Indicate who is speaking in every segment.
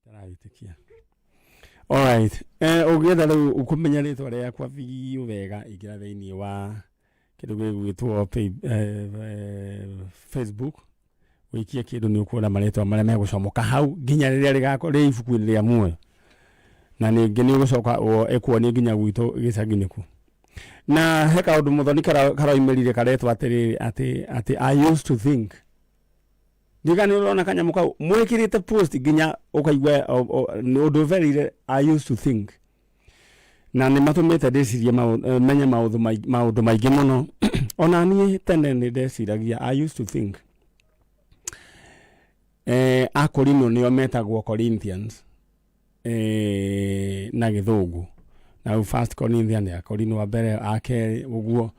Speaker 1: Ndaraĩtĩkia. Alright. Ũngĩenda rĩu kũmenya rĩtwa rĩakwa biũ wega ingĩra thĩinĩ wa kĩndũ gĩgwĩtwo Facebook wĩikie kĩndũ nĩ ũkuona marĩtwa marĩa megũcomoka hau nginya rĩrĩa rĩgakorwo rĩ ibuku-inĩ rĩa muoyo na ningĩ nĩ ũgũcoka ĩkuonie nginya gwitũ gĩcagi-inĩ kũ na he kaũndũ mũthoni karoimĩrire karetwo atĩrĩrĩ atĩ I used to think ndiga nĩ ũrona kanyamũ kau mwĩkĩrĩte post nginya ũkaigua nĩ ũndũ ũberire I used to think na nĩ matũmĩte ndĩcirie menye maũndũ maingĩ mũno ona niĩ tene nĩ ndeciragia I used to think Akorino nĩo metagwo Corinthians na gĩthũngũ na rĩu first Corinthian ya Korino wa mbere a kerĩ ũguo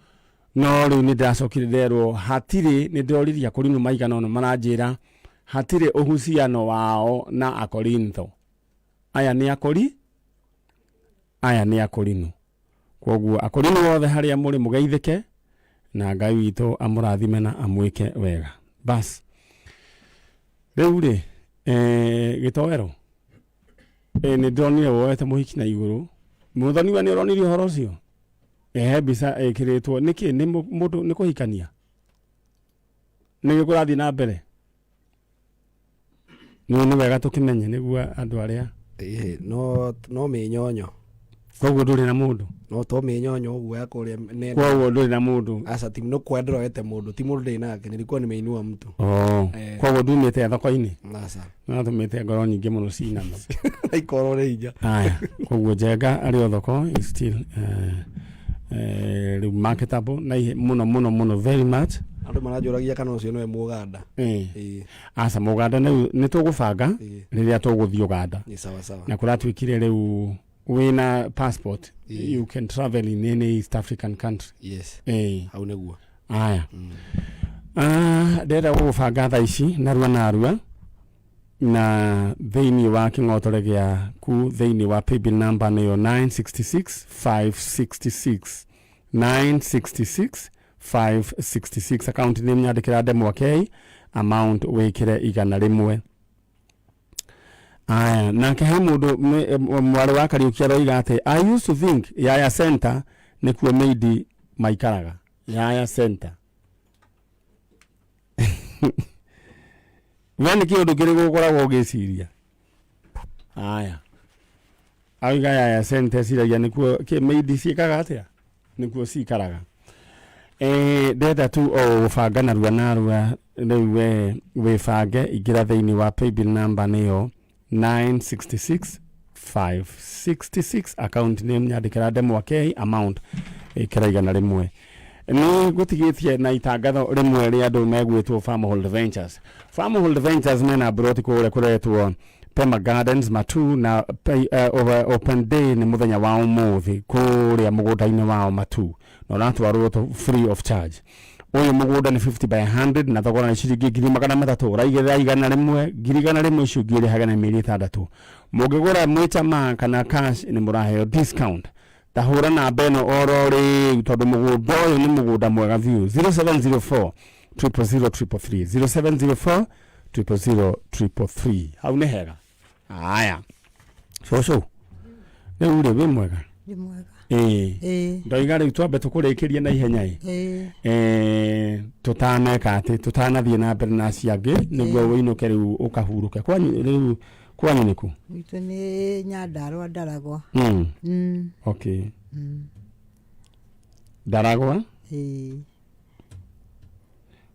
Speaker 1: no rĩu nĩ ndĩracokire nderwo hatirĩ nĩ ndĩroririe Akorino maigana ũna maranjĩra hatirĩ ũhuciano wao na Akorintho aya nĩ Akori aya nĩ Akorino koguo Akorino othe harĩa mũrĩ mũgeithĩke na Ngai witũ amũrathime na amwĩke wega bas rĩu rĩ gĩtoero nĩ ndĩronire woete mũhiki na igũrũ mũthoniwa nĩ ũronirie ũhoro ũcio he mbica ĩkĩrĩtwo nĩkĩ nĩ mũndũ nĩ kũhikania nĩ kũrathiĩ na mbere nĩ wega tũkĩmenye nĩguo andũ arĩa
Speaker 2: Ĩhĩ, no mĩnyonyo
Speaker 1: koguo ndũrĩ na mũndũ
Speaker 2: no to mĩnyonyo ũguo ya kũrĩa nenda
Speaker 1: koguo ndũrĩ na mũndũ
Speaker 2: aca ti no kwa ndĩroete mũndũ ti mũndũ ndĩ nake nilikuwa nimeinua mtu
Speaker 1: oh koguo ndumĩte thoko-inĩ
Speaker 2: aca
Speaker 1: natũmĩte ngoro nyingĩ mũno ciname
Speaker 2: na ikorwo nĩ hinya
Speaker 1: aya koguo Njenga arĩ o thoko is still rĩu marketable na ihe mũno mũno mũno very much
Speaker 2: andũ maranjũragia kana ũcio nĩwe mũganda Ĩĩ,
Speaker 1: aca mũganda rĩu nĩ tũgũbanga rĩrĩa tũgũthiĩ Ũganda
Speaker 2: nĩ sawa sawa
Speaker 1: na kũratuĩkire rĩu wĩna passport you can travel in any East African country
Speaker 2: yes hau nĩguo
Speaker 1: aya ndĩrenda gũgũbanga thaa ici narua narua na thĩinĩ wa kĩng'otore gĩaku thĩinĩ wa paybill number nĩyo 966 566 966 566 account name nyandĩkĩra ndemwa K amount wĩkĩre 100 aya nake he mũndũ mwarĩ wa Kariũki aroiga atĩ I used to think Yaya Center nĩkuo maidi maikaraga Yaya Center we nĩ kĩũndũ kĩrĩkũ ũkoragwo ũgĩciria aya auga Yaya Center ciragia nĩkuo kĩ maidi ciĩkaga atĩa nĩkuo cikaraga ndenda tu o gũbanga narua narua rĩu we wĩbange ingĩra thĩinĩ wa paybill number nĩyo 966 566 account name nyandĩkĩra ndemwa K amount ĩkĩra 100 nĩ ngũtigĩtie na itangatho rĩmwe rĩa andũ megwĩtwo Farmhold Ventures Farmhold Ventures mena mburoti kũrĩa kũretwo Pema Gardens Matu na open day nĩ mũthenya wa ũmũthĩ kũrĩa mũgũnda-inĩ wao Matu na ũratwarwo free of charge ũyũ mũgũnda nĩ 50 by 100 na thogora nĩ ciringi 300,000 ũraigĩrĩra 100 100,000 icio ũngĩ ũrĩhage na mĩeri 6 mũngĩgũra mwĩ chama kana cash nĩ mũraheo discount ta hũra namba ĩno oro rĩu tondũ mũgũnda ũyũ nĩ mũgũnda mwega biũ 0704 000 333 0704 000 333 hau nĩ hega aya cũcũ rĩu rĩ wĩ mwega
Speaker 3: Ndĩ mwega.
Speaker 1: ĩĩ
Speaker 3: Ĩĩ.
Speaker 1: ndoiga rĩu twambe tũkũrĩkĩrie na ihenya ĩ
Speaker 3: Ĩĩ.
Speaker 1: Tũtaneka atĩ tũtanathiĩ na mbere na acio angĩ nĩguo ũinũke rĩu ũkahurũke kwanyu rĩu kwanyu nĩkũ
Speaker 3: Gwitũ nĩ Nyandarũa Ndaragwa.
Speaker 1: Okay Ndaragwa
Speaker 3: Ĩĩ.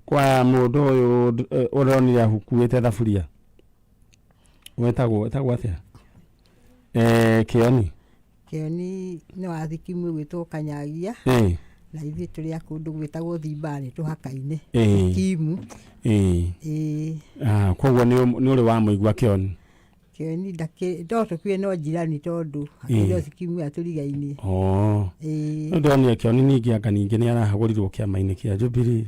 Speaker 1: Kwa mũndũ ũyũ ũronire akuĩte thaburia wetagwo wetagwo atĩa Kĩoni
Speaker 3: Kĩoni nĩ wa thikimu ĩgwĩtwo Kanyagia na ithuĩ tũrĩ a kũndũ gwĩtagwo Thimbarĩ tũhaka-inĩ Kimu. Ĩĩ.
Speaker 1: Koguo nĩ ũrĩ wamũigua Kĩoni
Speaker 3: Kĩoni ndakĩ no tũkue no njirani tondũ hakĩrĩ o thikimu ĩrĩa tũrigainie. Ĩĩ.
Speaker 1: Nĩ ndonire Kĩoni ningĩ anga ningĩ nĩ arahagũrirwo kĩama-inĩ kĩa Jubilee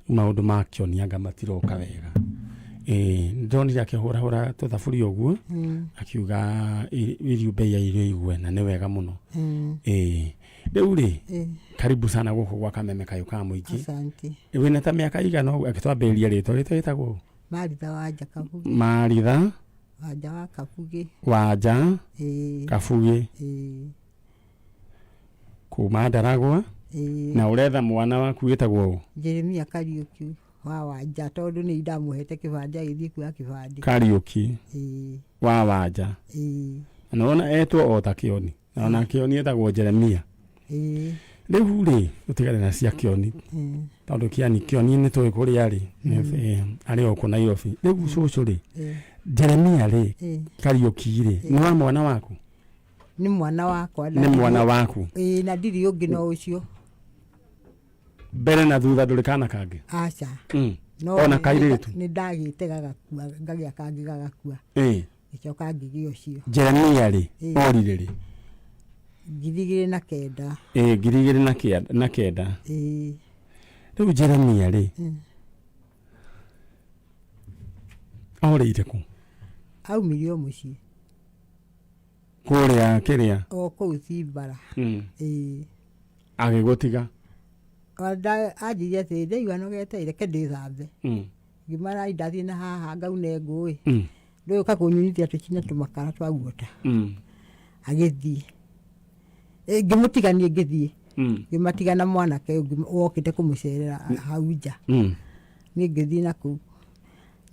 Speaker 1: maũndũ ma Kĩoni anga matiroka wega nĩ ndonire akĩhũrahũra tũthaburia ũguo akiuga irio bei ya irio igwe na nĩ wega mũno ĩĩ rĩu rĩ karibu sana gũkũ gwa Kameme Kayũ ka Mũingĩ
Speaker 3: Asante.
Speaker 1: wĩna ta mĩaka igana ũguo akĩtwambĩrĩria rĩtwa rĩtwa rĩtagwo
Speaker 3: Maritha wa Njakabu.
Speaker 1: Maritha
Speaker 3: Wanja wa Kabugi.
Speaker 1: Wanja
Speaker 3: Ĩĩ.
Speaker 1: Kabugi.
Speaker 3: Ĩĩ.
Speaker 1: Kuma Ndaragwa.
Speaker 3: Ĩĩ.
Speaker 1: Na ũretha mwana waku wĩtagwo ũ?
Speaker 3: Jeremia Kariũki wa Wanja, tondũ nĩ ndamũhete kĩbandĩ agĩthiĩ kuoya kĩbandĩ.
Speaker 1: Kariũki.
Speaker 3: Ĩĩ.
Speaker 1: Wa Wanja.
Speaker 3: Ĩĩ.
Speaker 1: Na wona etwo o ta Kĩoni, na ona Kĩoni etagwo Jeremia.
Speaker 3: Ĩĩ.
Speaker 1: Rĩu rĩ, ũtigane na cia Kĩoni, tondũ Kĩani Kĩoni nĩ tũĩ kũrĩa arĩ, arĩ o kũ Nairobi. Rĩu cũcũ rĩ, Jeremia rĩ, Kariũki rĩ, nĩ wa mwana waku?
Speaker 3: Nĩ mwana wakwa.
Speaker 1: Nĩ mwana waku.
Speaker 3: Ĩĩ, na ndirĩ ũngĩ no ũcio.
Speaker 1: Mbere na thutha ndũrĩ kana kangĩ?
Speaker 3: Aca.
Speaker 1: No ona kairĩtu?
Speaker 3: Nĩ ndagĩte gagakua, ngagĩa kangĩ gagakua. Gĩcoka ngĩgĩa ũcio.
Speaker 1: Jeremia rĩ, orire rĩ?
Speaker 3: 2009.
Speaker 1: Ĩĩ, 2009.
Speaker 3: Ĩĩ.
Speaker 1: Rĩu Jeremia rĩ, orĩire kũ?
Speaker 3: Aumire o mũciĩ.
Speaker 1: Kũrĩa kĩrĩa?
Speaker 3: O kũu Thimbara. Ĩĩ.
Speaker 1: Agĩgũtiga?
Speaker 3: Anjĩrire atĩrĩ, ndaigua nogete, reke ndĩthambe. Ngĩmara ndathiĩ na haha ngaune ngũĩ. Ndũĩ ũka kũnyunithia tũcine tũmakara twa guota. Agĩthiĩ. Ngĩmũtiga niĩ ngĩthiĩ. Ngĩmatiga na mwanake ũngĩ wokĩte kũmũcerera hau nja. Niĩ ngĩthiĩ na kũu.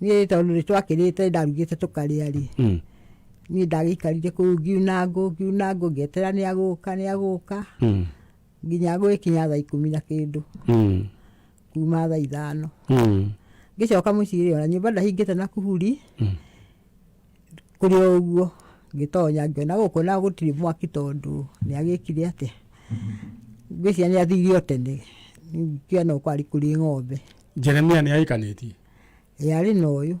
Speaker 3: Niĩ tondũ nĩ twakĩrĩte, ndarugĩte tũkarĩa rĩ. Niĩ ndagĩikarire kũu ngiuna ngũ, ngiuna ngũ, ngĩeterera nĩ agũka, nĩ agũka. Nginya gũgĩkinya thaa 10 na kĩndũ. Kuma thaa 5. Ngĩcoka mũciĩ rĩ, ona nyũmba ndahingĩte na kuhuri. Kũrĩ o ũguo, ngĩtonya ngĩona gũkũ na gũtirĩ mwaki tondũ nĩ agĩkire atĩa. Ngwĩciria nĩ athire o tene. Ngĩona kwarĩ kũrĩ ng'ombe.
Speaker 1: Jeremia nĩ ahikanĩtie?
Speaker 3: Ĩĩ, arĩ na ũyũ.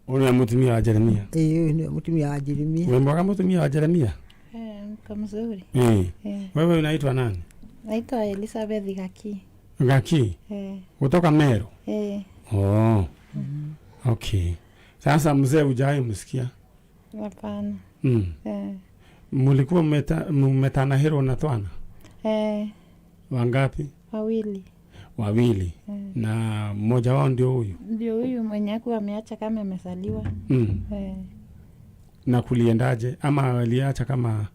Speaker 1: Ũyũ nĩwe mũtumia wa Jeremia?
Speaker 3: Ĩĩ, ũyũ nĩwe mũtumia wa Jeremia.
Speaker 1: Wĩ mwega mũtumia wa Jeremia?
Speaker 4: Niko mzuri.
Speaker 1: Wewe unaitwa nani?
Speaker 4: Naitwa Elizabeth Gaki.
Speaker 1: Gaki? Kutoka Meru? Oh. Okay. Sasa mzee hujawahi msikia?
Speaker 4: Hapana.
Speaker 1: Mulikuwa mmetanahirwo na twana? Wangapi?
Speaker 4: Wawili.
Speaker 1: Wawili. Na mmoja wao ndio huyu?
Speaker 4: Ndio huyu mwenye hakuwa ameacha kama amezaliwa.
Speaker 1: Na kuliendaje? Ama aliacha kama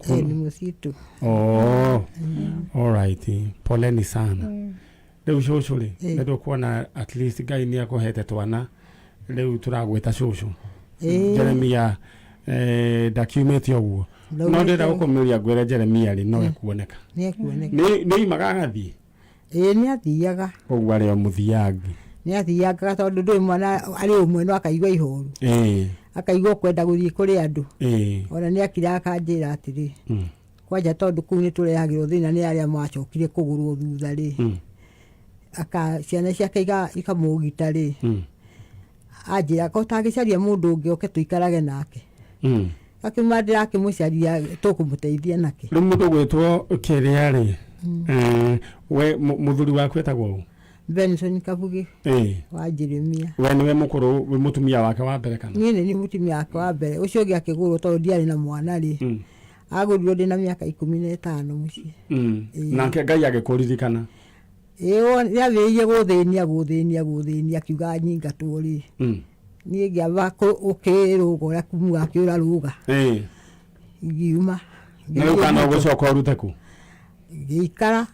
Speaker 3: Ni msitu.
Speaker 1: Oh. All right. Poleni sana. Rĩu cũcũ rĩ, nĩ tũkuona at least Ngai nĩ akũhete twana. Rĩu tũragwĩta cũcũ. Jeremia ndakiumĩte ũguo. No ndĩrenda gũkũmĩria ngwĩre Jeremia rĩ, no ekuoneka.
Speaker 3: Nĩ ekuoneka.
Speaker 1: Nĩ oimaga agathiĩ?
Speaker 3: Ĩĩ, nĩ athiaga.
Speaker 1: Koguo arĩ o mũthiangi.
Speaker 3: Nĩ athiangaga tondũ ndũĩ mwana arĩ ũmwe no akaigua ihoru. Akaigua kwenda gũthiĩ kũrĩ andũ. Ona nĩ akiraga akanjĩra atĩrĩ, kwanja tondũ kũu nĩ tũrehagĩrwo thĩna nĩ arĩa macokire kũgũrwo thutha rĩ. Aka ciana ciake ikamũgita rĩ. Anjĩra ko tangĩcaria mũndũ ũngĩ oke tũikarage nake. Akiuma ndĩrakĩmũcaria tũkũmũteithia nake.
Speaker 1: Rĩu mũndũ ũgwĩtwo kĩrĩa rĩ, we mũthuri waku etagwo ũ?
Speaker 3: Benson Kabugi. Wa Jeremia.
Speaker 1: We nĩwe mũkũrũ, wĩ mũtumia wake wa mbere kana?
Speaker 3: Niĩ nĩ niĩ mũtumia wake wa mbere. Ũcio ũngĩ akĩgũrwo tondũ ndiarĩ na mwana rĩ. Agũrirwo ndĩ na mĩaka 15 mũciĩ.
Speaker 1: Nake Ngai agĩkũririkana?
Speaker 3: Ĩĩ, nĩambĩrĩirie gũthĩnia, gũthĩnia, gũthĩnia, akiuga nyingatwo rĩ. Niĩ ngĩamba gũkĩrũga ũrĩa kumuga akĩũra rũga. Ngiuma.
Speaker 1: Na rĩu kana ũgũcoka ũrute kũ?
Speaker 3: Ngĩikara.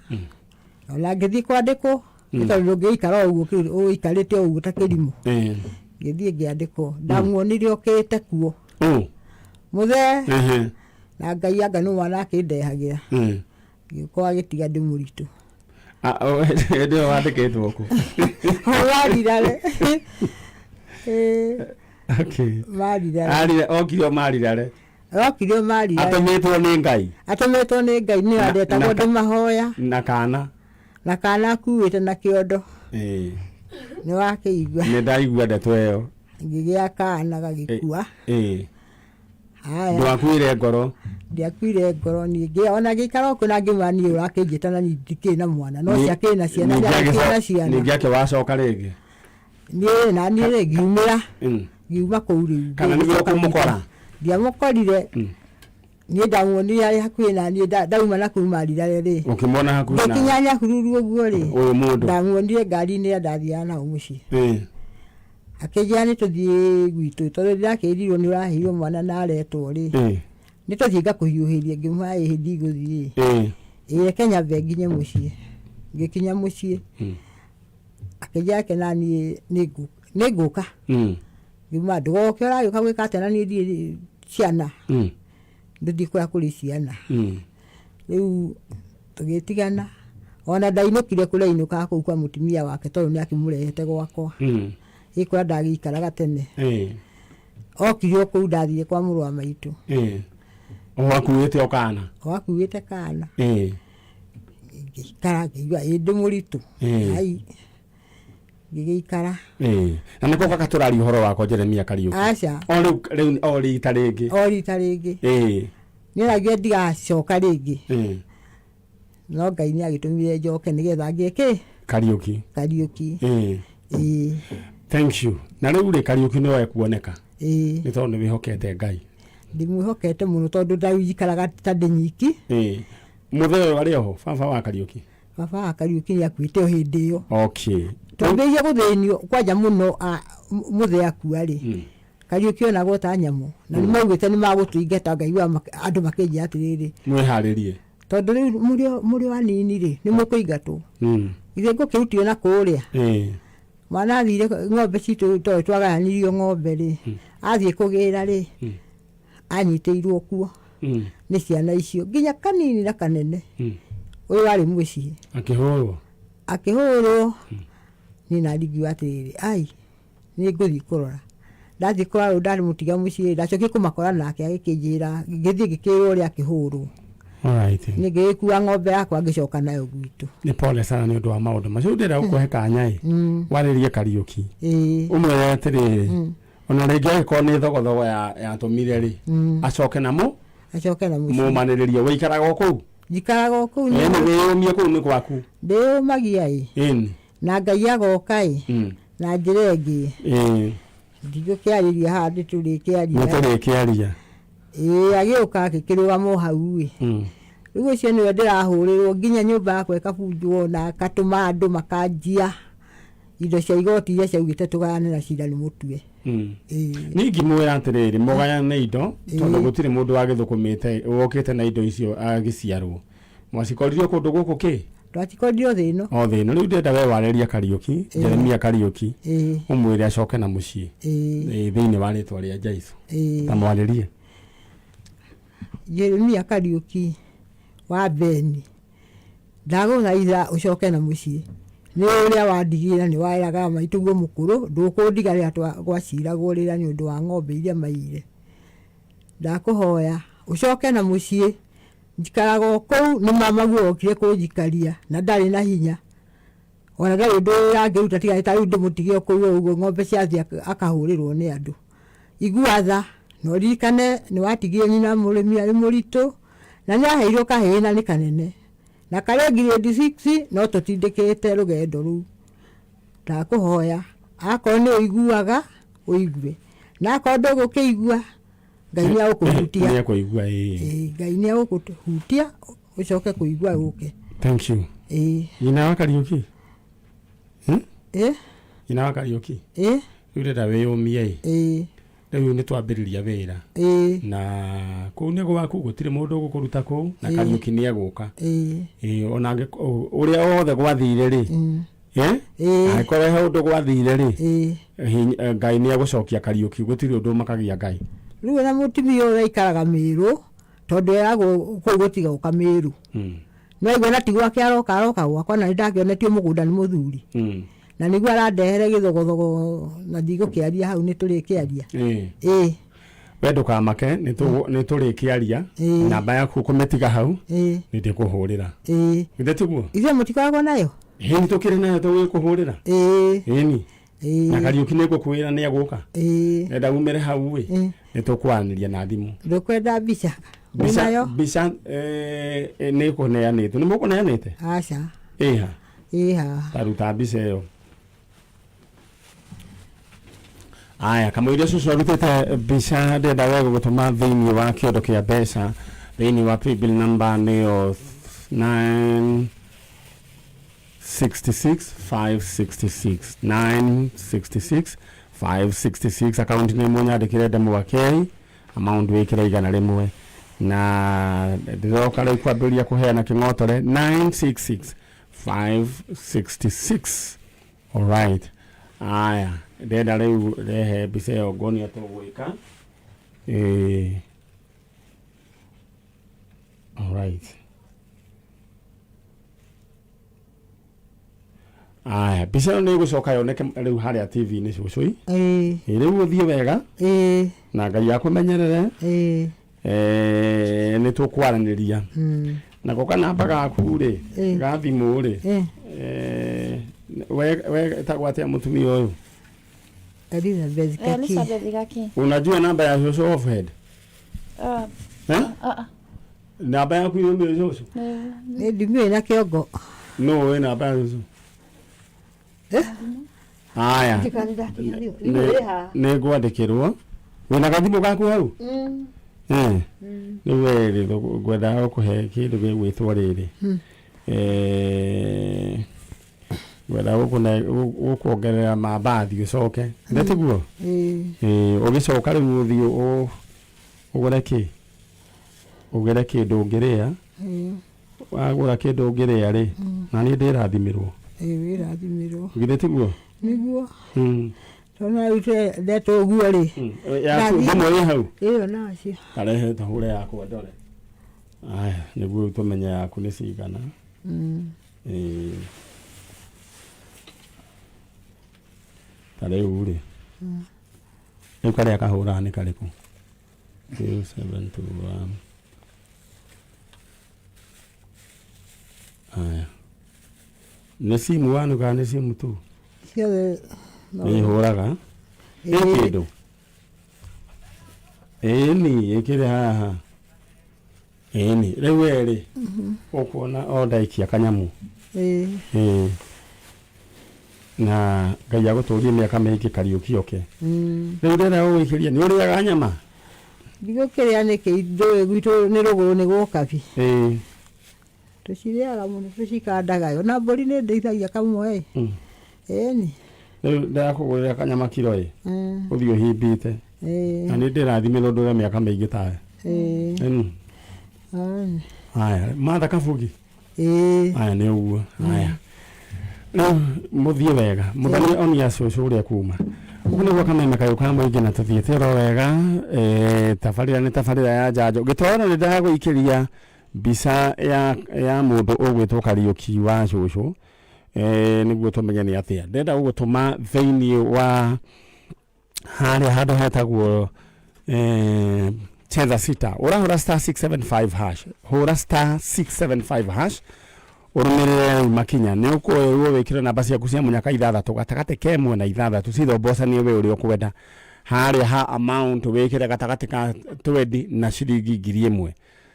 Speaker 3: Ona ngĩthiĩ kwandĩkwo. Tondũ ndũngĩikara o ũguo ũikarĩte o ũguo ta kĩrimũ. Ngĩthiĩ ngĩandĩkwo. Ndamuonire okĩte kuo. Mũthee. Na Ngai anga nĩ mwana akĩndehagĩra. Ngĩũka agĩtiga ndĩ mũritũ.
Speaker 1: Hĩndĩ ĩyo wandĩkĩtwo kũ?
Speaker 3: Marirare.
Speaker 1: Okay.
Speaker 3: Marirare.
Speaker 1: Arire, okire o marirare.
Speaker 3: Okire o marirare.
Speaker 1: Atũmĩtwo nĩ Ngai.
Speaker 3: Atũmĩtwo nĩ Ngai, nĩ andetagwo ndĩ mahoya.
Speaker 1: Na kana.
Speaker 3: Na kana akuĩte na kĩondo. Nĩ wakĩigua.
Speaker 1: Nĩ ndaigua ndeto ĩyo.
Speaker 3: Ngĩgĩa kana gagĩkua. Haya.
Speaker 1: Ndwakuire ngoro.
Speaker 3: Ndiakuire ngoro niĩ. Ona ngĩikara o kũu na ngĩmwĩra niĩ ũrakĩnjĩta na niĩ ndikĩrĩ na mwana. No ciakĩrĩ na ciana, ndiakĩrĩ na ciana.
Speaker 1: Ningĩ ake wacoka rĩngĩ?
Speaker 3: Niĩ na niĩ rĩ, ngiumĩra. Ngiuma kũu rĩu.
Speaker 1: Kana nĩguo ũkũmũkora?
Speaker 3: Ndiamũkorire. Niĩ ndamuonire arĩ hakuhĩ na niĩ, ndauma na kũu Marirare rĩ.
Speaker 1: Ũkĩmuona hakuhĩ na?
Speaker 3: Ngĩkinya Nyahururu ũguo rĩ.
Speaker 1: Ũyũ mũndũ.
Speaker 3: Ndamuonire ngari-inĩ ĩrĩa ndathiaga nao mũciĩ. Akĩnjĩra nĩ tũthiĩ gwitũ tondũ ndĩrakĩrirwo nĩ ũraheirwo mwana na aretwo rĩ. Nĩ tũthiĩ ngakũhiũhĩrie. Ngĩmwĩra ĩhĩ, ndigũthiĩ. Ĩ, reke nyambe nginye mũciĩ. Ngĩkinya mũciĩ, akĩnjĩra ke naniĩ nĩ ngũka. Ngiuma ndũgoke, ũragĩũka gwĩka atĩa na niĩ ndirĩ ciana? Ndũthiĩ kũrĩa kũrĩ ciana. Rĩu tũgĩtigana, ona ndainũkire kũrĩa ainũkaga kũu kwa mũtumia wake, tondũ nĩ akĩmũrehete gwakwa. Ĩ, kũrĩa ndagĩikaraga tene. Okire o kũu ndathire kwa mũrũ wa maitũ.
Speaker 1: O akuĩte o kana?
Speaker 3: O akuĩte kana. Ngĩikara, ngĩigua ĩ ndĩ mũritũ. Ai, ngĩgĩikara.
Speaker 1: Na nĩko gaka tũraria ũhoro wakwa, Jeremia Kariũki?
Speaker 3: Aca.
Speaker 1: O rĩu rĩu, o rita rĩngĩ?
Speaker 3: O rita rĩngĩ. Nĩ ragia ndigacoka rĩngĩ. No Ngai nĩ agĩtũmire njoke nĩgetha ngĩe kĩ?
Speaker 1: Kariũki.
Speaker 3: Kariũki. Ĩĩ.
Speaker 1: Thank you. Na rĩu rĩ, Kariũki nĩwe ekuoneka?
Speaker 3: Ĩĩ.
Speaker 1: Nĩ tondũ nĩ wĩhokete Ngai.
Speaker 3: Ndimwĩhokete mũno tondũ ndajikaraga ta ndĩ nyiki.
Speaker 1: Mũthee ũyũ arĩ oho, baba wa Kariũki?
Speaker 3: Baba wa Kariũki nĩ akuĩte o hĩndĩ ĩyo. Twambĩrĩirie gũthĩnio kwanja mũno mũthee akua rĩ. Kariũki onagwo ta nyamũ na nĩ maugĩte nĩ magũtũingata. Ngaigua andũ makĩnjĩra atĩrĩrĩ,
Speaker 1: Mwĩharĩrie.
Speaker 3: Tondũ rĩu mũrĩ o anini rĩ, nĩ mũkũingatwo. Ithe ngũkĩrutio na kũrĩa. Mwana athire ng'ombe citũ, tondũ twagayanirio ng'ombe rĩ, athiĩ kũgĩra rĩ, anyitĩirwo kuo nĩ ciana icio, nginya kanini na kanene. Ũyũ warĩ mũciĩ.
Speaker 1: Akĩhũrwo?
Speaker 3: Akĩhũrwo. Niĩ nani ngiuga atĩrĩrĩ, ai, nĩ ngũthiĩ kũrora. Ndathiĩ kũrora, rĩu ndamũtiga mũciĩ, ndacokire kũmakora nake agĩkĩnjĩra, ngĩthiĩ ngĩkĩrwo ũrĩa akĩhũrwo. Niĩ ngĩgĩkua ng'ombe yakwa, ngĩcoka nayo gwitũ.
Speaker 1: Nĩ pole sana nĩ ũndũ wa maũndũ macio. Rĩu ndĩrenda gũkũhe kanya ĩ, warĩrie Kariũki. Ũmwĩre atĩrĩrĩ, ona rĩngĩ angĩkorwo nĩ thogothogo yatũmire rĩ, acoke namo.
Speaker 3: Acoke na mũciĩ.
Speaker 1: Mũmanĩrĩrie. Wĩikaraga o kũu?
Speaker 3: Njikaraga o kũu.
Speaker 1: Ĩni, wĩyũmie kũu nĩ gwaku.
Speaker 3: Ndĩyũmagia ĩ. Na Ngai agoka ĩ, na njĩra ĩngĩ. Ndigũkĩarĩria haha, ndĩtũrĩkĩaria.
Speaker 1: Nĩ tũrĩkĩaria.
Speaker 3: Ĩĩ, agĩũka akĩkĩrũgama o hau ĩ. Rĩu ũcio nĩwe ndĩrahũrĩrwo nginya nyũmba yakwa ĩkabunjwo, na akatũma andũ makanjia indo cia igoti iria ciaugĩte tũgayane na cira nĩ mũtue. Ĩĩ.
Speaker 1: Niĩ ingĩmwĩra atĩrĩrĩ, mũgayane indo, tondũ gũtirĩ mũndũ wagĩthũkũmĩte wokĩte na indo icio agĩciarwo. Mwacikoririo kũndũ gũkũ kĩ?
Speaker 3: Twacikorio thĩ ĩno.
Speaker 1: O thĩ ĩno. Rĩu ndĩrenda we warĩria Kariũki, Jeremia Kariũki, ũmwĩre acoke na mũciĩ. Thĩinĩ wa rĩtwa rĩa Jesũ. Ta mwarĩrie.
Speaker 3: Jeremia Kariũki wa Beni, ndagũthaitha ũcoke na mũciĩ. Nĩ ũrĩa wandigĩra, nĩ waĩraga maitũguo mũkũrũ ndũkũndiga rĩrĩa gwaciragwo rĩrĩa nĩ ũndũ wa ng'ombe iria maiyire. Ndakũhoya ũcoke na mũciĩ. Njikaraga o kũu, nĩ mamaguo okire kũnjikaria na ndarĩ na hinya, ona ndarĩ ũndũ angĩruta tiga ta rĩu ndĩmũtige o kũu o ũguo, ng'ombe ciathiĩ akahũrĩrwo nĩ andũ. Igua tha na ũririkane nĩ watigire nyina mũrĩmi arĩ mũritũ, na nĩ aheirwo kahĩĩ na nĩ kanene na karĩ grade 6, no tũtindĩkĩte rũgendo rũu. Ndakũhoya, akorwo nĩ ũiguaga, ũigue, na akorwo ndũgũkĩigua, Ngai nĩ agũkũhutia.
Speaker 1: Nĩ ekũigua, ĩĩ.
Speaker 3: Ĩĩ, Ngai nĩ agũkũhutia ũcoke kũigua ũke.
Speaker 1: Thank you. Nyina wa Kariũki?
Speaker 3: Ĩĩ.
Speaker 1: Nyina wa Kariũki?
Speaker 3: Ĩĩ.
Speaker 1: Rĩu ndĩrenda wĩyũmie ĩ. Rĩu nĩ twambĩrĩria wĩra. Na kũu nĩ gwaku, gũtirĩ mũndũ ũgũkũruta kũu, na Kariũki nĩ egũka. Ĩĩ, ona ũrĩa wothe gwathire rĩ, angĩkorwo he ũndũ gwathire rĩ, Ngai nĩ egũcokia Kariũki, gũtirĩ ũndũ ũmakagia Ngai.
Speaker 3: Rĩu ona mũtumia ũyũ aikaraga Mĩrũ, tondũ eragwo kũu gũtigoka Mĩrũ. No aigua na ti gwake aroka, aroka gwakwa, na nĩ ndakĩonetio mũgũnda nĩ mũthuri. Na nĩguo arandehere gĩthogothogo, na ndigũkĩaria hau, nĩ tũrĩkĩaria. Ĩĩ.
Speaker 1: We ndũkamake, nĩ tũrĩkĩaria. Namba yaku kũmĩtiga hau, nĩ ndĩkũhũrĩra. Githĩ tiguo?
Speaker 3: Ithuĩ mũtikoragwo nayo?
Speaker 1: Ĩĩ, nĩ tũkĩrĩ nayo, tũgĩkũhũrĩra. Ĩni. Na Kariũki nĩ ngũkwĩra nĩ egũka. Enda umĩre hau ĩ, nĩ tũkwaranĩria na thimũ.
Speaker 3: Ndũkwenda mbica?
Speaker 1: Mbica?
Speaker 3: Wĩnayo?
Speaker 1: Mbica nĩ kũneanĩtwo, nĩ mũkũneanĩte?
Speaker 3: Aca.
Speaker 1: Ĩha?
Speaker 3: Ĩ haha.
Speaker 1: Taruta mbica ĩyo. Aya, kamũiria cũcũ arutĩte mbica, ndĩrenda we gũgũtũma thĩinĩ wa kĩondo kĩa mbeca, thĩinĩ wa paybill number nĩyo 9 66 566, 966. 566 account nĩ mũnyandĩkĩre ndemwa K amount wĩkĩre 100 na ndĩroka rĩu kwambĩrĩria kũheana kĩng'otore 966 566. Alright, aya ndenda rĩu rehe mbica ĩyo ngonia tũgwĩka. Ĩĩ, alright, aya mbica ĩyo nĩ ĩgũcoka yoneke rĩu harĩa TV-inĩ cũcũi.
Speaker 3: Ĩĩ.
Speaker 1: Ĩ, rĩu ũthiĩ wega
Speaker 3: Ĩĩ.
Speaker 1: na Ngai akũmenyerere.
Speaker 3: Ĩĩ.
Speaker 1: Nĩ tũkwaranĩria. Nako kanamba gaku rĩ
Speaker 3: Ĩĩ.
Speaker 1: ga thimũ rĩ?
Speaker 3: Ĩĩ.
Speaker 1: We tagwo atĩa mũtumia ũyũ?
Speaker 3: Elizabeth Kaki.
Speaker 4: Elizabeth Gaki.
Speaker 1: Unajua namba ya cũcũ off head?
Speaker 4: Ah,
Speaker 1: Eh?
Speaker 4: ah, ah.
Speaker 1: Namba yaku yumire cũcũ?
Speaker 3: Nĩ ndimĩũĩ na kĩongo.
Speaker 1: No wĩ namba ya cũcũ?
Speaker 3: Eh?
Speaker 1: Aya. Nĩ ngwandĩkĩrwo. Wĩna gathimũ gaku hau? Eh. Rĩu we rĩ ngwendaga gũkũhe kĩndũ gĩgwĩtwo rĩrĩ. Ngwendaga gũkuongerera mambathi ũcoke. Nĩ tiguo?
Speaker 3: Ĩĩ.
Speaker 1: Ĩĩ, ũgĩcoka rĩu ũthiĩ ũgũre kĩ? Ũgũre kĩndũ ũngĩrĩa.
Speaker 3: Ĩĩ.
Speaker 1: Wagũra kĩndũ ũngĩrĩa rĩ, na niĩ ndĩrathimĩrwo.
Speaker 3: Ĩĩ, wĩrathimĩrwo.
Speaker 1: Githĩ tiguo?
Speaker 3: Nĩguo. Tondũ rĩu ndetwo ũguo rĩ.
Speaker 1: Yaku
Speaker 3: Ndathi-
Speaker 1: thimũ ĩ hau?
Speaker 3: Ĩyo nacio.
Speaker 1: Tarehe tũhũre yakwa ndore. Aya, nĩguo tũmenye yaku nĩ cigana. Ĩĩ. Ta rĩu rĩ. Rĩu karĩa kahũraga nĩ karĩkũ? 0721. Aya. Nĩ simu 1 kana nĩ simu 2?
Speaker 3: Ciothe.
Speaker 1: Nĩ ihũraga. Ĩ
Speaker 3: Ĩĩ.
Speaker 1: kĩndũ. Ĩni ĩkĩrĩ haha. Ĩni rĩu we rĩ ũkuona o ndaikia kanyamũ.
Speaker 3: Ĩĩ.
Speaker 1: Ĩĩ. Na Ngai agũtũrie mĩaka mĩingĩ Kariũki oke. Rĩu rĩrĩa ũgũikĩria nĩ ũrĩaga nyama?
Speaker 3: Ndigũkĩrĩa nĩkĩ, ndũĩ gwitũ nĩ rũgũrũ nĩ gũkabi.
Speaker 1: Ĩĩ.
Speaker 3: Tũcirĩaga mũno, tũcikandaga. Ona mbũri nĩ ndĩithagia kamwe ĩ. Ĩni.
Speaker 1: Rĩu ndĩrakũgũrĩra kanyama kiro ĩ. Ũthiĩ ũhimbĩte.
Speaker 3: Ĩĩ.
Speaker 1: Na nĩ ndĩrathimĩrwo ndũre mĩaka mĩingĩ tawe.
Speaker 3: Ĩĩ.
Speaker 1: Ĩni. Aya, Martha Kabugi.
Speaker 3: Ĩĩ.
Speaker 1: Aya nĩ ũguo. Aya. Rĩu mũthiĩ wega. Mũthoni onia cũcũ ũrĩa kuma. Ũguo nĩguo kameme kayũ ka mũingĩ na tũthiĩte oro wega. Tabarĩra nĩ tabarĩra ya njanjo. Gĩtoro nĩ ndagũikĩria mbica ya mũndũ ũgwĩtwo Kariũki wa cũcũ. Nĩguo tũmenye nĩ atĩa. Ndĩrenda gũgũtũma thĩiniĩ wa harĩa handũ hetagwo cheza sita. Ũrahũra star 675 hash. Hũra star 675 hash. Ũrũmĩrĩre rĩu makinya. Nĩ ũkwĩrwo wĩkĩre namba ciaku cia mũnyaka 6 gatagatĩ ka 1 na 6 cithombocanie we ũrĩa ũkwenda. Harĩa ha amount wĩkĩre gatagatĩ ka 20 na ciringi 1000.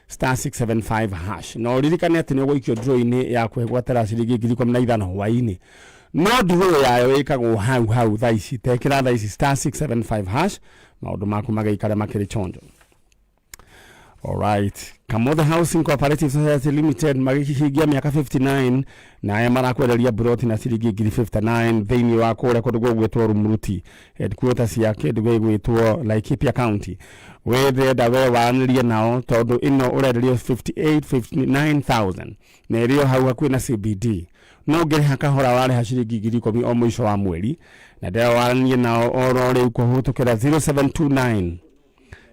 Speaker 1: Star 675 hash. Na ũririkane atĩ nĩ ũgũikio draw-inĩ ya kwĩgwatĩra ciringi 15,000 hwaĩ-inĩ. No draw yayo ĩkagwo hau hau thaa ici. Tekĩra thaa ici star 675 hash. Maũndũ maku magĩikare makĩrĩ chonjo. Alright. Kamothe Housing Cooperative Society Limited magĩkihingia mĩaka 59 na aya marakwenderia broti na ciringi 59,000 thĩinĩ wa kũrĩa kũndũ gũgwĩtwo Rumuruti, headquarters ya kĩndũ gĩgwĩtwo Laikipia County. We ndĩrenda we waranĩrie nao tondũ ĩno ũrenderio 58 59,000 na ĩrĩ o hau hakuhĩ na CBD. No ũngĩrĩha kahora warĩha ciringi 10,000 o mũico wa mweri, na ndĩrenda waranĩrie nao oro rĩu kũhĩtũkĩra 0729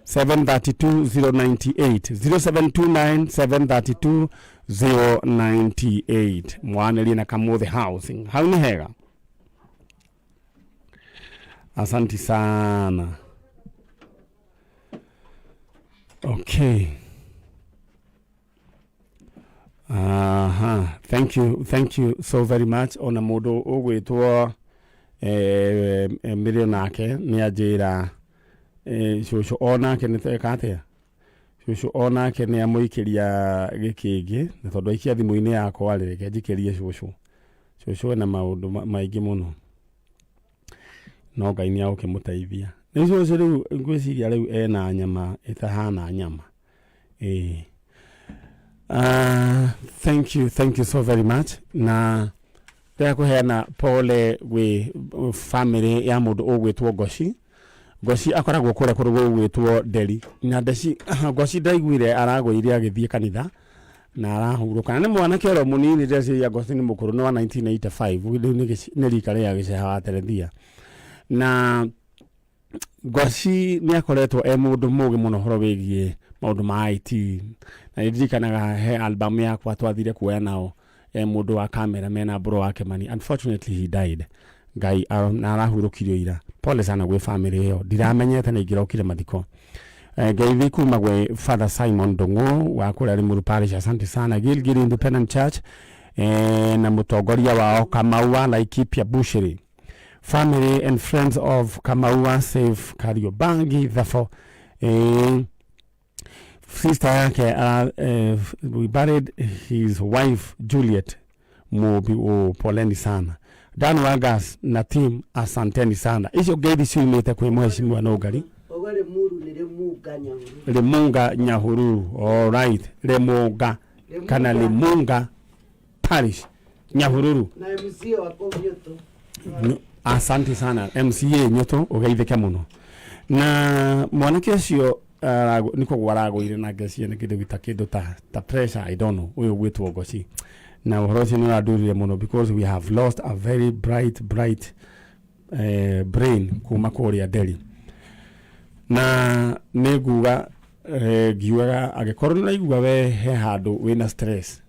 Speaker 1: 732 098 0729 732 098. Mwanĩrie na Kamothe Housing. Hau nĩ hega. Asanti sana. Okay. Aha. Thank you. Thank you so very much. Ona mũndũ ũgwĩtwo Mĩrĩ nake nĩ anjĩra cũcũ onake nĩ teka atĩa? Cũcũ onake nĩ amũikĩria gĩkĩngĩ, na tondũ aikia thimũ-inĩ yakwa rĩ, reke njikĩrie cũcũ. Cũcũ ena maũndũ maingĩ mũno. No Ngai nĩ agũkĩmũteithia. Rĩu cũcũ rĩu ngwĩciria rĩu ena nyama ĩtahana nyama. Ĩĩ. Thank you, thank you so very much. Na Ndĩrenda kũheana pole gwĩ family ya mũndũ ũgwĩtwo Ngoci. Ngoci akoragwo kũrĩa kũndũ gũgwĩtwo Nderi. Na Ndeci Ngoci ndaiguire aragũire agĩthiĩ kanitha na arahurũka. Na nĩ mwanake oro mũnini, ndĩreciria Ngoci nĩ mũkũrũ, nĩ wa 1985, rĩu nĩ rika rĩa gĩceha wa Terethia. Na Ngoci nĩ akoretwo e mũndũ mũgĩ mũno ũhoro wĩgiĩ maũndũ ma IT. Na nĩ ndirikanaga he album yakwa twathire kuoya nao e mũndũ wa kamera mena mbũrũ wa Kĩmani. Unfortunately he died. Ngai na arahurũkirio ira. Pole sana gwĩ family ĩyo. Ndiramenyete na ingĩrokire mathiko. Ngeithi kuma gwĩ Father Simon Ndung'u wa kũrĩa Limuru Parish, asante sana. Gilgil Independent Church na mũtongoria wao Kamau wa Laikipia Bushiri. Family and friends of Kamaua Safe Kariobangi Thafo. Sister yake we buried his wife Juliet Mubi. Oh, poleni sana. Dan Wagas na team, asanteni sana. Icio ngeithi ciumĩte kwĩ mheshimiwa Nũngari.
Speaker 5: Ogo Limuru nĩ Limunga Nyahururu.
Speaker 1: Limunga Nyahururu. All right. Limunga kana Limunga Parish Nyahururu.
Speaker 5: Na MCA wa kũu Nyũtũ.
Speaker 1: Asante sana MCA Nyũtũ, ũgeithĩke mũno. Na mwanake ũcio nĩ kũgwa aragũire na ngeciria nĩ kĩndũ gĩta kĩndũ ta pressure, I don't know, ũyũ gwĩtwo Ngoci. Na ũhoro ũcio nĩ ũrandurire mũno because we have lost a very bright brain kuma kũrĩa Nderi. Na nĩ nguga ngiugaga angĩkorwo nĩ ũraigua we he handũ wĩna stress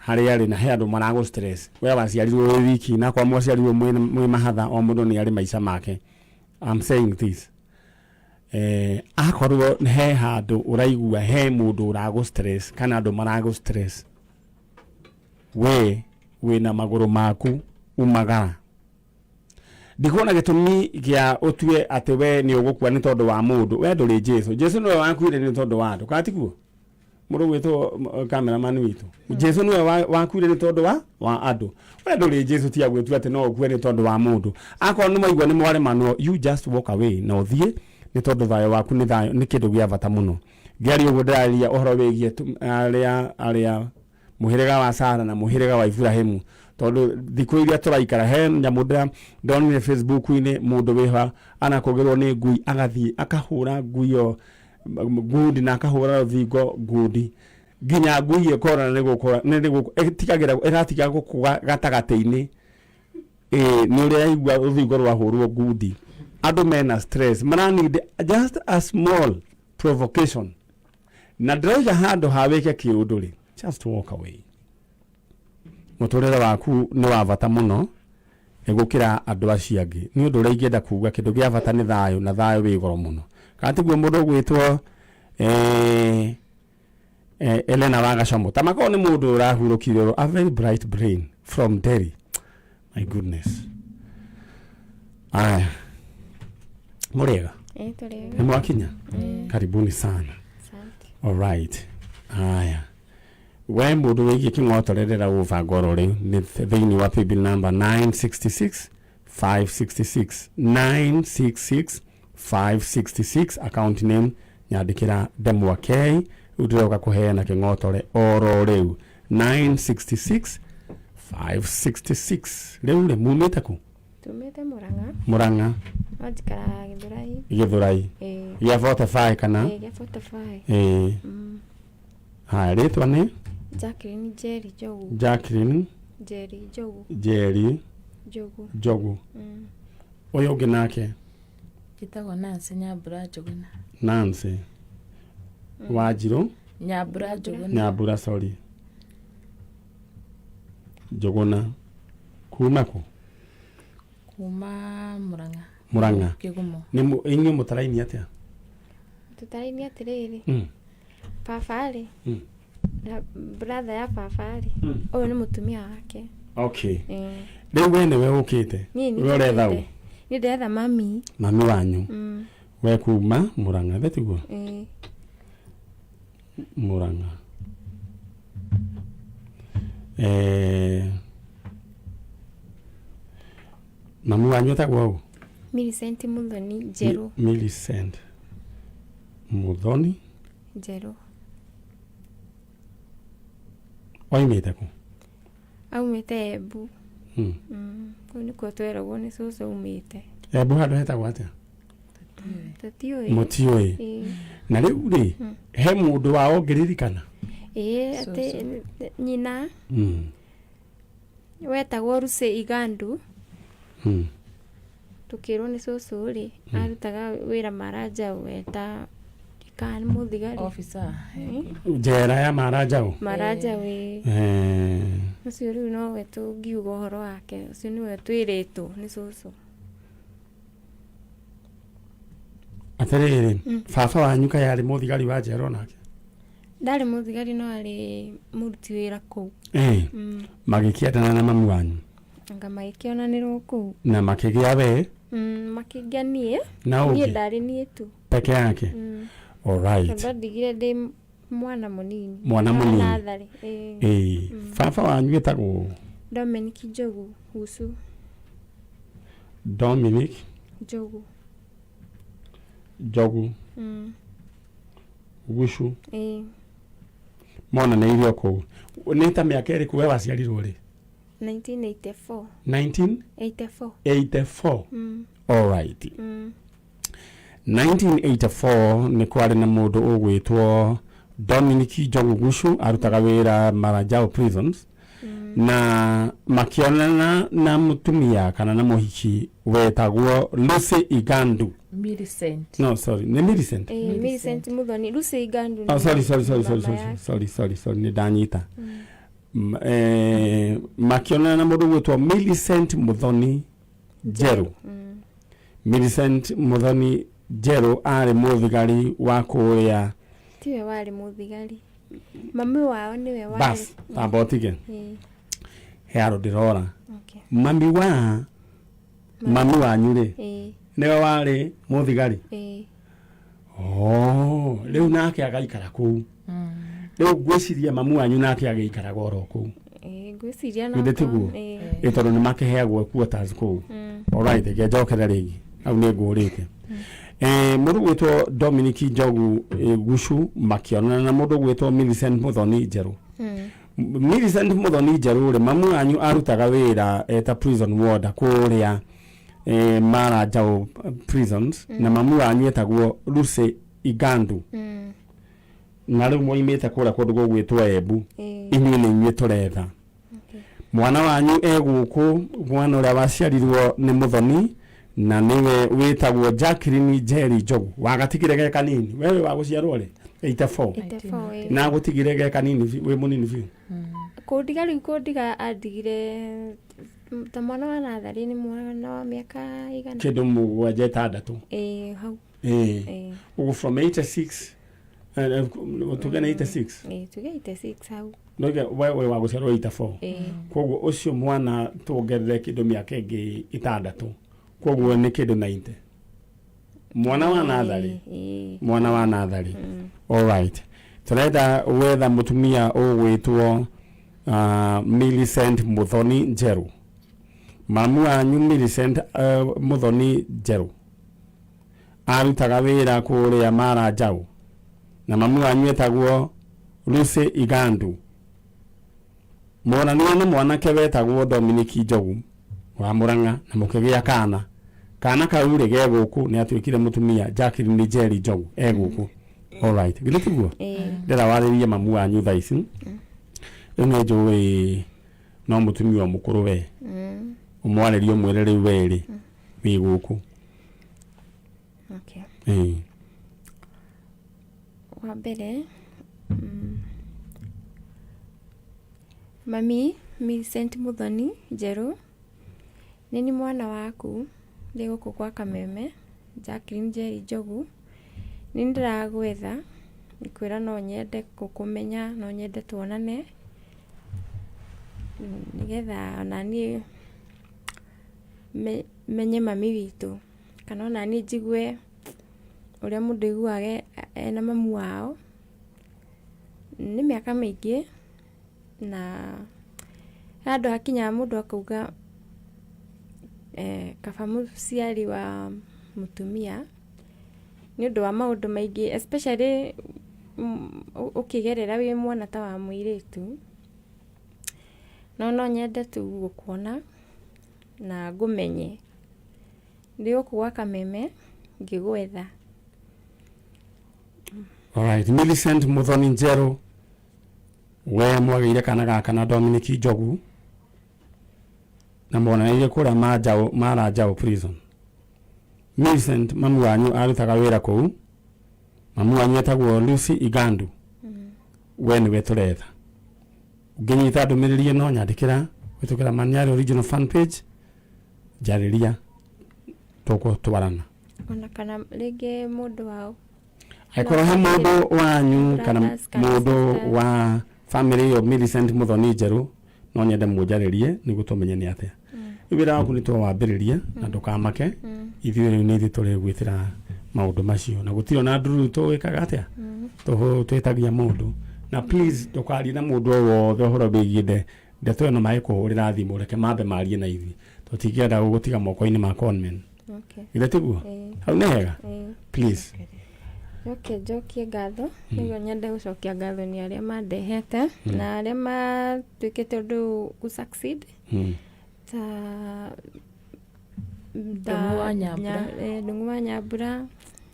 Speaker 1: harĩa arĩ na he andũ maragũ stress, we waciarirwo wĩ wiki na kwa mwaciarirwo mwĩ mahatha, o mũndũ nĩ arĩ maica make. I'm saying this, akorwo he handũ ũraigua he mũndũ ũragũ stress kana andũ maragũ stress, we wĩna magũrũ maku umagara. Ndikuona gĩtũmi gĩa ũtue atĩ we nĩ ũgũkua nĩ tondũ wa mũndũ. We ndũrĩ Jesu. Jesu nĩwe wakuire nĩ tondũ wa andũ, kana tiguo? Mũndũ gwĩtwo cameraman witũ, Jesu nĩwe wakuire nĩ tondũ wa andũ. We ndũrĩ Jesu, tia gwĩtua atĩ no ũkue nĩ tondũ wa mũndũ. Akorwo nĩ mwaigua nĩ mwaremanwo, you just walk away na ũthiĩ, nĩ tondũ thayũ waku nĩ thayũ, nĩ kĩndũ gĩa bata mũno. Ngĩaria ũguo ndĩraria ũhoro wĩgiĩ arĩa mũhĩrĩga wa Sara na mũhĩrĩga wa Ibrahimu, tondũ thikũ iria tũraikara he nyamũ ndonire Facebook-inĩ, mũndũ wĩha anakũgĩrwo nĩ ngui agathiĩ akahũra ngui ĩyo ngundi na akahũra rũthingo ngundi nginya ngui ĩkora nĩ gũkũra nĩ ĩtigagĩra ĩratiga gũkũga gatagatĩ-inĩ nĩ ũrĩa yaigua rũthingo rwahũrwo ngundi. Andũ mena stress, mara need just a small provocation. Na ndĩrauga handũ ha wĩke kĩũndũ rĩ, just walk away. Mũtũrĩre waku nĩ wa bata mũno gũkĩra andũ acio angĩ. Nĩ ũndũ ũrĩa ingĩenda kuga, kĩndũ gĩa bata nĩ thayũ, na thayũ wĩ goro mũno. Kana tiguo mũndũ ũgwĩtwo Elena Wagacomo? Ta makorwo nĩ mũndũ ũrahurũkire, a very bright brain from Derry. My goodness. Aya, mũrĩega? Nĩ mwakinya? Karibuni sana. All right. Aya, we mũndũ wĩgiĩ kĩng'otorerera gũbanga oro rĩu nĩ thĩinĩ wa paybill number 966 566, 966 566, account name nyandĩkĩra Ndemwa K. Rĩu ndĩroka kũheana kĩng'otore oro rĩu, 966 566. Rĩu rĩ, mumĩte kũ?
Speaker 4: Tumĩte Murang'a.
Speaker 1: Murang'a.
Speaker 4: No njikaraga Gĩthũrai.
Speaker 1: Gĩthũrai.
Speaker 4: Ĩĩ.
Speaker 1: Gĩa 45 kana?
Speaker 4: Ĩĩ, gĩa 45.
Speaker 1: Ĩĩ. Haya, rĩtwa nĩ?
Speaker 4: Jacqueline Njeri Njogu.
Speaker 1: Jacqueline
Speaker 4: Njeri Njogu.
Speaker 1: Njeri
Speaker 4: Njogu.
Speaker 1: Njogu. Ũyũ ũngĩ nake?
Speaker 6: Njĩtagwo Nancy Nyambura Njũgũna.
Speaker 1: Nancy Wanjirũ.
Speaker 6: Nyambura Njũgũna.
Speaker 1: Nyambura, sorry, Njũgũna. Kuma kũ?
Speaker 6: Kuma Murang'a.
Speaker 1: Murang'a.
Speaker 6: Kĩgumo.
Speaker 1: Nĩ inyuĩ mũtaraini atĩa?
Speaker 4: Tũtaraini atĩrĩrĩ, baba rĩ na brother ya baba rĩ, ũyũ nĩ mũtumia wake.
Speaker 1: Okay. Rĩu we nĩwe ũkĩte?
Speaker 4: Niĩ
Speaker 1: We ũretha ũ?
Speaker 4: Niĩ ndĩretha mami.
Speaker 1: Mami wanyu. We kuma Murang'a, thĩ tiguo?
Speaker 4: Ĩĩ.
Speaker 1: Murang'a. Mami wanyu etagwo ũ?
Speaker 4: Millicent Muthoni Njerũ.
Speaker 1: Millicent Muthoni
Speaker 4: Njerũ.
Speaker 1: Oimĩte kũ?
Speaker 4: Aumĩte Embu. Kũu nĩkuo tweragwo nĩ cũcũ aumĩte.
Speaker 1: Embu handũ hetagwo atĩa?
Speaker 4: Tũtiũĩ.
Speaker 1: Mũtiũĩ.
Speaker 4: Ĩĩ.
Speaker 1: Na rĩu rĩ, he mũndũ wao ũngĩririkana?
Speaker 4: Ĩĩ, atĩ nyina wetagwo Lucy Igandu. Tukĩrwo nĩ cũcũ rĩ, arutaga wĩra Maranjau eta kana nĩ mũthigari.
Speaker 6: Officer.
Speaker 1: Njera ya Maranjau.
Speaker 4: Maranjau, ĩĩ. Ũcio rĩu nowe tũngiuga ũhoro wake, ũcio nĩwe twĩrĩtwo nĩ cũcũ.
Speaker 1: Atĩrĩrĩ, baba wanyu kaĩ arĩ mũthigari wa njera onake?
Speaker 4: Ndarĩ mũthigari no arĩ mũruti wĩra kũu.
Speaker 1: Magĩkĩendana na mamu wanyu?
Speaker 4: Anga magĩkĩonanĩrwo kũu.
Speaker 1: Na makĩgĩa we?
Speaker 4: Makĩgĩa niĩ.
Speaker 1: Na
Speaker 4: Niĩ
Speaker 1: ũngĩ?
Speaker 4: ndarĩ niĩ tu.
Speaker 1: Peke yake? Alright.
Speaker 4: Tondũ andigire ndĩ mwana mũnini.
Speaker 1: Mwana mũnini.
Speaker 4: Natharĩ. Ĩĩ.
Speaker 1: Ĩĩ. Baba wanyu etagwo?
Speaker 4: Dominic Njogu Gucu.
Speaker 1: Dominic
Speaker 4: Njogu.
Speaker 1: Njogu Gucu.
Speaker 4: Ĩĩ.
Speaker 1: Monanĩirio kũu. Nĩ ta mĩaka ĩrĩkũ we waciarirwo rĩ?
Speaker 4: 1984.
Speaker 1: 1984.
Speaker 4: 84.
Speaker 1: Alright. 1984 nĩ kwarĩ na mũndũ ũgwĩtwo Dominic Njogu Gucu, arutaga wĩra Maranjau Prisons, na makĩonana na mũtumia kana na mũhiki wetagwo Lucy Igandu.
Speaker 6: Millicent.
Speaker 1: No, sorry, nĩ Millicent.
Speaker 4: Ĩĩ, Millicent Muthoni. Lucy Igandu.
Speaker 1: Oh, sorry, sorry, sorry, sorry,
Speaker 4: mama
Speaker 1: sorry,
Speaker 4: yake.
Speaker 1: sorry, sorry, sorry, nĩ ndanyita. Makĩonana na mũndũ ũgwĩtwo Millicent Muthoni Njerũ. Millicent Muthoni Njerũ arĩ mũthigari wa kũrĩa.
Speaker 4: Tiwe warĩ mũthigari. Mami wao nĩwe warĩ.
Speaker 1: Bas, tamba ũtige.
Speaker 4: Ĩĩ.
Speaker 1: He handũ ndĩrora.
Speaker 4: Okay.
Speaker 1: Mami wa mami wanyu rĩ,
Speaker 4: Ĩĩ.
Speaker 1: nĩwe warĩ mũthigari?
Speaker 4: Ĩĩ.
Speaker 1: Oh, rĩu nake agaikara kũu. Rĩu ngwĩciria mamu wanyu nake agĩikaraga oro kũu.
Speaker 4: Ĩĩ, ngwĩciria no.
Speaker 1: Githĩ tiguo?
Speaker 4: Ĩĩ.
Speaker 1: Ĩ tondũ nĩ makĩheagwo quarters kũu. Alright, reke njokere rĩngĩ hau nĩ ngũrĩte. Mũndũ gwĩtwo Dominic Njogu Gucu makĩonana na mũndũ gwĩtwo Millicent Muthoni Njerũ. Millicent Muthoni Njerũ rĩ, mamu wanyu arutaga wĩra eta prison warder kũrĩa Maranjau Prisons, na mamu wanyu etagwo Lucy Igandu. Na rĩu moimĩte kũrĩa kũndũ gũgwĩtwo Embu. Inyuĩ nĩ inyuĩ tũretha. Mwana wanyu e gũkũ, mwana ũrĩa waciarirwo nĩ Muthoni na nĩwe wĩtagwo Jacqueline Njeri Njogu. Wagatigire ge kanini. Wewe wa gũciarwo rĩ? 84.
Speaker 4: 84, ĩĩ.
Speaker 1: Na gũtigire ge kanini wĩ mũnini biũ.
Speaker 4: Kũndiga rĩu, kũndiga andigire ta mwana wa natharĩ, nĩ mwana wa mĩaka igana?
Speaker 1: Kĩndũ 7, 6.
Speaker 4: Ĩĩ, hau.
Speaker 1: Ĩĩ.
Speaker 4: Ĩĩ.
Speaker 1: Ũguo from 86, tuge na 86.
Speaker 4: Ĩĩ, tuge 86 hau.
Speaker 1: Ndoige wewe wa gũciarwo 84.
Speaker 4: Ĩĩ.
Speaker 1: Koguo ũcio mwana tuongerere kĩndũ mĩaka ĩngĩ 6, koguo nĩ kĩndũ 90, mwana wa natharĩ.
Speaker 4: Ĩĩ.
Speaker 1: Mwana wa natharĩ. Alright, tũrenda gwetha mũtumia ũgwĩtwo Millicent Muthoni Njerũ. Mamu wanyu Millicent Muthoni Njerũ arutaga wĩra kũrĩa Maranjau, na mamu wanyu etagwo Lucy Igandu. Monanire na mwanake wetagwo Dominic Njogu wa Murang'a na mũkĩgĩa kana. Kana kau rĩ, ge gũkũ, nĩ atuĩkire mũtumia Jacqueline Njeri Njogu, e gũkũ. Alright, githĩ tiguo?
Speaker 4: Ĩĩ.
Speaker 1: Ndĩra warĩrie mamu wanyu thaa ici. Rĩu nĩ njũĩ no mũtumia mũkũrũ we. Ũmwarĩrie ũmwĩre rĩu we rĩ wĩ gũkũ.
Speaker 4: Okay.
Speaker 1: Ĩĩ.
Speaker 4: Wa mbere, mami Millicent Muthoni Njerũ, nĩ ni mwana waku ndĩ gũkũ kwa Kameme, Jacqueline Njeri Njogu. Nĩ ndĩragwetha ngwĩra no nyende gũkũmenya, no nyende tuonane, nĩgetha onaniĩ menye mami witũ, kana onaniĩ njigue ũrĩa mũndũ aiguaga ena mamu wao. Nĩ mĩaka mĩingĩ na handũ hakinyaga mũndũ akauga kaba mũciari wa mũtumia nĩ ũndũ wa maũndũ maingĩ, especially ũkĩgerera wĩ mwana ta wa mũirĩtu. No nyende tu gũkuona. Na ngũmenye. Ndĩ gũkũ gwa Kameme ngĩgwetha.
Speaker 1: Alright, Millicent Muthoni Njeru we mwagĩire kana gaka na Dominic Njogu na monanĩirie kũrĩa Manjaũ Mara Njaũ prison. Millicent mamu wanyu arutaga wĩra kũu, mamu wanyu etagwo Lucy Igandu. We nĩwe tũretha. Ũngĩnyita ndũmĩrĩri ĩno nyandĩkĩra gwĩtũkĩra Maniari original fan page, njarĩria tũgũtwarana.
Speaker 4: Ona kana rĩngĩ mũndũ wao.
Speaker 1: Angĩkorwo he mũndũ wanyu kana
Speaker 4: Brothers kana
Speaker 1: mũndũ
Speaker 4: sisters.
Speaker 1: Wa family ĩyo Millicent Muthoni Njeru no nyende mũnjarĩrie nĩguo tũmenye nĩ atĩa. Rĩu wĩra waku nĩ twawambĩrĩria na ndũkamake, ithuĩ rĩu nĩ ithuĩ tũrĩgwĩtĩra maũndũ macio na gũtirĩ ona ndururu tũĩkaga atĩa twĩtagia mũndũ. Na please ndũkarie na mũndũ o wothe ũhoro wĩgiĩ ndeto ĩno magĩkũhũrĩra thimũ, reke mambe marie na ithuĩ, tũtingĩenda gũgũtiga moko-inĩ ma conmen.
Speaker 4: Okay.
Speaker 1: Githĩ tiguo?
Speaker 4: Ĩĩ.
Speaker 1: Hau nĩ hega?
Speaker 4: Ĩĩ.
Speaker 1: Please.
Speaker 4: Njoke njokie ngatho nĩguo nyende gũcokia ngatho nĩ arĩa mandehete na arĩa matuĩkĩte ũndũ gũ succeed ta
Speaker 6: Ndung'u wa Nyambura.
Speaker 4: Ndung'u wa Nyambura.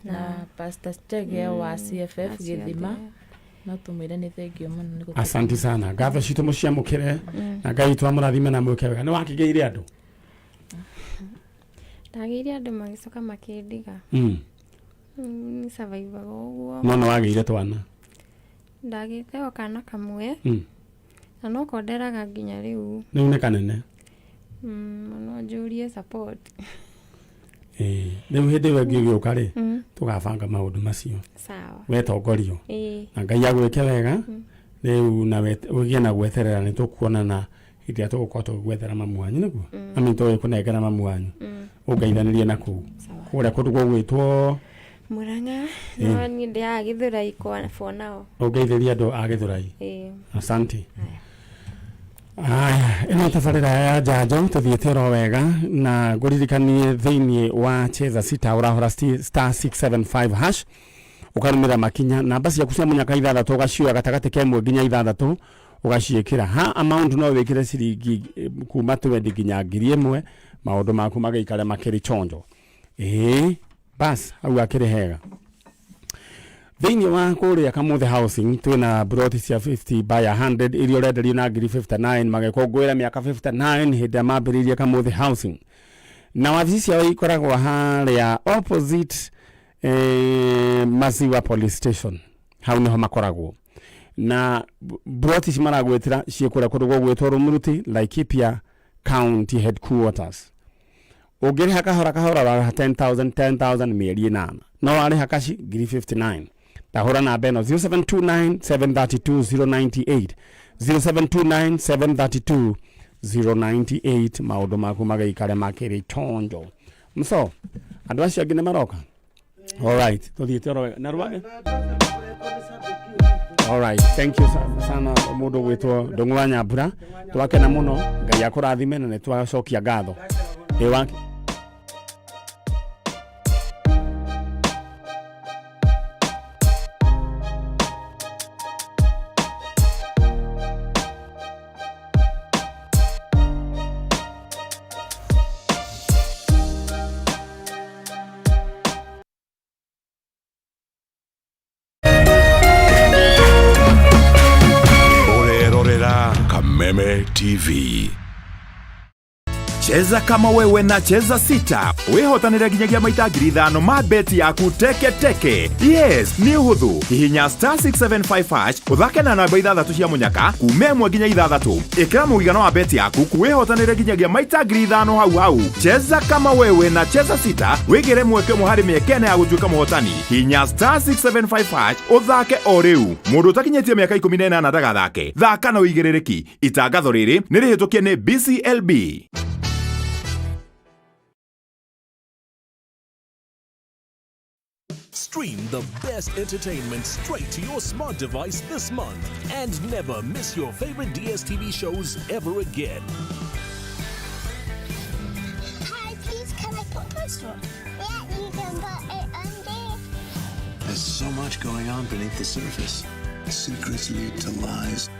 Speaker 6: Na Pastor Chege wa CFF
Speaker 4: acio
Speaker 6: Gĩthima.
Speaker 4: othe.
Speaker 6: No tũmwĩre nĩ thengiũ mũno nĩ gũtũteithia.
Speaker 1: Asanti sana, ngatho citũ mũciamũkĩre na Ngai witũ amũrathime na mwĩke wega. Nĩ wakĩgĩire andũ?
Speaker 4: Ndagĩire andũ magĩcoka makĩndiga. Nĩ survivaga ũguo.
Speaker 1: No nĩ wagĩire twana?
Speaker 4: Ndagĩte o kana kamwe na no konderaga nginya rĩu.
Speaker 1: Rĩu nĩ kanene?
Speaker 4: No njũrie support.
Speaker 1: Ĩĩ, rĩu hĩndĩ ĩyo ĩngĩ ũgĩũka rĩ, tũgabanga maũndũ macio.
Speaker 4: Sawa.
Speaker 1: Wetongorio.
Speaker 4: Ĩĩ.
Speaker 1: Na Ngai agwĩke wega rĩu na ũgĩe na gweterera nĩ tũkuonana hĩndĩ ĩrĩa tũgũkorwo tũgĩgwethera mamu wanyu nĩguo ami tũgĩkũnengera mamu wanyu ũngeithanĩrie na kũu kũrĩa kũndũ gũgwĩtwo
Speaker 4: Murang'a. No niĩ ndĩaga Gĩthũrai kwa for now.
Speaker 1: Ũngeithĩrie andũ a Gĩthũrai.
Speaker 4: Ĩĩ.
Speaker 1: Asante. Aya, ĩno tabarĩra ya njanjo tũthiĩte oro wega na ngũririkanie thĩinĩ wa cheza sita ũrahũra star 675 hash ũkarũmĩrĩra makinya namba ciaku cia mũnyaka ithathatũ ũgacioya gatagatĩ ka ĩmwe nginya ithathatũ ũgaciĩkĩra ha amount no wĩkĩre ciringi kuma 20 nginya 1000 maũndũ maku magĩikare makĩrĩ chonjo. Ĩĩ bas, hau akĩrĩ hega. Thĩinĩ wa kũrĩa Kamuthe Housing twĩna broti cia 50 by 100 iria ũrenderio na ngiri 59 magĩkũngũĩra mĩaka 59 hĩndĩ ĩrĩa mambĩrĩirie Kamuthe Housing, na wabici ciao ikoragwo harĩa opposite Maziwa Police Station, hau niho makoragwo na broti ici maragwĩtĩra ciĩ kũrĩa kũndũ gũgwĩtwo Rumuruti, Laikipia County headquarters. Ũngĩrĩha kahora kahora ũrarĩha 10,000 10,000 mĩeri 8, no warĩha kaci ngiri 59. Tahũra namba ĩno 0729 732 098, 0729 732 098, maũndũ maku magaikare makĩrĩ chonjo. Mso andũ acio angĩ nĩ maroka. Alright, tũthiĩte oro wega na rwage. Alright, thank you sana mũndũ gwĩtwo Ndung'u wa Nyambura, twakena mũno, Ngai akũrathime na nĩ twacokia ngatho. Ĩ wake
Speaker 7: Ũrerorera Kameme TV.
Speaker 8: Cheza kama wewe na Cheza Sita wihotanire nginyagia maita 5,000 ma beti yaku teke teke. Yes, nĩ ũhũthũ. Hihinya star 675 hash ũthake na namba ithathatũ cia mũnyaka kuma ĩmwe nginya ithathatũ. Ĩkĩra mũigana wa beti yaku wihotanire nginyagia maita 5,000 hau hau. Cheza kama wewe na Cheza Sita wĩgĩre mweke ũmwe harĩ mĩeke ĩna ya gũtuĩka mũhotani. Hihinya star 675 hash ũthake o rĩu. Mũndũ ũtakinyĩtie mĩaka 18 ndagathake. Thaka na ũigĩrĩrĩki. Itangatho rĩrĩ nĩ rĩhĩtũkie nĩ BCLB.
Speaker 9: Stream the best entertainment straight to your smart device this month and never miss your favorite DSTV shows ever again.
Speaker 10: Hi, please can I put my straw? Yeah, you can put it on there.
Speaker 11: There's so much going on beneath the surface. Secrets lead to lies.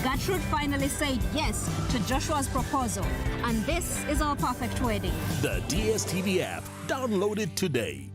Speaker 11: Gertrude finally said yes to Joshua's proposal, and this is our perfect wedding.
Speaker 9: The DSTV app. Download it today.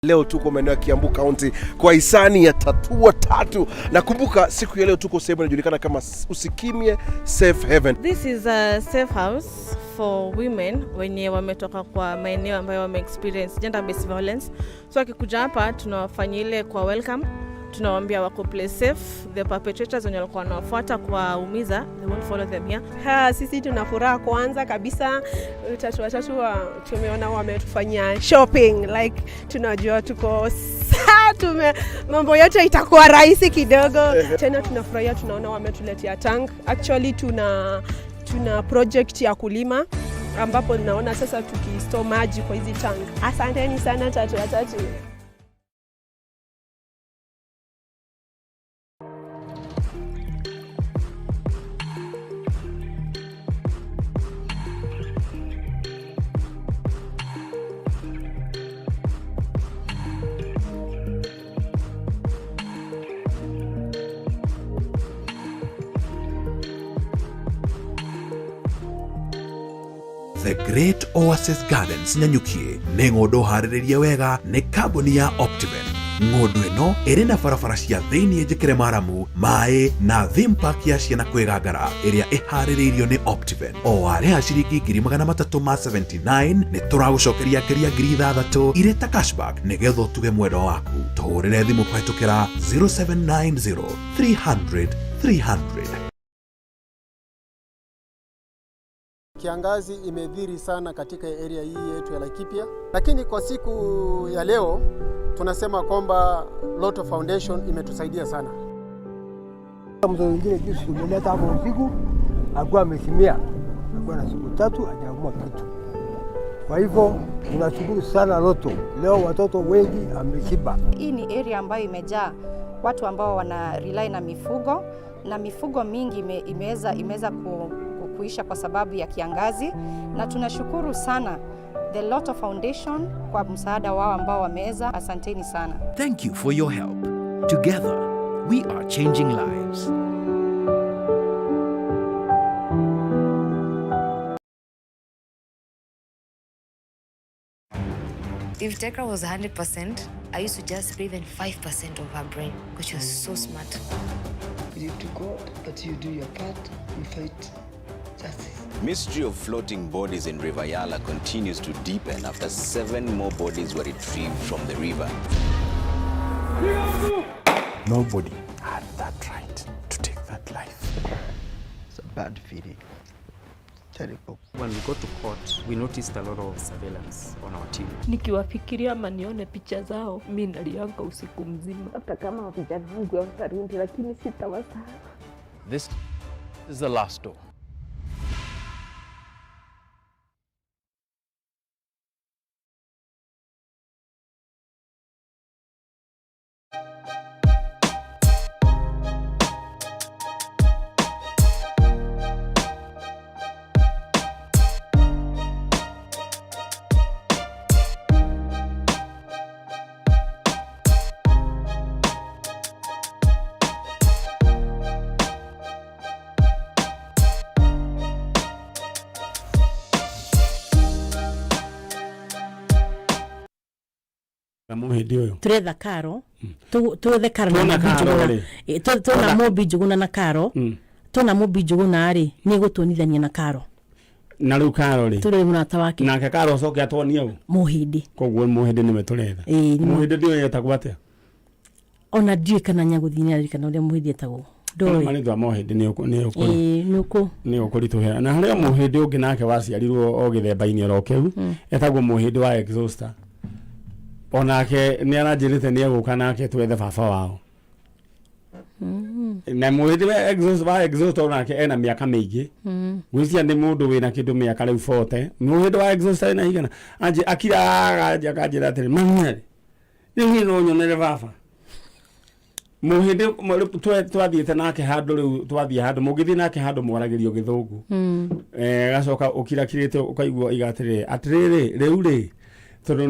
Speaker 12: Leo tuko maeneo ya Kiambu County kwa hisani ya Tatua Tatu, na kumbuka siku ya leo tuko sehemu inajulikana kama Usikimye Safe Haven.
Speaker 13: This is a safe house for women wenye wametoka kwa maeneo ambayo wame experience gender based violence. So akikuja hapa tunawafanyia ile kwa welcome, tunawaambia wako place safe, the perpetrators wenye walikuwa wanawafuata kuwaumiza, they won't follow them here.
Speaker 14: Ha, sisi tuna furaha kwanza kabisa, Tatu Watatu tumeona wametufanyia shopping like tunajua tuko saa tume mambo yote itakuwa rahisi kidogo. Tena tunafurahia, tunaona wametuletea tank. Actually tuna project ya kulima ambapo naona sasa tukistore maji kwa hizi tank. Asanteni sana Tatu Watatu.
Speaker 7: The Great Oasis Gardens Nanyuki nĩ ng'ũndũ harĩrĩrie wega nĩ kambuni ya Optiven. Ng'ũndũ ĩno ĩrĩ na barabara cia thĩiniĩ njĩkĩre maramu, maĩ na theme park ya ciana kwĩgangara ĩrĩa ĩharĩrĩirio nĩ Optiven. O warĩha ciringi 379,000 nĩ tũragũcokeria ngeria 6,000 irĩ ta cashback nĩgetha ũtuge mwendwa waku. Tũhũrĩre thimũ kũhetũkĩra 0790 300 300.
Speaker 15: Kiangazi imedhiri sana katika area hii yetu ya Laikipia, lakini kwa siku ya leo tunasema kwamba Lotto Foundation imetusaidia sana.
Speaker 16: Mtoto mwingine juzi tumeleta hapo usiku, alikuwa amesimia, alikuwa na siku 3 hajaumwa kitu. Kwa hivyo tunashukuru sana Lotto, leo watoto wengi ameshiba.
Speaker 17: Hii ni area ambayo imejaa watu ambao wana rely na mifugo na mifugo mingi imeweza kuisha kwa sababu ya kiangazi, na tunashukuru sana The Lotto Foundation kwa msaada wao ambao wameweza. Asanteni sana.
Speaker 18: Thank you for your help. Together, we are changing lives.
Speaker 19: If Tekra was 100%, I used to just breathe in 5% of her brain because she was so smart.
Speaker 5: Believe to God, but you do your part, you fight justice.
Speaker 20: Mystery of floating bodies in River Yala continues to deepen after 7 more bodies were retrieved from the river.
Speaker 1: Nobody had that right to take that life.
Speaker 5: It's a bad feeling. Terrible.
Speaker 21: When we got to court, we noticed a lot of surveillance on our team.
Speaker 6: Nikiwafikiria ama nione picha zao, mi nalianga usiku mzima.
Speaker 22: Hata kama vijana wangu hawatarudi, lakini sitawasahau.
Speaker 23: This is the last door.
Speaker 1: Na muhĩndĩ ũyũ
Speaker 24: turetha karo twethe karo na
Speaker 1: Tuona
Speaker 24: Mumbi
Speaker 1: Karo
Speaker 24: Njuguna.
Speaker 1: rĩ.
Speaker 24: Tuona
Speaker 1: Tuona-
Speaker 24: Mumbi Njuguna na karo tuona Mumbi Njuguna rĩ nĩ gũtuonithania na karo
Speaker 1: na rĩu karo rĩ
Speaker 24: tũrĩ mũrata wake
Speaker 1: nake karo acoke atuonie ũ
Speaker 24: Mũhĩndĩ
Speaker 1: koguo mũhĩndĩ nĩwe tũretha
Speaker 24: Ĩĩ, nĩ
Speaker 1: mũhĩndĩ ndiũĩ etagwo atĩa
Speaker 24: ona ndiũĩ kana nyagũthiĩ nĩ aririkana ũrĩa Mũhĩndĩ etagwo ndoĩ
Speaker 1: marĩtwa mohĩndĩ nĩ
Speaker 24: Ĩĩ, nĩ ũkũ
Speaker 1: nĩ ũkũritũhĩra na harĩ o mũhĩndĩ ũngĩ nake waciarirwo o gĩthemba-inĩ oro kĩu etagwo mũhĩndĩ wa exhauster onake nĩ aranjĩrĩte nĩ egũka nake twethe baba wao na mũhĩndĩ wa exhaust wa exhaust onake ena mĩaka mĩingĩ gwĩcia nĩ mũndũ wĩna kĩndũ mĩaka rĩu 40 mũhĩndĩ wa exhaust ena igana anjĩ akiraga anjĩ akanjĩra atĩrĩ mami rĩu niĩ no nyonere baba mũhĩndĩ twathiĩte nake handũ rĩu twathiĩ handũ mũngĩthiĩ nake handũ mwaragĩrio gĩthũngũ gacoka ũkirakirĩte ũkaigua iga atĩrĩrĩ atĩrĩrĩ rĩu rĩ tondũ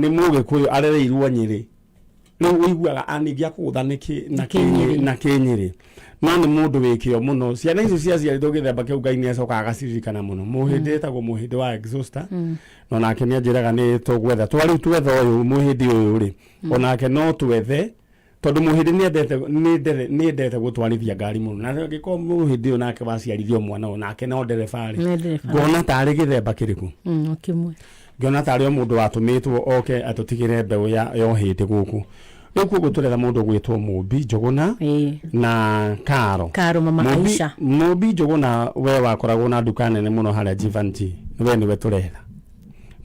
Speaker 1: nĩ mũgĩkũyũ arereirwo Nyĩrĩ Rĩu ũiguaga aningĩ akũgũtha nĩkĩ na
Speaker 24: Kĩnyĩrĩ.
Speaker 1: kĩ- na kĩnyĩrĩ no nĩ mũndũ wĩ kĩo mũno. Ciana icio ciaciarĩtwo gĩthemba kĩu, Ngai nĩ acokaga agaciririkana mũno. Mũhĩndĩ ĩtagwo mũhĩndĩ wa exhauster. No nake nĩ anjĩraga nĩ tũgwetha twa rĩu twetha ũyũ mũhĩndĩ ũyũ rĩ, onake no twethe, tondũ mũhĩndĩ nĩ endete gũtwarithia ngari mũno, na angĩkorwo mũhĩndĩ ũyũ nake waciarithio mwana ũyũ nake no ndereba rĩ,
Speaker 24: Nĩ ndereba.
Speaker 1: Ngona tarĩ gĩthemba kĩrĩkũ?
Speaker 24: O kĩmwe.
Speaker 1: Ngĩona tarĩ o mũndũ watũmĩtwo oke atũtigĩre mbeũ ya ũhĩndĩ gũkũ. Rĩu koguo tũretha mũndũ ũgwĩtwo Mũmbi Njũgũna na Karo.
Speaker 24: Karo, Mama Aisha.
Speaker 1: Mũmbi Njũgũna, we wakoragwo na nduka nene mũno harĩa Jivanji, we nĩwe tũretha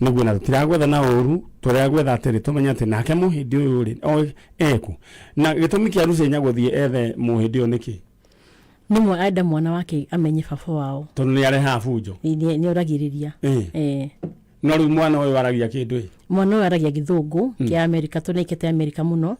Speaker 1: nĩguo, na tũtiragwetha na ũru, tũragwetha atĩrĩ tũmenye atĩ nake mũhĩndĩ ũyũ rĩ o eku na gĩtũmi kĩa Rucenya gũthiĩ ethe mũhĩndĩ ũyũ nĩkĩ?
Speaker 24: Nĩmwe enda mwana wake amenye baba wao.
Speaker 1: Tondũ nĩ arehaga bunjo.
Speaker 24: Nĩ oragĩrĩria.
Speaker 1: No rĩu mwana ũyũ aragia kĩndũ ĩ?
Speaker 24: Mwana ũyũ aragia gĩthũngũ kĩa Amerika, tondũ nĩaikĩte Amerika mũno,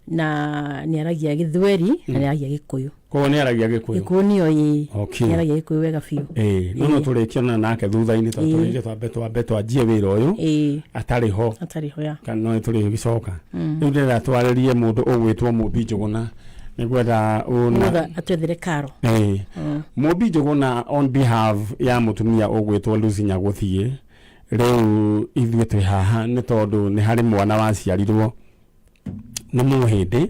Speaker 24: na nĩ aragia gĩthweri na nĩ aragia gĩkũyũ.
Speaker 1: Koguo nĩ aragia gĩkũyũ?
Speaker 24: Gĩkũyũ nĩyo ĩ.
Speaker 1: Okay.
Speaker 24: Nĩ aragia gĩkũyũ wega biũ.
Speaker 1: Ĩĩ, no tũrĩkĩonana nake thutha-inĩ, tondũ tũrĩkie twambe twanjie wĩra ũyũ atarĩ ho.
Speaker 24: Atarĩ ho ya.
Speaker 1: Kana no nĩtũrĩgĩcoka. Rĩu ndĩrenda twarĩrie mũndũ ũgwĩtwo Mũmbi Njũgũna, nĩngwenda ũna
Speaker 24: Nĩgetha atwethere Karo.
Speaker 1: Ĩĩ. Mũmbi Njũgũna, on behalf ya mũtumia ũgwĩtwo Lucy Nyagũthiĩ, rĩu ithuĩ twĩ haha nĩ tondũ nĩ harĩ mwana waciarirwo nĩ mũhĩndĩ,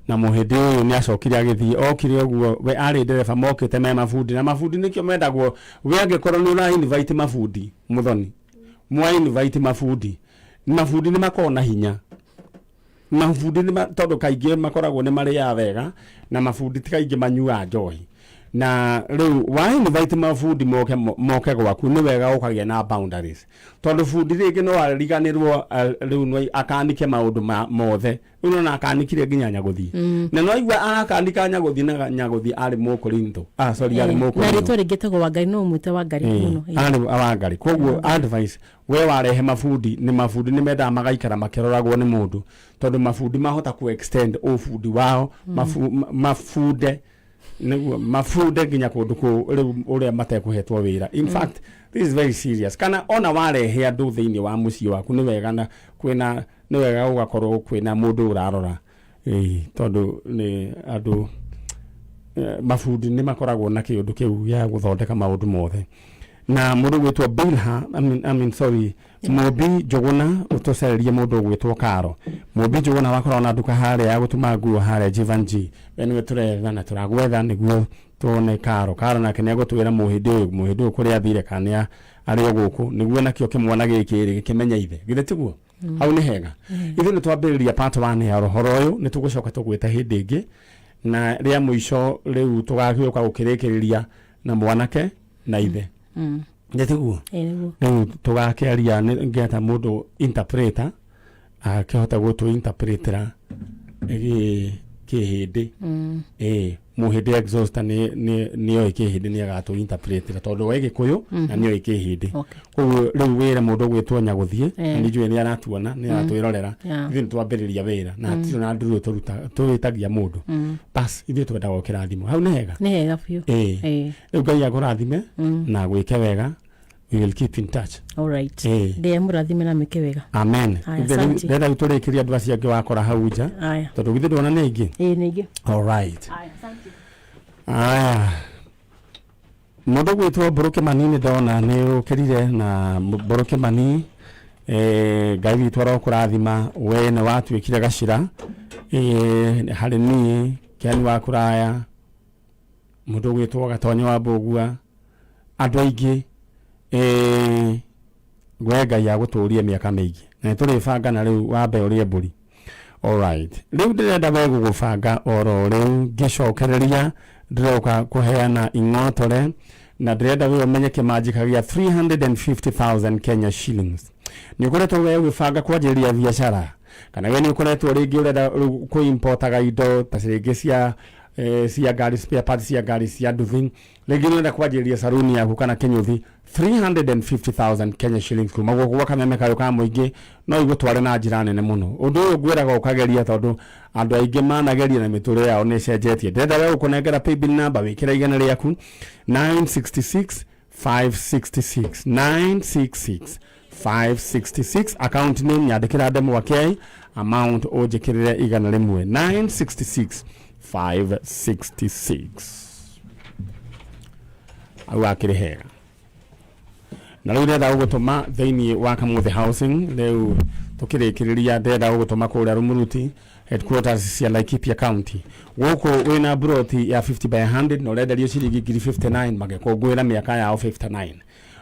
Speaker 1: na mũhĩndĩ ũyũ nĩ acokire agĩthiĩ okire ũguo we arĩ ndereba, mokĩte me mabundi, na mabundi nĩkĩo mendagwo. We angĩkorwo nĩ ũra invite mabundi, mũthoni mwa invite mabundi, mabundi nĩ makoragwo na hinya. Mabundi nĩ tondũ kaingĩ makoragwo nĩ marĩaga wega, na mabundi ti kaingĩ manyuaga njohi. Na rĩu wa invite mabundi moke gwaku, nĩ wega ũkagĩa na boundaries, tondũ bundi rĩngĩ no ariganĩrwo, rĩu no akanike maũndũ mothe. Rĩu nona akanikire nginya Nyagũthiĩ. Na no aigua arakanika Nyagũthiĩ, na Nyagũthiĩ arĩ mũkũrintho, ah sorry, arĩ
Speaker 24: Na
Speaker 1: mũkũrintho.
Speaker 24: rĩtwa rĩngĩ etagwo Wangari, no ũmwĩte Wangari mũno.
Speaker 1: Arĩ Wangari. Koguo advice, we warehe mabundi, nĩ mabundi nĩ mendaga magaikara makĩroragwo nĩ mũndũ, tondũ mabundi mahota ku extend ũbundi wao. Mabunde nĩguo mabunde nginya kũndũ kũ rĩu ũrĩa matekũhetwo wĩra. In fact, this is very serious. Kana ona warehe andũ thĩinĩ wa mũciĩ waku, nĩ wega na kwĩna nĩ wega gũgakorwo kwĩna mũndũ ũrarora. Ĩĩ, tondũ nĩ andũ mabundi nĩ makoragwo na kĩũndũ kĩu gĩa gũthondeka maũndũ mothe. Na mũndũ ũgwĩtwo Bilha, I mean, sorry, Mũmbi Njũgũna, ũtũcererie mũndũ ũgwĩtwo Karo. Mũmbi Njũgũna wakoragwo na nduka harĩa ya gũtuma nguo harĩa Jivanji, we nĩwe tũretha na tũragwetha nĩguo tuone Karo. Karo nake nĩ egũtwĩra mũhĩndĩ ũyũ kũrĩa athire, kana nĩ arĩ o gũkũ, nĩguo nakĩo kĩmwana gĩkĩ rĩ gĩkĩmenye ithe. Githĩ tiguo? Hau nĩ hega. Ithuĩ nĩ twambĩrĩria part 1 ya ũhoro ũyũ, nĩ tũgũcoka tũgwĩte hĩndĩ ĩngĩ, na rĩa mũico rĩu tũgagĩũka gũkĩrĩkĩrĩria na mwanake na ithe. Nĩ tiguo?
Speaker 24: Ĩĩ, nĩguo.
Speaker 1: Rĩu tũgakĩaria ngeta mũndũ interpreter akĩhota gũtũ interpretera gĩ kĩhĩndĩ. Ĩĩ, mũhĩndĩ exhauster nĩ nĩoĩ kĩhĩndĩ, nĩ agatũ interpretera tondũ we gĩkũyũ na nĩoĩ kĩhĩndĩ. Koguo rĩu wĩre mũndũ ũgwĩtwo Nyagũthiĩ, na nĩ njũĩ nĩ aratuona, nĩ aratwĩrorera. Ithuĩ nĩ twambĩrĩria wĩra na hatirĩ na ndurũ tũruta tũwĩtagia mũndũ. Bas, ithuĩ twendaga kĩrathimo. Hau nĩ hega?
Speaker 24: Nĩ hega biũ.
Speaker 1: Ĩĩ. Rĩu Ngai akũrathime na gwĩke wega. We will keep in touch.
Speaker 24: All right.
Speaker 1: Ĩĩ.
Speaker 24: Ndĩ mũrathime na mwĩke wega.
Speaker 1: Amen.
Speaker 24: Aya, asante.
Speaker 1: Ndĩrenda rĩu tũrĩkĩrie andũ acio angĩ wakora hau nja.
Speaker 24: Aya.
Speaker 1: Tondũ githĩ ndona nĩ aingĩ?
Speaker 24: Ĩĩ, nĩ aingĩ.
Speaker 1: All right.
Speaker 24: Aya, asante.
Speaker 1: Aya, mũndũ gwĩtwo Mbũrũ Kĩmani, nĩ ndona nĩ ũkĩrire na Mbũrũ Kĩmani, Ngai witũ arokũrathima. We nĩ watuĩkire gacĩra harĩ niĩ kĩani wa kũraya, mũndũ ũgwĩtwo Gatonyo wa Mbũgua, andũ aingĩ. We Ngai agũtũrie mĩaka mĩingĩ, na nĩ tũrĩbanga na rĩu wambe ũrĩe mbũri. Alright, rĩu ndĩrenda we gũgũbanga oro rĩu ngĩcokereria, ndĩroka kũheana ing'otore, na ndĩrenda we ũmenye kĩmanjĩka gĩa 350,000 Kenya shillings. Nĩ ũkoretwo we ũgĩbanga kwanjĩrĩria biacara, kana we nĩ ũkoretwo rĩngĩ ũrenda rĩu kũ-importaga indo ta rĩngĩ cia ngari, spare parts cia ngari, cia nduthi, rĩngĩ nĩ ũrenda kwanjĩrĩria saruni yaku kana kĩnyũthi. 350,000 Kenya shillings kuma gũkũ gwa kameme kayũ ka mũingĩ no igũtware na njĩra nene mũno. Ũndũ ũyũ ngwĩraga ũkageria, tondũ andũ aingĩ manageria na mĩtũrĩre yao nĩ ĩcenjetie. Ndĩrenda we gũkũnengera paybill number wĩkĩre 100 rĩaku, 966 566, 966. 566. Account name nyandĩkĩra ndemwa K, amount ũnjĩkĩrĩre 100. 966 566. Au akĩrĩ hega. Na rĩu ndĩrenda gũgũtũma thĩinĩ wa Kamuthe Housing. Rĩu tũkĩrĩkĩrĩria ndĩrenda gũgũtũma kũrĩa Rumuruti, headquarters cia Laikipia County. Gũkũ wĩna broti ya 50 by 100 na ũrenderio ciringi ngiri 59 magĩkũngũĩra mĩaka yao 59.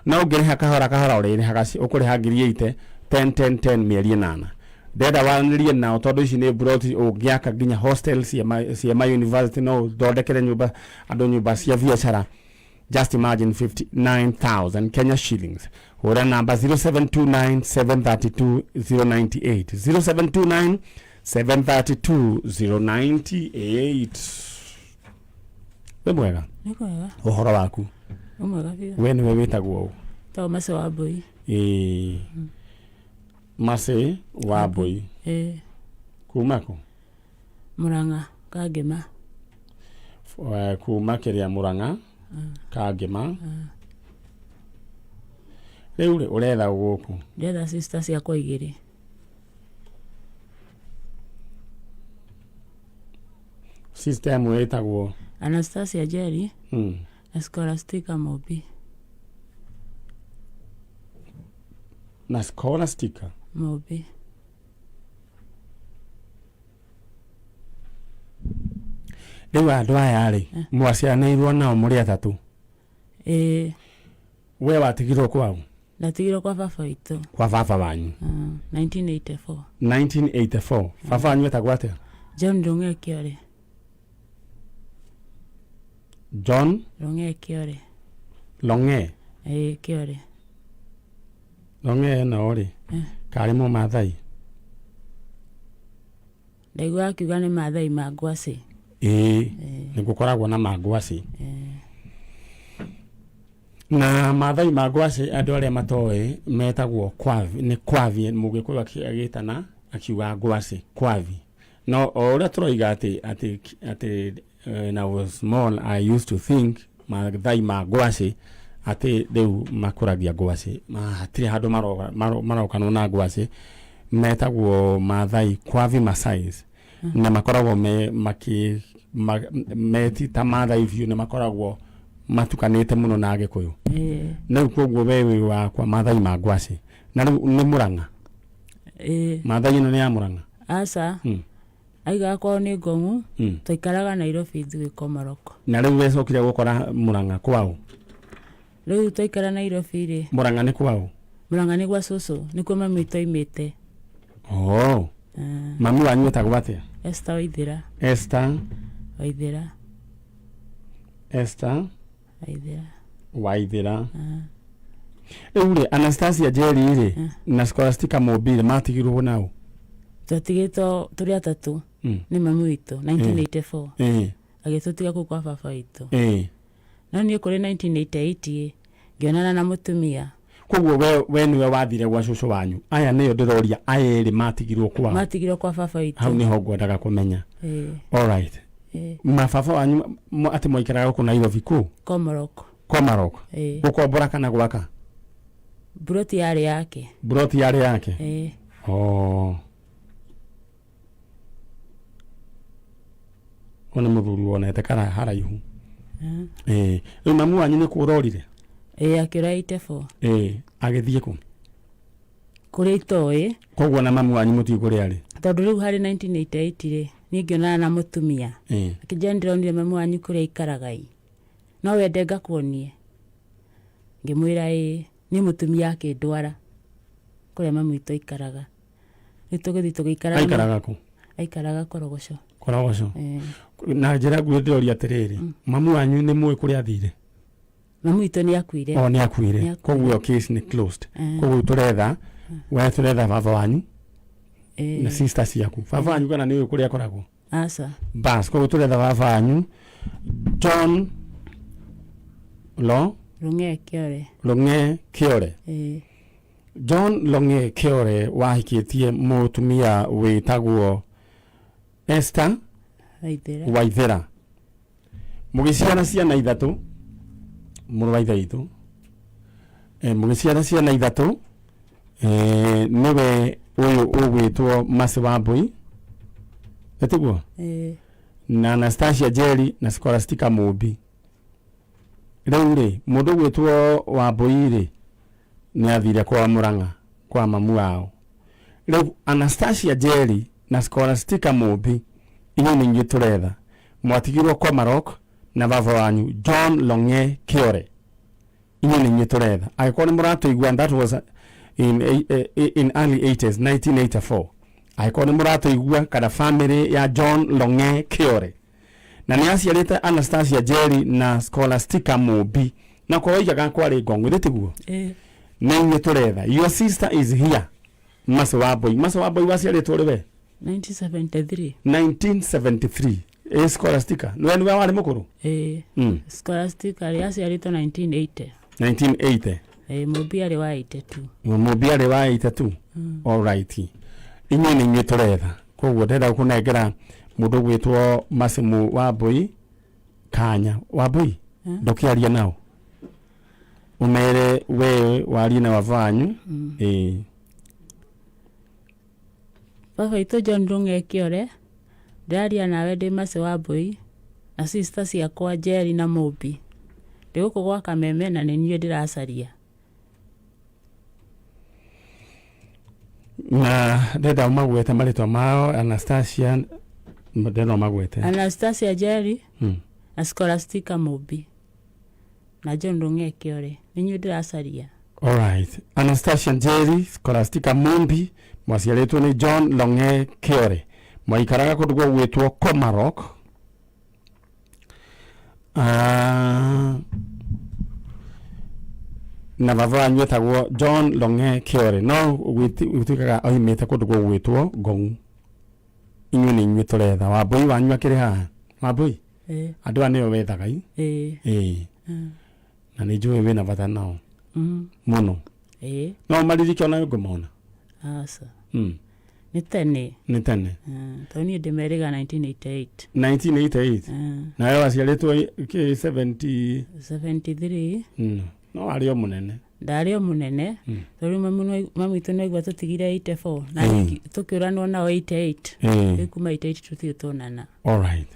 Speaker 1: No ũngĩrĩha kahora kahora ũrĩrĩhaga ũkũrĩha ngiri 80 10 10 10 mĩeri 8. Ndĩrenda waranĩrie nao tondũ ici nĩ broti ũngĩaka nginya hostel cia ma university, no ũthondekere nyũmba andũ, nyũmba cia biacara. Just imagine, 59,000 Kenya shillings. Hũra namba 0729 732 098, 0729 732 098. Wĩ mwega?
Speaker 2: Nĩ kwega.
Speaker 1: Ũhoro waku?
Speaker 2: Nĩ mwega biũ.
Speaker 1: We nĩwe wĩtagwo ũ?
Speaker 2: Tao Mace wa Mbui.
Speaker 1: Ĩĩ, Mace wa Mbui.
Speaker 2: Ĩĩ.
Speaker 1: Kuma kũ?
Speaker 2: Murang'a Kangema.
Speaker 1: Kuma kĩrĩa Murang'a Kangema. Rĩu rĩ, ũretha gũkũ?
Speaker 2: Ndetha sister ciakwa igĩrĩ.
Speaker 1: System ĩtagwo?
Speaker 2: Anastasia Jerry na Scholastica Mobi.
Speaker 1: Na Scholastica
Speaker 2: Mobi.
Speaker 1: Rĩu andũ aya rĩ, mwaciaranĩirwo nao mũrĩ atatũ?
Speaker 2: Ĩĩ.
Speaker 1: We watigirwo kwao?
Speaker 2: Ndatigirwo kwa baba witũ.
Speaker 1: Kwa baba wanyu?
Speaker 2: 1984.
Speaker 1: 1984. Baba wanyu etagwo atĩa?
Speaker 2: John Rong'e Kiore.
Speaker 1: John
Speaker 2: Rong'e Kiore.
Speaker 1: Long'e?
Speaker 2: Ĩĩ, Kiore.
Speaker 1: Long'e no rĩ, karĩ mũmathai?
Speaker 2: Ndaigua akiuga nĩ Mathai ma ngwacĩ.
Speaker 1: Ĩĩ, nĩ gũkoragwo na mangwacĩ na Mathai ma ngwacĩ. Andũ arĩa matoĩ metagwo kwavi, nĩ kwavi. Mũgĩkũyũ agĩtana akiuga ngwacĩ kwavi. No o ũrĩa tũroiga atĩ when I was small I used to think Mathai ma ngwacĩ atĩ rĩu makũragia ngwacĩ. Hatirĩ handũ marokanwo na ngwacĩ. Metagwo Mathai kwavi Masais na makoragwo me maki meti ta Mathai biũ, nĩ makoragwo matukanĩte mũno na Agĩkũyũ. Na rĩu koguo we wĩ wakwa Mathai ma ngwacĩ, na rĩu nĩ Mũrang'a?
Speaker 2: Ĩĩ.
Speaker 1: Mathai ĩno nĩ ya Mũrang'a?
Speaker 2: Aca. Aigaga kwao nĩ Ngong'u. Twaikaraga Nairobi ithuĩ Komaroko.
Speaker 1: Na rĩu wecokire gũkora Mũrang'a kwao?
Speaker 2: Rĩu twaikara Nairobi rĩ.
Speaker 1: Mũrang'a nĩ kwao?
Speaker 2: Mũrang'a nĩ gwa cũcũ, nĩkuo mami witũ oimĩte.
Speaker 1: Oh. Mami wanyu etagwo atĩa?
Speaker 2: Esther Waithĩra.
Speaker 1: Esther
Speaker 2: Waithĩra.
Speaker 1: Esther
Speaker 2: Waithĩra.
Speaker 1: Waithĩra. Rĩu rĩ, Anastasia Njeri rĩ na Scholastica Mũmbi rĩ, matigirwo nao?
Speaker 2: Twatigĩtwo tũrĩ atatũ nĩ mami witũ 1984. Agĩtũtiga kũu kwa baba witũ. No niĩ kũrĩ 1988 ĩ, ngĩonana na mũtumia.
Speaker 1: Koguo we nĩwe wathire gwa cũcũ wanyu? Aya nĩyo ndĩroria, aya erĩ matigirwo kwao?
Speaker 2: Matigirwo kwa baba witũ.
Speaker 1: Hau nĩho ngwendaga kũmenya.
Speaker 2: Ĩĩ.
Speaker 1: Alright.
Speaker 2: Ĩĩ.
Speaker 1: Mababa wanyu atĩ mwaikaraga gũkũ Nairobi kũ?
Speaker 2: Komarok.
Speaker 1: Komarok?
Speaker 2: Ĩĩ.
Speaker 1: Gũkombora kana gwaka?
Speaker 2: Buroti yarĩ yake.
Speaker 1: Buroti yarĩ yake?
Speaker 2: Ĩĩ.
Speaker 1: Oh. Ũyũ nĩ mũthuri wonete kara haraihu. Ĩĩ, rĩu mamu wanyu nĩ kũrorire?
Speaker 2: Ĩĩ, akĩũra 84.
Speaker 1: Ĩĩ, agĩthiĩ kũ?
Speaker 2: Kũrĩa itoĩ.
Speaker 1: Koguo na mamu wanyu mũtiũĩ kũrĩa arĩ?
Speaker 2: Tondũ rĩu harĩ 1988 rĩ, niĩ ngĩonana na mũtumia. Akĩnjĩra nĩndĩronire mamu wanyu kũrĩa aikaraga ĩ, no wende ngakuonie? Ngĩmwĩra ĩĩ. Niĩ mũtumia akĩndwara kũrĩa mami witũ aikaraga. Rĩu tũgĩthiĩ tũgĩikara.
Speaker 1: Aikaraga kũ?
Speaker 2: Aikaraga Korogoco.
Speaker 1: Korogoco?
Speaker 2: Ĩĩ.
Speaker 1: Na njĩra nguhĩ ndĩroria atĩrĩrĩ, mamu wanyu nĩ mũĩ kũrĩa athire?
Speaker 2: Mamu witũ nĩ akuire.
Speaker 1: O nĩ akuire?
Speaker 2: Nĩ akuire.
Speaker 1: Koguo ĩyo case nĩ closed. Koguo tũretha, we tũretha baba wanyu na sister ciaku. Baba wanyu kana nĩ ũĩ kũrĩa akoragwo?
Speaker 2: Aca.
Speaker 1: Bas, koguo tũretha baba wanyu John Lo
Speaker 2: Rũng'e Kĩore.
Speaker 1: Long'e Kĩore.
Speaker 2: Ĩĩ.
Speaker 1: John Long'e Kĩore wahikĩtie mũtumia wĩtagwo Esther
Speaker 2: Waithĩra.
Speaker 1: Waithĩra, mũgĩciara ciana ithatũ. Mũrũ wa ithe witũ, mũgĩciara ciana ithatũ. Eh, nĩwe ũyũ ũgwĩtwo Mercy Wambui ĩtiguo
Speaker 2: Ĩĩ.
Speaker 1: na Anastasia Njeri na Scholastica Mũmbi rĩu rĩ mũndũ ũgwĩtwo Wambui rĩ nĩ athire kwa Mũrang'a kwa mamu wao rĩu Anastasia Njeri na Scholastica Mũmbi inyuĩ nĩ inyuĩ tũretha mwatigirwo kwa Marok na baba wanyu John Longe Kiore inyuĩ nĩ inyuĩ tũretha angĩkorwo nĩ mũratũigua and that was in early 80s 1984 angĩkorwo nĩ mũratũigua kana family ya John Longe Kiore na nĩ aciarĩte Anastasia Njeri na Scholastica Mũmbi na kwa waigaga kwarĩ ngong'o ithĩ tiguo
Speaker 2: Ĩĩ.
Speaker 1: nĩ inyuĩ tũretha your sister is here Mercy Wambui Mercy Wambui waciarĩtwo rĩ we
Speaker 2: 1973
Speaker 1: 1973 ĩ Scholastica nĩwe nĩwe warĩ mũkũrũ
Speaker 2: Ĩĩ.
Speaker 1: Mm.
Speaker 2: Scholastica rĩ aciarĩtwo 1980
Speaker 1: 1980
Speaker 2: Ĩĩ, Mũmbi arĩ wa 82
Speaker 1: Mũmbi arĩ wa 82
Speaker 2: Mm.
Speaker 1: alright inyuĩ nĩ inyuĩ tũretha koguo ndĩrenda kũnengera mũndũ ũgwĩtwo Masimu Wambui kanya Wambui
Speaker 2: Eh?
Speaker 1: ndũkĩaria nao ũmere we warie na baba wanyu
Speaker 2: Mm.
Speaker 1: ĩĩ
Speaker 2: Baba witũ John Rung'e Kĩore ndĩraria nawe ndĩ Mercy Wambui na sister ciakwa Njeri na Mũmbi ndĩ gũkũ gwa Kameme na nĩ niĩ ndĩracaria
Speaker 1: na ndĩrenda ũmagwete marĩtwa mao Anastasia ndĩrenda ũmagwete
Speaker 2: Anastasia Njeri
Speaker 1: Mm.
Speaker 2: na Scholastica Mũmbi na John Rung'e Kĩore nĩ inyuĩ ndĩracaria
Speaker 1: Alright. Anastasia Njeri, Scholastica Mumbi, mwaciarĩtwo nĩ John Longe Kiore. Mwaikaraga kũndũ gũgwĩtwo Komarok. Ah, na baba wanyu etagwo John Longe Kiore no gwĩtuĩkaga oimĩte kũndũ gũgwĩtwo Ngong'u. Inyuĩ nĩ inyuĩ tũretha. Wambui wanyu akĩrĩ haha. Wambui,
Speaker 2: Ĩĩ.
Speaker 1: andũ aya nĩo wethaga i?
Speaker 2: Ĩĩ.
Speaker 1: Ĩĩ.
Speaker 2: Mm.
Speaker 1: Na nĩ njũĩ wĩna bata nao
Speaker 2: Mm.
Speaker 1: mũno.
Speaker 2: Ĩĩ.
Speaker 1: No maririke ona ngũmona.
Speaker 2: Aca
Speaker 1: Mm.
Speaker 2: nĩ tene
Speaker 1: nĩ tene
Speaker 2: Mm, tondũ niĩ ndĩmerĩga 1988
Speaker 1: 1988
Speaker 2: Mm.
Speaker 1: nawe waciarĩtwo kĩ 70
Speaker 2: 73
Speaker 1: Mm. no arĩ o mũnene
Speaker 2: ndarĩ o mũnene
Speaker 1: Mm.
Speaker 2: tondũ mami witũ nĩaigua tũtigire 84 na
Speaker 1: Mm.
Speaker 2: tũkĩũranwo nao 88
Speaker 1: Mm.
Speaker 2: rĩu kuma 88 tũtirĩ tuonana
Speaker 1: alright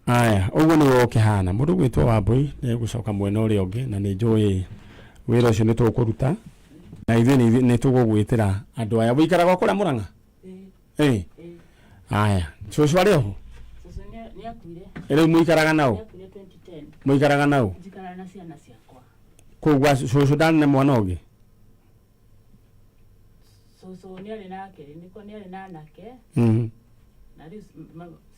Speaker 1: aya ũguo nĩguo gũkĩhana mũndũ gwĩtwo wambui nĩ gũcoka mwena ũrĩa ũngĩ na nĩ njũĩ wĩra ũcio nĩ tũkũruta na ithuĩ nĩ tũgũgwĩtĩra andũ aya wĩikaraga o kũrĩa mũrang'a ĩ aya cũcũ arĩ oho
Speaker 2: Cũcũ nĩakuire
Speaker 1: rĩu mũikaraga nao
Speaker 2: nĩakuire 2010
Speaker 1: mũikaraga nao
Speaker 2: njikaraga na ciana ciakwa
Speaker 1: kũu gwa cũcũ ndarĩ na mwana ũngĩ
Speaker 2: cũcũ nĩarĩ na akĩrĩ nĩko nĩarĩ na anake
Speaker 1: Mhm.
Speaker 2: na rĩu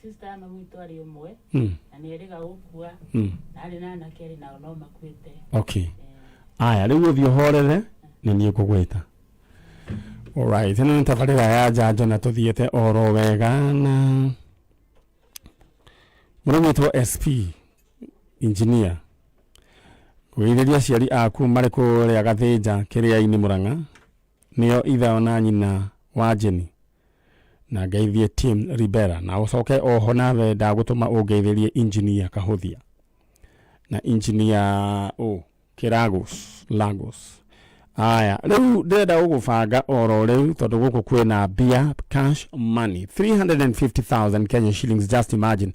Speaker 2: sister ya mami witũ arĩ ũmwe
Speaker 1: Mm.
Speaker 2: na nĩerĩga gũkua
Speaker 1: Mm.
Speaker 2: na arĩ na anake erĩ nao no makuĩte
Speaker 1: okay aya rĩu ũthiĩ ũhorere nĩ niĩ ngũgwĩta alright ĩno nĩ tabarĩra ya njanjo na tũthiĩte oro wega na mũrũgwĩtwo sp engineer kũgeithĩria aciari aku marĩ kũrĩa gathĩnja kĩrĩa-inĩ mũrang'a nĩo ithe ona nyina wa Jenny na ngeithie team Ribera na ũcoke oho nawe ndagũtũma ũngeithĩrie engineer Kahũthia na engineer ũ Kĩragos Lagos aya rĩu ndĩrenda gũgũbanga oro rĩu tondũ gũkũ kwĩna mbia cash money 350,000 Kenya shillings just imagine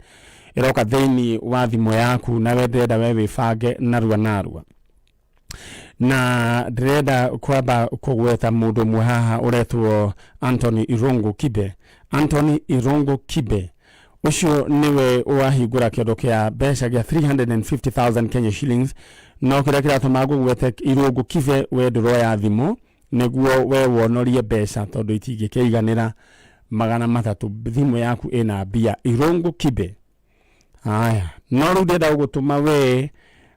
Speaker 1: ĩroka thĩinĩ wa thimũ yaku nawe ndĩrenda we wĩbange narua narua na ndĩrenda kwamba kũgweta mũndũ ũmwe haha ũretwo Anthony Irungu Kibe Anthony Irungu Kibe ũcio nĩwe wahingũra kĩondo kĩa mbeca gĩa 350,000 Kenya shillings no kĩrĩa kĩratũma ngũgwete Irungu Kibe we ndũroya thimũ nĩguo we wonorie mbeca tondũ itingĩkĩiganĩra 300 thimũ yaku ĩna mbia Irungu Kibe aya no rĩu ndĩrenda gũgũtũma we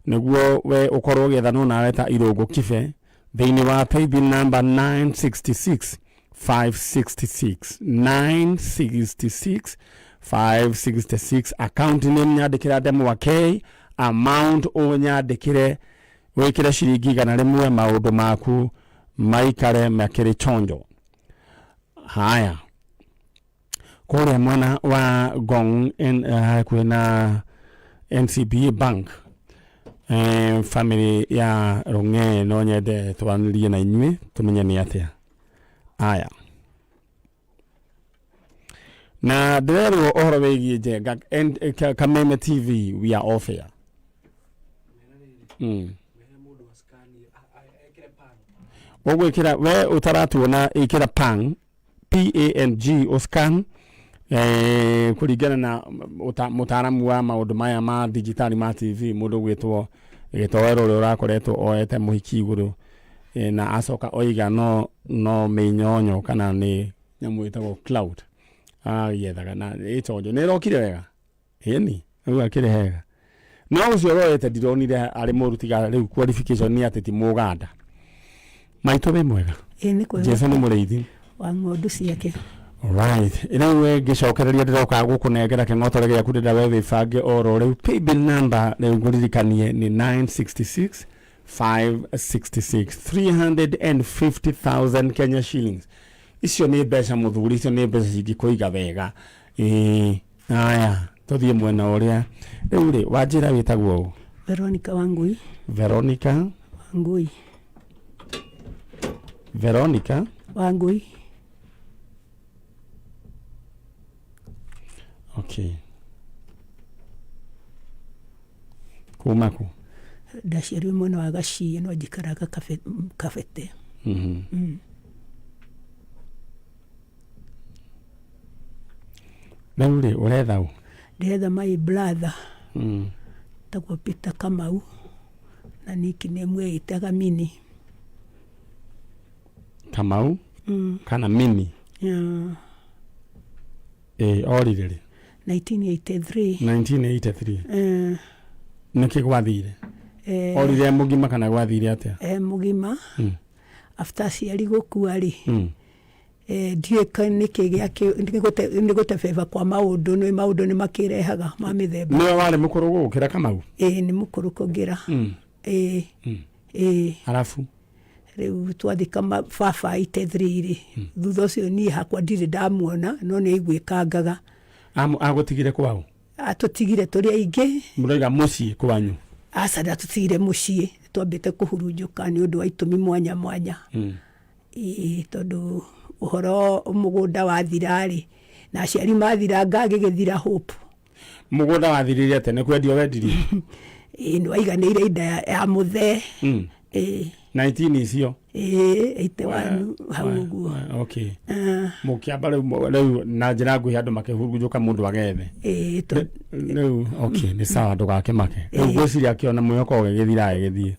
Speaker 1: nĩguo we ũkorwo ũgĩethanwo nawe ta Irũngũ Kibe thĩinĩ wa paybill number 966 566 966 566 account name nyandĩkĩra ndemwa K amount ũnyandĩkĩre wĩkĩre ciringi 100 maũndũ maku maikare makĩrĩ chonjo haya kũrĩa mwena wa Ngong hakuhĩ na NCBA Bank Family ya Rũng'ee no nyende twaranĩrie na inyuĩ tũmenye nĩ atĩa. Aya. Na ndĩrerwo ũhoro wĩgiĩ Njenga and Kameme TV, we are off air. Ũgwĩkĩra we ũtaratuona ĩkĩra pang PANG ũscan kũringana na mũtaaramu wa maũndũ maya ma digitali ma TV mũndũ ũgwĩtwo Gĩtoero ũrĩa ũrakoretwo oete mũhiki igũrũ na acoka oiga no mĩnyonyo kana nĩ nyamũ ĩtagwo cloud agĩethaga na ĩchonjo nĩ ĩrokire wega ĩni rĩu akĩrĩ hega no ũcio ũroete ndironire arĩ mũru tiga rĩu qualification nĩ atĩ ti mũganda. Maitũ wĩ mwega?
Speaker 3: Ĩĩ nĩ kwega.
Speaker 1: Jesu nĩ mũrĩithi
Speaker 3: wa ng'ondu ciake.
Speaker 1: Alright. Rĩu we ngĩcokereria ndĩroka gũkũnengera kĩng'otore gĩaku ndĩrenda we wĩbange oro rĩu. Paybill number rĩu ngũririkanie nĩ 966 566 350,000 Kenya shillings. Icio nĩ mbeca mũthuri, icio nĩ mbeca cingĩkũiga wega. Ĩĩ, aya tũthiĩ mwena ũrĩa. Rĩu rĩ, wanjĩra wĩtagwo ũ?
Speaker 3: Veronica Wangui.
Speaker 1: Veronica
Speaker 3: Wangui.
Speaker 1: Veronica
Speaker 3: Wangui.
Speaker 1: Okay. Kuma kũ?
Speaker 3: Ndaciarirwo mwena wa Gaciĩ no njikaraga Kabete.
Speaker 1: Rĩu rĩ, ũretha ũ?
Speaker 3: Ndĩretha my brother tagwo Peter Kamau na nickname ĩtaga Mini.
Speaker 1: Kamau kana Mini?
Speaker 3: Yeah.
Speaker 1: Orire rĩ?
Speaker 3: 1983.
Speaker 1: 1983. Nĩkĩ gwathire? Orire mũgima kana gwathire atĩa?
Speaker 3: Mũgima. After aciari gũkua rĩ, ndiũĩ nĩkĩ nĩ gũtebeba kwa maũndũ, nĩ maũndũ nĩ makĩrehaga ma mĩthemba.
Speaker 1: Nĩwe warĩ mũkũrũ gũgũkĩra Kamau?
Speaker 3: Ĩĩ nĩ mũkũrũ kũngĩra. Ĩĩ. Ĩĩ.
Speaker 1: Arabu?
Speaker 3: Rĩu twathika baba 83 rĩ, thutha ũcio niĩ hakwa ndirĩ ndamuona no nĩ aiguĩkangaga.
Speaker 1: Agũtigire kwao?
Speaker 3: Atũtigire tũrĩ aingĩ.
Speaker 1: Mũroiga mũciĩ kwanyu?
Speaker 3: Aca ndatũtigire mũciĩ, twambĩte kũhurunjũka nĩ ũndũ wa itũmi mwanya mwanya. Ĩĩ tondũ ũhoro mũgũnda wathira rĩ, na aciari mathira ngagĩgĩthira hope.
Speaker 1: Mũgũnda wathirire atĩa? Nĩ kwendio wendirie?
Speaker 3: Ĩĩ nĩ waiganĩire inda ya mũthee. Ĩĩ.
Speaker 1: 19 icio?
Speaker 3: Ĩĩ, 81 hau ũguo.
Speaker 1: Okay. Mũkĩamba rĩu na njĩra nguhĩ andũ makĩhurunjũka mũndũ agethe.
Speaker 3: Ĩĩ,
Speaker 1: Rĩu okay, nĩ sawa ndũgakĩmake. Rĩu ngwĩciria akĩona mwĩhoko ũgĩgĩthira agĩgĩthiĩ.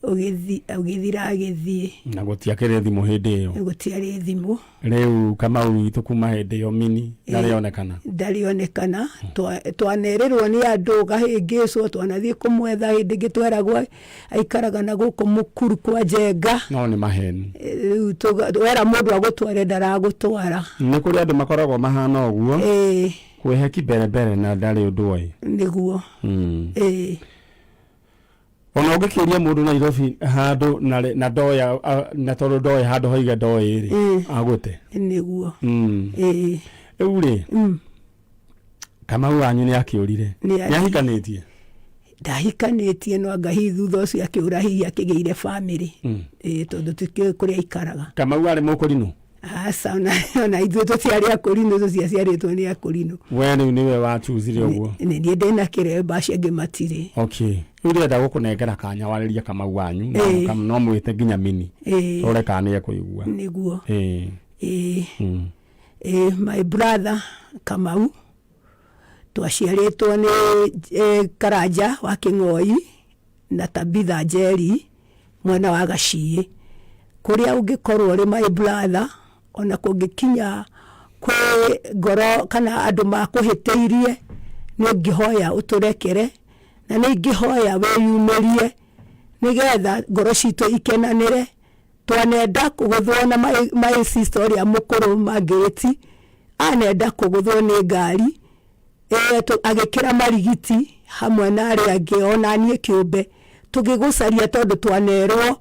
Speaker 3: Ũgĩthira agĩthiĩ.
Speaker 1: Na gũtiakĩrĩ thimũ hĩndĩ ĩyo.
Speaker 3: Gũtiarĩ thimũ.
Speaker 1: Rĩu Kamau witũ kuma hĩndĩ ĩyo Mini ndarĩ onekana.
Speaker 3: Ndarĩ onekana. Twanerĩrwo nĩ andũ gahĩngĩcwo, twanathiĩ kũmwetha hĩndĩ ĩngĩ tweragwo aikaraga na gũkũ Mũkuru kwa Njenga.
Speaker 1: No nĩ maheni.
Speaker 3: Rĩu wera mũndũ agũtware ndaragũtwara.
Speaker 1: Nĩ kũrĩ andũ makoragwo mahana ũguo. Kwĩhe mbere mbere na ndarĩ ũndũ oĩ.
Speaker 3: Nĩguo.
Speaker 1: Ona ũngĩkĩũria mũndũ Nairobi handũ na ndoya na tondũ ndoĩ handũ hoiga ndoĩ rĩ, agũte.
Speaker 3: Nĩguo.
Speaker 1: Rĩu rĩ, Kamau wanyu nĩ akĩũrire. Nĩ ahikanĩtie?
Speaker 3: Ndahikanĩtie no anga hihi thutha ũcio akĩũra hihi akĩgĩire family. Tondũ tikĩũĩ kũrĩa aikaraga.
Speaker 1: Kamau arĩ mũkũrinũ?
Speaker 3: Aca, ona ithuĩ tũtiarĩ akũrinũ, tũtiaciarĩtwo nĩ akũrinũ.
Speaker 1: We rĩu nĩwe wachuzire ũguo?
Speaker 3: Nĩ niĩ ndĩna kĩremba, acio angĩ matirĩ.
Speaker 1: Okay. Rĩu ndĩrenda gũkũnengera kanya warĩrie Kamau wanyu, no mwĩte nginya Mini. Tũrore kana nĩ ekũigua.
Speaker 3: Nĩguo. My brother Kamau, twaciarĩtwo nĩ Karanja wa Kĩng'oi na Tabitha Njeri mwena wa Gaciĩ. Kũrĩa ũngĩkorwo ũrĩ my brother, ona kũngĩkinya kwĩ ngoro kana andũ makũhĩtĩirie, nĩ ũngĩhoya ũtũrekere, na nĩ ingĩhoya wĩyumĩrie nĩgetha ngoro citũ ikenanĩre. Twanenda kũgũthwo na my sister ũrĩa mũkũrũ Margaret, anenda kũgũthwo nĩ ngari, agĩkĩra marigiti hamwe na arĩa angĩ ona niĩ kĩũmbe, tũgĩgũcaria tondũ twanerwo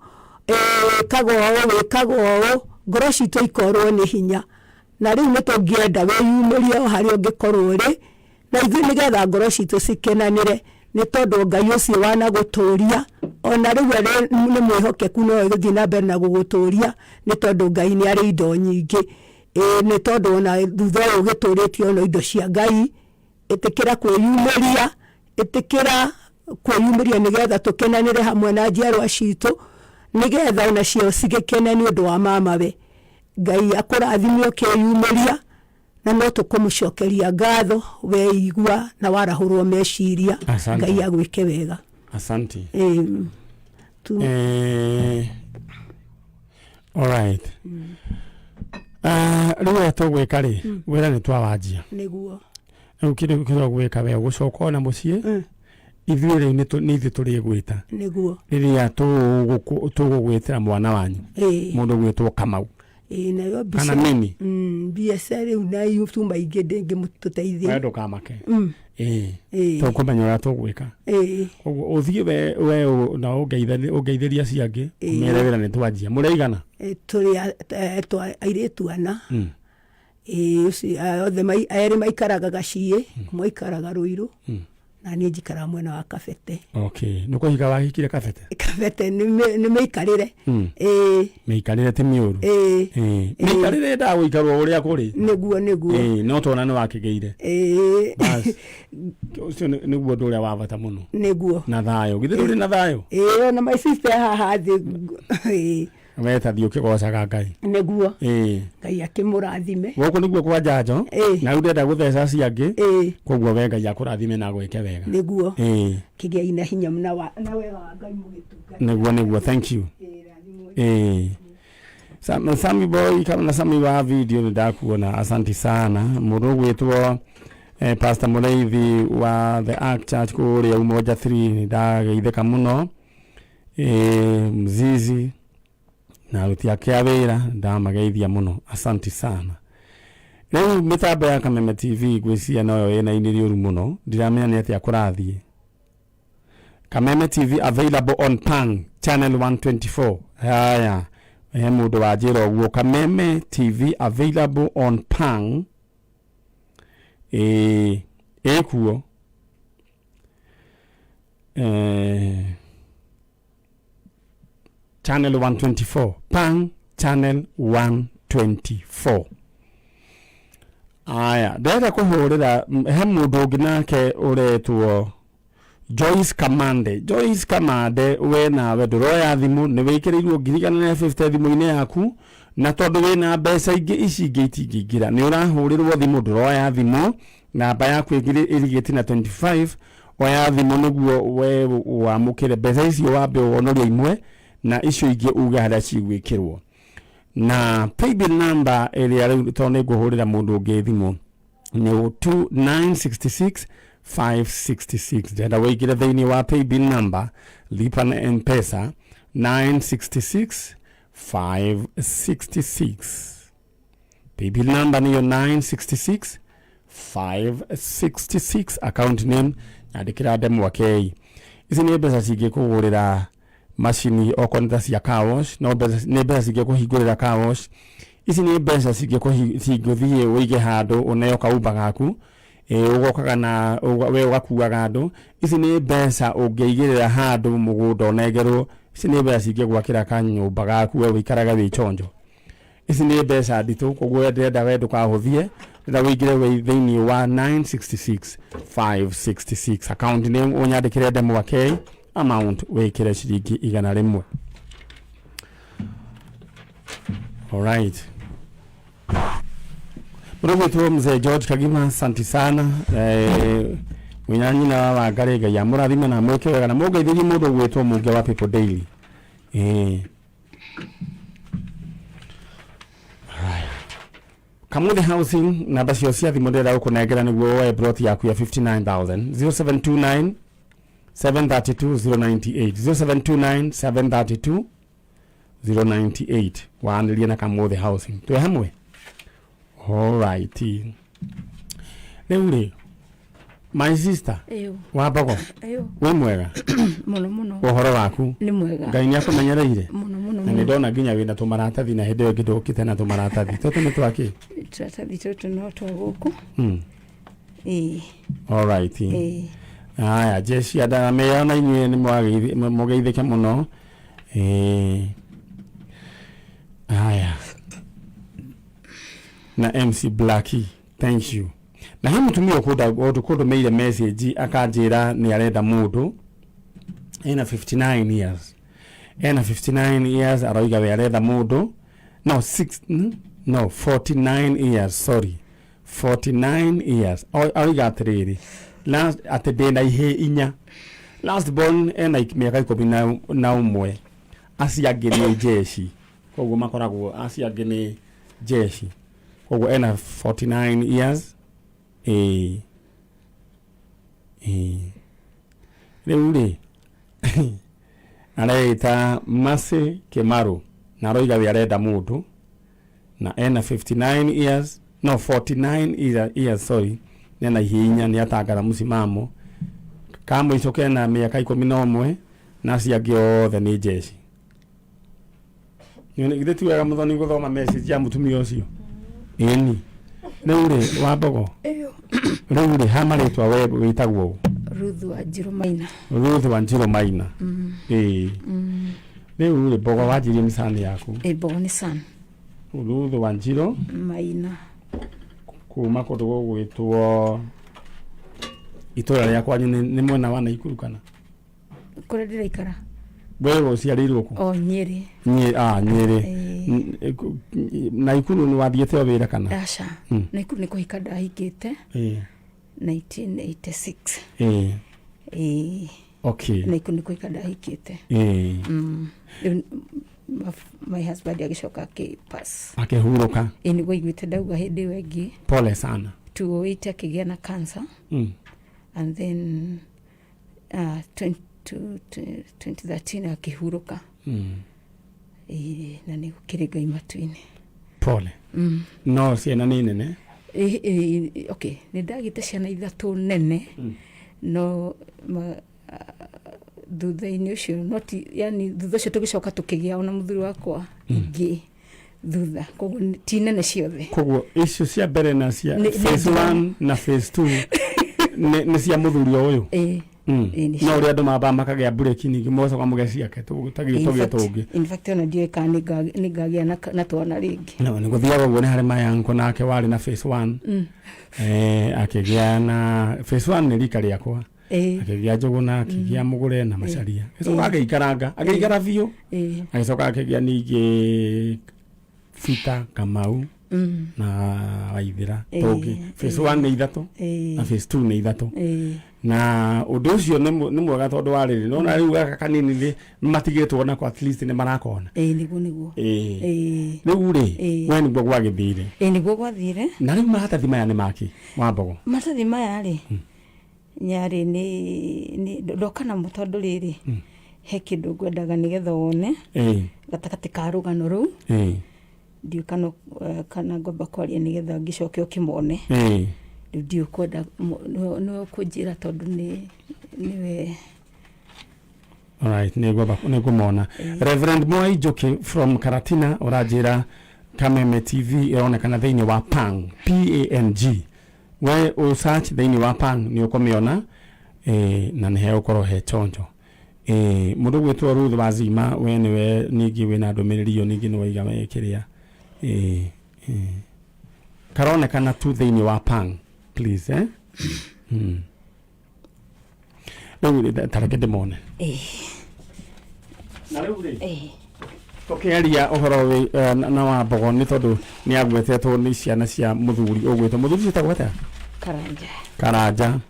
Speaker 3: wĩkaga ũũ, wĩkaga ũũ, ngoro citũ ikorwo nĩ hinya. Na rĩu nĩ tũngĩenda wĩyumĩrie o harĩa ũngĩkorwo ũrĩ, na ithuĩ nĩgetha ngoro citũ cikenanĩre, nĩ tondũ Ngai ũcio wanagũtũria Ona rĩu arĩ nĩ mwĩhokeku no egũthiĩ na mbere na gũgũtũria nĩ tondũ Ngai nĩ arĩ indo nyingĩ. Ĩĩ nĩ tondũ ona thutha ũyũ ũgĩtũrĩtio ona indo cia Ngai, ĩtĩkĩra kwĩyumĩria, ĩtĩkĩra kwĩyumĩria nĩgetha tũkenanĩre hamwe na njiarwa citũ, nĩgetha onacio cigĩkene nĩ ũndũ wa mamawe. Ngai akũrathime ũkĩyumĩria na no tũkũmũcokeria ngatho weigua na warahũrwo meciria.
Speaker 1: Asante.
Speaker 3: Ngai agwĩke wega.
Speaker 1: Asante. All right. Rĩu ũrĩa tũgwĩka rĩ, wĩra nĩ twawanjia.
Speaker 3: Nĩguo.
Speaker 1: Rĩu kĩndũ kĩrĩa ũgwĩka we ũgũcoka ona mũciĩ, ithuĩ rĩu nĩ ithuĩ tũrĩgwĩta
Speaker 3: Nĩguo.
Speaker 1: Rĩrĩa tũgũgwĩtĩra mwana wanyu, mũndũ ũgwĩtwo Kamau.
Speaker 3: Ĩĩ, nayo mbica
Speaker 1: Kana mimi.
Speaker 3: Mbiaca rĩu na tuma ingĩ ndĩngĩmũtũteithia.
Speaker 1: We ndũkamake. Ĩĩ.
Speaker 3: Ĩĩ.
Speaker 1: Tũkũmenya ũrĩa tũgwĩka. Koguo ũthiĩ we na ũngeithĩrie acio angĩ, ũmere wĩra nĩ twanjia. Mũraigana?
Speaker 3: Tũrĩ airĩtu ana. Ĩĩ, ũcio othe erĩ maikaraga Gaciĩ, ũmwe aikaraga Rũirũ, na niĩ njikaraga mwena wa Kabete.
Speaker 1: Okay, nĩ kũhika wahikire Kabete?
Speaker 3: Kabete nĩ mĩikarĩre. Ĩĩ.
Speaker 1: Mĩikarĩre ti mĩũru.
Speaker 3: Ĩĩ.
Speaker 1: Ĩĩ. Mĩikarĩre yendaga gũikarwo ũrĩa kũrĩ.
Speaker 3: Nĩguo, nĩguo.
Speaker 1: Ĩĩ, no tona nĩ wakĩgĩire.
Speaker 3: Ĩĩ.
Speaker 1: Bas. Ũcio nĩguo ũndũ ũrĩa wa bata mũno.
Speaker 3: Nĩguo.
Speaker 1: Na thayũ. Githĩ ndũrĩ na thayũ?
Speaker 3: Ĩĩ, ona my sister haha thĩ. Ĩĩ.
Speaker 1: We ta thiĩ ũkĩgocaga Ngai.
Speaker 3: Nĩguo.
Speaker 1: Ĩĩ.
Speaker 3: Ngai akĩmũrathime.
Speaker 1: Gũkũ nĩguo kwa njanjo. Na rĩu ndĩrenda gũtheca acio angĩ. Koguo we Ngai akũrathime na agwĩke wega.
Speaker 3: Nĩguo.
Speaker 1: Ĩĩ.
Speaker 3: Kĩgĩai na hinya na wega wa Ngai mũgĩtungata.
Speaker 1: Nĩguo, nĩguo, thank you. Ĩĩ. Sammy Boy kana Sammy wa video nĩ ndakuona, asanti sana. Mũndũ ũgwĩtwo Pastor Mũrĩithi wa The Ark Church kũrĩa Umoja 3, nĩ ndageithĩka mũno. Mzizi na aruti ake a wĩra ndamageithia mũno, asanti sana. Rĩu mĩtambo ya Kameme TV ngwĩciria noyo ĩna inĩ rĩũru mũno, ndiramenya nĩ atĩa kũrathiĩ. Kameme TV available on Pang channel 124. Haya, he mũndũ wanjĩra ũguo, Kameme TV available on Pang, ĩĩ, ĩkuo. Channel 124, Pang channel 124. Aya, ndĩrenda kũhũrĩra he mũndũ ũngĩ nake ũretwo Joyce Kamande. Joyce Kamande, we nawe ndũroya thimũ, nĩ wĩkĩrĩirwo 150 thimũ-inĩ yaku, na tondũ wĩna mbeca ingĩ ici ingĩ itingĩingĩra, nĩ ũrahũrĩrwo thimũ, ndũroya thimũ, namba yaku ĩrigĩti na 25. Oya thimũ nĩguo we wamũkĩre mbeca icio, wambe wonorie imwe na icio ingĩ uge harĩa cigwĩkĩrwo na paybill number ĩrĩa rĩu tondũ nĩ ngũhũrĩra mũndũ ũngĩ thimũ nĩ 2966 566. Ndĩrenda wĩingĩre thĩinĩ wa paybill number, lipa na Mpesa, 966 566. Paybill number niyo 966 566, account name nyandĩkĩra Ndemwa K. Ici nĩ mbeca cingĩkũgũrĩra macini okorwo nĩ ta cia car wash, no mbeca nĩ mbeca cingĩkũhingũrĩra car wash. Ici nĩ mbeca cingĩthiĩ ũige handũ ũneo kaumba gaku, ũgokaga na we ũgakuaga andũ. Ici nĩ mbeca ũngĩigĩrĩra handũ mũgũnda ũnengerwo. Ici nĩ mbeca cingĩgwakĩra kanyũmba gaku we ũikaraga wĩ chonjo. Ici nĩ mbeca nditũ, koguo ndĩrenda we ndũkahũthie, ndĩrenda wĩingĩre wĩ thĩinĩ wa 966 566, account name ũnyandĩkĩre Ndemwa K, amount wĩkĩre ciringi 100. Alright. Mũrũgwĩtwo Mzee George Kagima, asanti sana. Mwĩna nyina wa Wangarĩ, Ngai amũrathime na amwĩke wega, na mũngeithĩrie mũndũ ũgwĩtwo Mũnge wa People Daily. Kamuthi Housing, namba cio cia thimũ ndĩrenda gũkũnengera nĩguo woe plot yaku ya 59000, 0729 732 098, 0729 732 098. Wanĩrie na Kamuthi Housing, twĩ hamwe. Alright, rĩu rĩ, my sister.
Speaker 6: Ĩyo.
Speaker 1: Wa mbogo.
Speaker 6: Ĩyo.
Speaker 1: Wĩ mwega?
Speaker 6: Mũno mũno.
Speaker 1: Ũhoro waku?
Speaker 6: Nĩ mwega.
Speaker 1: Ngai nĩ akũmenyereire.
Speaker 6: Mũno mũno.
Speaker 1: Na nĩ ndona nginya wĩna tũmaratathi, na hĩndĩ ĩyo ĩngĩ ndũkĩte na tũmaratathi tũtũ nĩ twakĩ?
Speaker 6: Tũratathi tũtũ no twa gũkũ. Ĩĩ.
Speaker 1: Alright.
Speaker 6: Ĩĩ.
Speaker 1: Aya jeshi ya ndaramera na inyuĩ nĩ mũgeithĩke mũno. Ĩĩ. Aya na MC Blackie, thank you. Na he mũtumia ũkũndũmĩire message akanjĩra nĩ arenda mũndũ ena 59 years, ena 59 years, aroiga we aretha mũndũ no 6 no 49 years, sorry, 49 years. Aroiga atĩrĩrĩ, last atĩ ndĩna ihĩ inya, last born ena mĩaka 11, acio angĩ nĩ jeshi, koguo makoragwo acio angĩ nĩ jeshi, koguo ena 49 years. Ĩĩ ĩĩ, rĩu rĩ areita Mercy Kimaru na aroiga we arenda mũndũ na ena 59 years, no 49 years, sorry, nena ihĩ inya, nĩ atangatha mũcimamo ka mũico kena mĩaka 11 na acio angĩ othe nĩ jeshi. Githĩ ti wega mũthoni gũthoma message ya mũtumia ũcio? Ĩni rĩu rĩ wambogo rĩu rĩ ha marĩtwa we wĩtagwo ũ?
Speaker 4: Ruth Wanjiru Maina.
Speaker 1: Ruth Wanjiru Maina. Ĩĩ. Rĩu rĩ mbogo wanjirie nĩ sani yaku?
Speaker 4: Ĩ, mbogo nĩ san.
Speaker 1: Ruth Wanjiru
Speaker 4: Maina.
Speaker 1: Kuma kũndũ gũgwĩtwo itũra rĩa kwanyu nĩ mwena wa Naikuru kana
Speaker 4: kũrĩa ndĩraikara?
Speaker 1: We ũciarĩirwo kũ?
Speaker 4: O Nyĩrĩ.
Speaker 1: Nyĩrĩ. Naikuru nĩ wathiĩte o wĩra kana?
Speaker 4: Aca. Naikuru nĩ kũhika ndahikĩte 1986. Ĩĩ. Naikuru nĩ kũhika ndahikĩte. Rĩu my husband agĩcoka akĩpass.
Speaker 1: Akĩhurũka.
Speaker 4: Ĩ, nĩguo aiguĩte ndauga hĩndĩ ĩyo ĩngĩ.
Speaker 1: Pole sana.
Speaker 4: 2008 akĩgĩa na cancer. And then 2013 akĩhurũka. Ĩĩ, na nĩ gũkĩrĩ Ngai matu-inĩ.
Speaker 1: Pole. No ciana nĩ nene?
Speaker 4: Okay, nĩ ndagĩte ciana ithatũ nene, no thutha-inĩ ũcio not, yani thutha ũcio tũgĩcoka tũkĩgĩa ona mũthuri wakwa ingĩ thutha, koguo ti nene ciothe.
Speaker 1: Koguo icio cia mbere na cia phase 1 na phase 2 nĩ cia mũthuri o ũyũ?
Speaker 4: Ĩĩ. Ĩĩ, nĩ
Speaker 1: No ũrĩa andũ mambaga makagĩa mbureki ningĩ mocoka mũgĩa ciake tagĩ tũgĩe tũngĩ.
Speaker 4: In fact ona ndiũĩ kana nĩ ngagĩa na twana rĩngĩ.
Speaker 1: No nĩ gũthiaga ũguo. Nĩ harĩ mayanko nake warĩ na phase 1, akĩgĩa na phase 1 nĩ rika rĩakwa, akĩgĩa Njũgũna, akĩgĩa Mũgũre na Macaria, agĩcoka agĩikaranga, agĩikara biũ, agĩcoka akĩgĩa ningĩ Bita Kamau na Waithĩra tũngĩ. Phase 1 nĩ ithatũ na phase 2 nĩ ithatũ. Na ũndũ ũcio nĩ mwega tondũ wa rĩrĩ nona rĩu gaka kanini nĩ matigĩtwo nako, at least nĩ marakona.
Speaker 4: Ĩĩ, nĩguo nĩguo.
Speaker 1: Rĩu rĩ, we nĩguo gwagĩthire?
Speaker 4: Ĩĩ, nĩguo gwathire.
Speaker 1: Na rĩu maratathi maya nĩ maki Wambogo?
Speaker 4: Maratathi maya rĩ, nyarĩ nĩ ndoka namo tondũ rĩrĩ he kĩndũ ngwendaga nĩgetha wone gatagatĩ ka rũgano rũu. Ndiũĩ kana kana ngwamba kwaria nĩgetha ngĩcoke ũkĩmone. Rĩu ndiũĩ kwenda nĩwe ũkũnjĩra tondũ nĩ nĩwe.
Speaker 1: Alright, nĩngwamba nĩngũmona. Reverend Mwai Njoki from Karatina ũranjĩra Kameme TV ĩronekana thĩinĩ wa Pang, Pang. We ũ search thĩinĩ wa Pang nĩ ũkũmĩona, na nĩ hegũkorwo he chonjo. Mũndũ gwĩtwo Ruth Wazima, we nĩwe ningĩ wĩna ndũmĩrĩri ĩyo, ningĩ nĩ waiga we kĩrĩa karonekana tu thĩinĩ wa Pang, please, eh? Rĩu tareke ndĩmone. Na rĩu rĩ tũkĩaria ũhoro na Wambogo nĩ tondũ nĩ agwetetwo nĩ ciana cia mũthuri ũgwĩtwo mũthuri ũcio etagwo atĩa?
Speaker 4: Karanja.
Speaker 1: Karanja.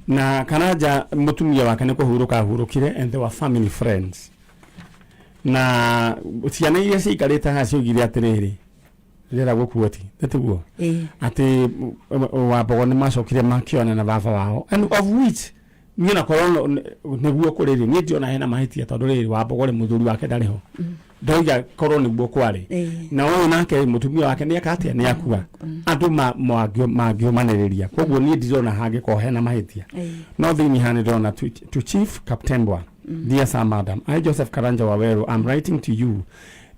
Speaker 1: Na Karanja mũtumia wake nĩ kũhurũka ahurũkire, and they were family friends, na ciana iria ciaikarĩte haha ciaugire atĩrĩrĩ, rĩrĩa gũkuoti nĩ tiguo atĩ Wambogo nĩ macokire makĩona na baba wao, and of which niĩ nakorwo nĩguo kũrĩ rĩ, niĩ ndiona hena mahĩtia tondũ rĩrĩ Wambogo rĩ mũthuri wake ndarĩ ho, ndoiga korwo nĩguo kwarĩ. Na ũyũ nake mũtumia wake nĩ eka atĩa, nĩ akua, andũ mangĩũmanĩrĩria, koguo niĩ ndirona hangĩkorwo hena mahĩtia. No thĩinĩ haha nĩ ndĩrona to Chief Kaptembwa. Dear Sir, Madam, I, Joseph Karanja Waweru, I'm writing to you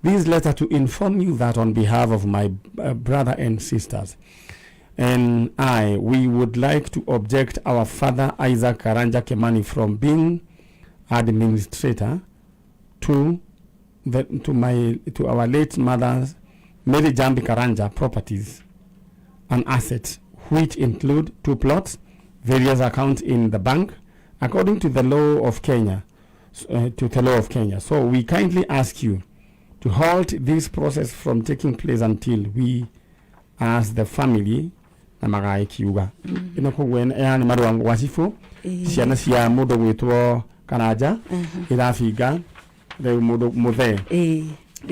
Speaker 1: this letter to inform you that on behalf of my brother and sisters and I, we would like to object our father Isaac Karanja Kimani from being administrator to the, to my to our late mother's Mary Jambi Karanja properties and assets, which include two plots, various accounts in the bank, according to the law of Kenya, to the law of Kenya. So we kindly ask you to halt this process from taking place until we as the family na magagĩkiuga ĩno koguo aya nĩ marũa gwa cibũ. Ciana cia mũndũ gwĩtwo Karanja irabinga rĩu mũndũ mũthee.
Speaker 4: Rĩu-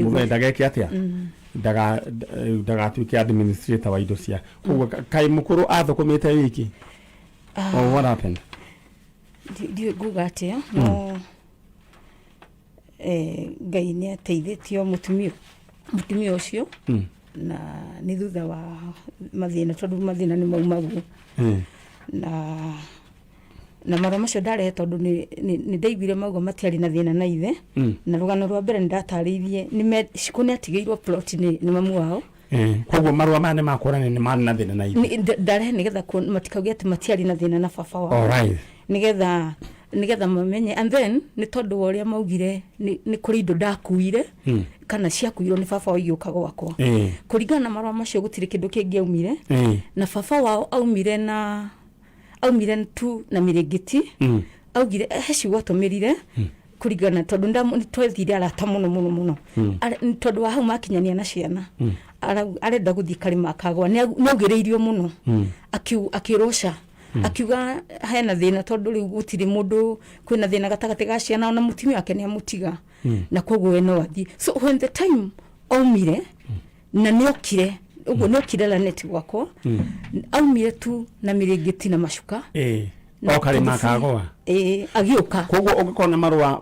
Speaker 1: Mũthee ndageke atĩa? Ndagatuĩke administrator wa indo cia koguo kaĩ mũkũrũ athũkũmĩte wiki or what happened?
Speaker 4: Ndiũĩ nguga atĩa, no Ngai nĩ ateithĩtio mũtumia ũcio na nĩ thutha wa mathĩna, tondũ mathĩna nĩ maumagwo na marũa macio ndarehe tondũ nĩ ndaiguire mauga matiarĩ na thĩna na ithe. Na rũgano rwa mbere nĩ ndatarĩirie Cikũ nĩ atigĩirwo plot nĩ mamu wao.
Speaker 1: Koguo marũa maya nĩ makuonania nĩ marĩ na thĩna na ithe.
Speaker 4: Ndarehe nĩgetha matikauge atĩ matiarĩ na thĩna na baba wao. Nĩgetha mamenye, and then nĩ tondũ wa ũrĩa maugire nĩ kũrĩ indo ndakuire kana ciakuirwo nĩ baba wao igĩũka gwakwa. Kũringana na marũa macio gũtirĩ kĩndũ kĩngĩ aumire na baba wao aumire na aumire tu na mĩrĩngĩti. Augire he ciugo atũmĩrire kũringana tondũ nĩ twethire arata mũno mũno mũno. Tondũ wa hau makinyania na ciana arenda gũthiĩ karĩma akagwa nĩ augĩrĩirio mũno. Akĩrũca akiuga hena thĩna tondũ rĩu gũtirĩ mũndũ, kwĩna thĩna gatagatĩ ga ciana, ona mũtumia wake nĩ amũtiga na koguo we no athiĩ. So when the time aumire na nĩokire ũguo nĩokire Lanet gwakwa, aumire tu na mĩrĩngĩti na macuka na
Speaker 1: O karĩma
Speaker 4: tũthuburia.
Speaker 1: Kagũa.
Speaker 4: Ĩĩ, agĩũka.
Speaker 1: Koguo ũngĩkorwo na marũa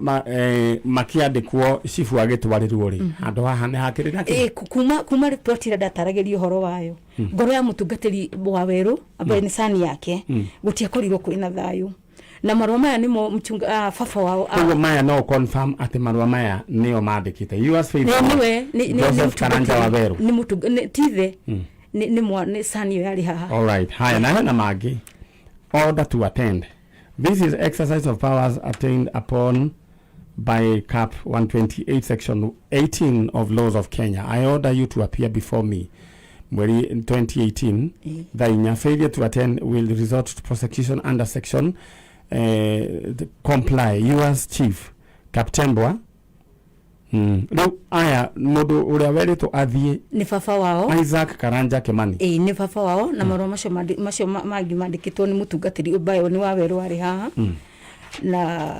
Speaker 1: makĩandĩkwo cibu agĩtwarĩrwo rĩ, handũ haha nĩ hakĩrĩ na kĩ?
Speaker 4: Ĩĩ, kuma plot ĩrĩa ndataragĩria ũhoro wayo, ngoro ya mũtungatĩri wa werũ ambaye nĩ sani yake, gũtiakorirwo kwĩna thayũ na marũa maya nĩmo mchunga baba wao
Speaker 1: Koguo maya no confirm atĩ marũa maya nĩo mandĩkĩte yours faithfully,
Speaker 4: nĩwe nĩ
Speaker 1: Joseph Karanja wa Werũ.
Speaker 4: Nĩ tithe nĩ sani ĩyo yarĩ haha.
Speaker 1: All right. Haya, na hena mangĩ. Order to attend. This is exercise of powers attained upon by Cap 128 section 18 of laws of Kenya. I order you to appear before me. Mweri 2018, thaa 4. Failure to attend will result to prosecution under section comply. Yours chief Kaptembwa. Rĩu aya mũndũ ũrĩa werĩtwo athiĩ
Speaker 4: Nĩ baba wao.
Speaker 1: Isaac Karanja Kimani.
Speaker 4: Ĩĩ, nĩ baba wao na marũa macio macio mangĩ mandĩkĩtwo nĩ mũtungatĩri ũmbayo nĩ wa werũ warĩ haha na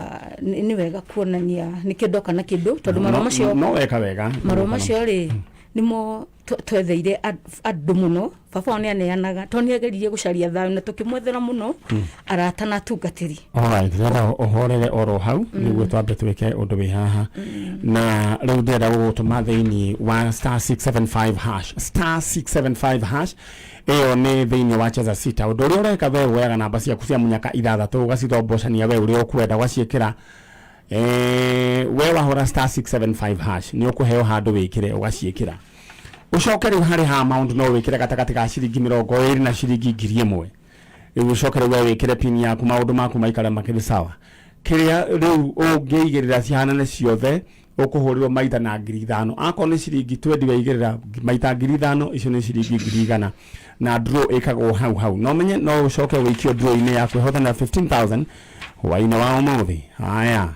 Speaker 4: nĩ wega kuonania nĩkĩo ndoka na kĩndũ tondũ marũa macio
Speaker 1: No weka wega.
Speaker 4: Marũa macio rĩ nĩmo twetheire andũ mũno. Baba wao nĩ aneanaga tondũ nĩ ageririe gũcaria thayũ na tũkĩmwethera mũno arata na atungatĩri.
Speaker 1: Alright, ndĩrenda ũhorere oro hau nĩguo twambe twĩke ũndũ wĩ haha, na rĩu ndĩrenda gũgũtũma thĩinĩ wa star 675 hash, star 675 hash. Ĩyo nĩ thĩinĩ wa cheza sita. Ũndũ ũrĩa ũreka we woyaga namba ciaku cia mũnyaka ithathatũ, ũgacithombocania we ũrĩa ũkwenda ũgaciĩkĩra. We wahũra star 675 hash nĩ ũkũheo handũ wĩkĩre, ũgaciĩkĩra, ũcoke rĩu harĩ ha amount no wĩkĩre gatagatĩ ga ciringi 20 na ciringi 1,000. Rĩu ũcoke rĩu we wĩkĩre pin yaku, maũndũ maku maikare makĩrĩ sawa. Kĩrĩa rĩu ũngĩigĩrĩra cihanane ciothe, ũkũhũrĩrwo maita na 5,000. Akorwo nĩ ciringi 20 waigĩrĩra maita 5,000, icio nĩ ciringi 100,000, na draw ĩkagwo hau hau. No menye no ũcoke wĩikio draw-inĩ ya kwĩhotanĩra 15,000 hwaĩ-inĩ wa ũmũthĩ. Haya,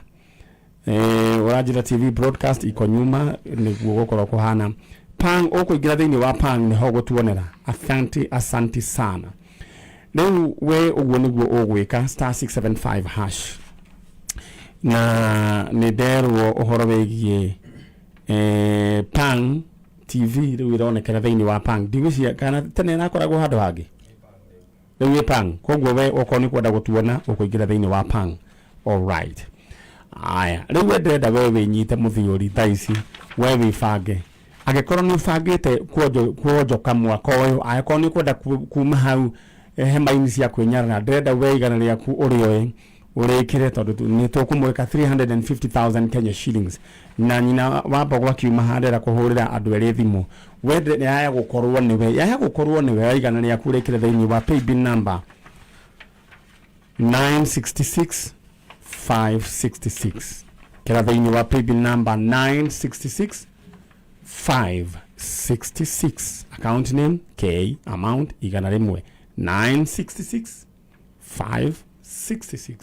Speaker 1: ũranjĩra TV broadcast iko nyuma nĩguo gũkorwo kũhana pang ũkũingĩra thĩinĩ wa pang nĩho gũtuonera. Asante, asante sana. Rĩu we ũguo nĩguo ũgwĩka star 675 hash, na nĩ nderwo ũhoro wĩgiĩ pang TV rĩu ĩronekera thĩinĩ wa pang. Ndigwĩciria kana tene ĩrakoragwo handũ hangĩ, rĩu ĩ pang. Koguo we okorwo nĩ kwenda gũtuona ũkũingĩra thĩinĩ wa pang. Alright, aya rĩu we ndĩrenda we wĩnyite mũthiũri thaa ici, we wĩbange. Angĩkorwo nĩ ũbangĩte kuonjoka mwaka ũyũ, angĩkorwo nĩ ũkwenda kuma hau hema-inĩ cia kwĩnyarara, ndĩrenda we igana rĩaku ũrĩoe. Ũrĩkĩre tondũ nĩ tũkũmwĩka 350,000 Kenya shillings na nyina wa mbogo akiuma handera kũhũrĩra andũ erĩ thimũ wende yaya gũkorwo nĩwe yaya gũkorwo nĩwe wa igana rĩaku ũrĩkĩre thĩinĩ wa paybill number 966 566 kĩra thĩinĩ wa paybill number 966 566 account name K amount 100 966 566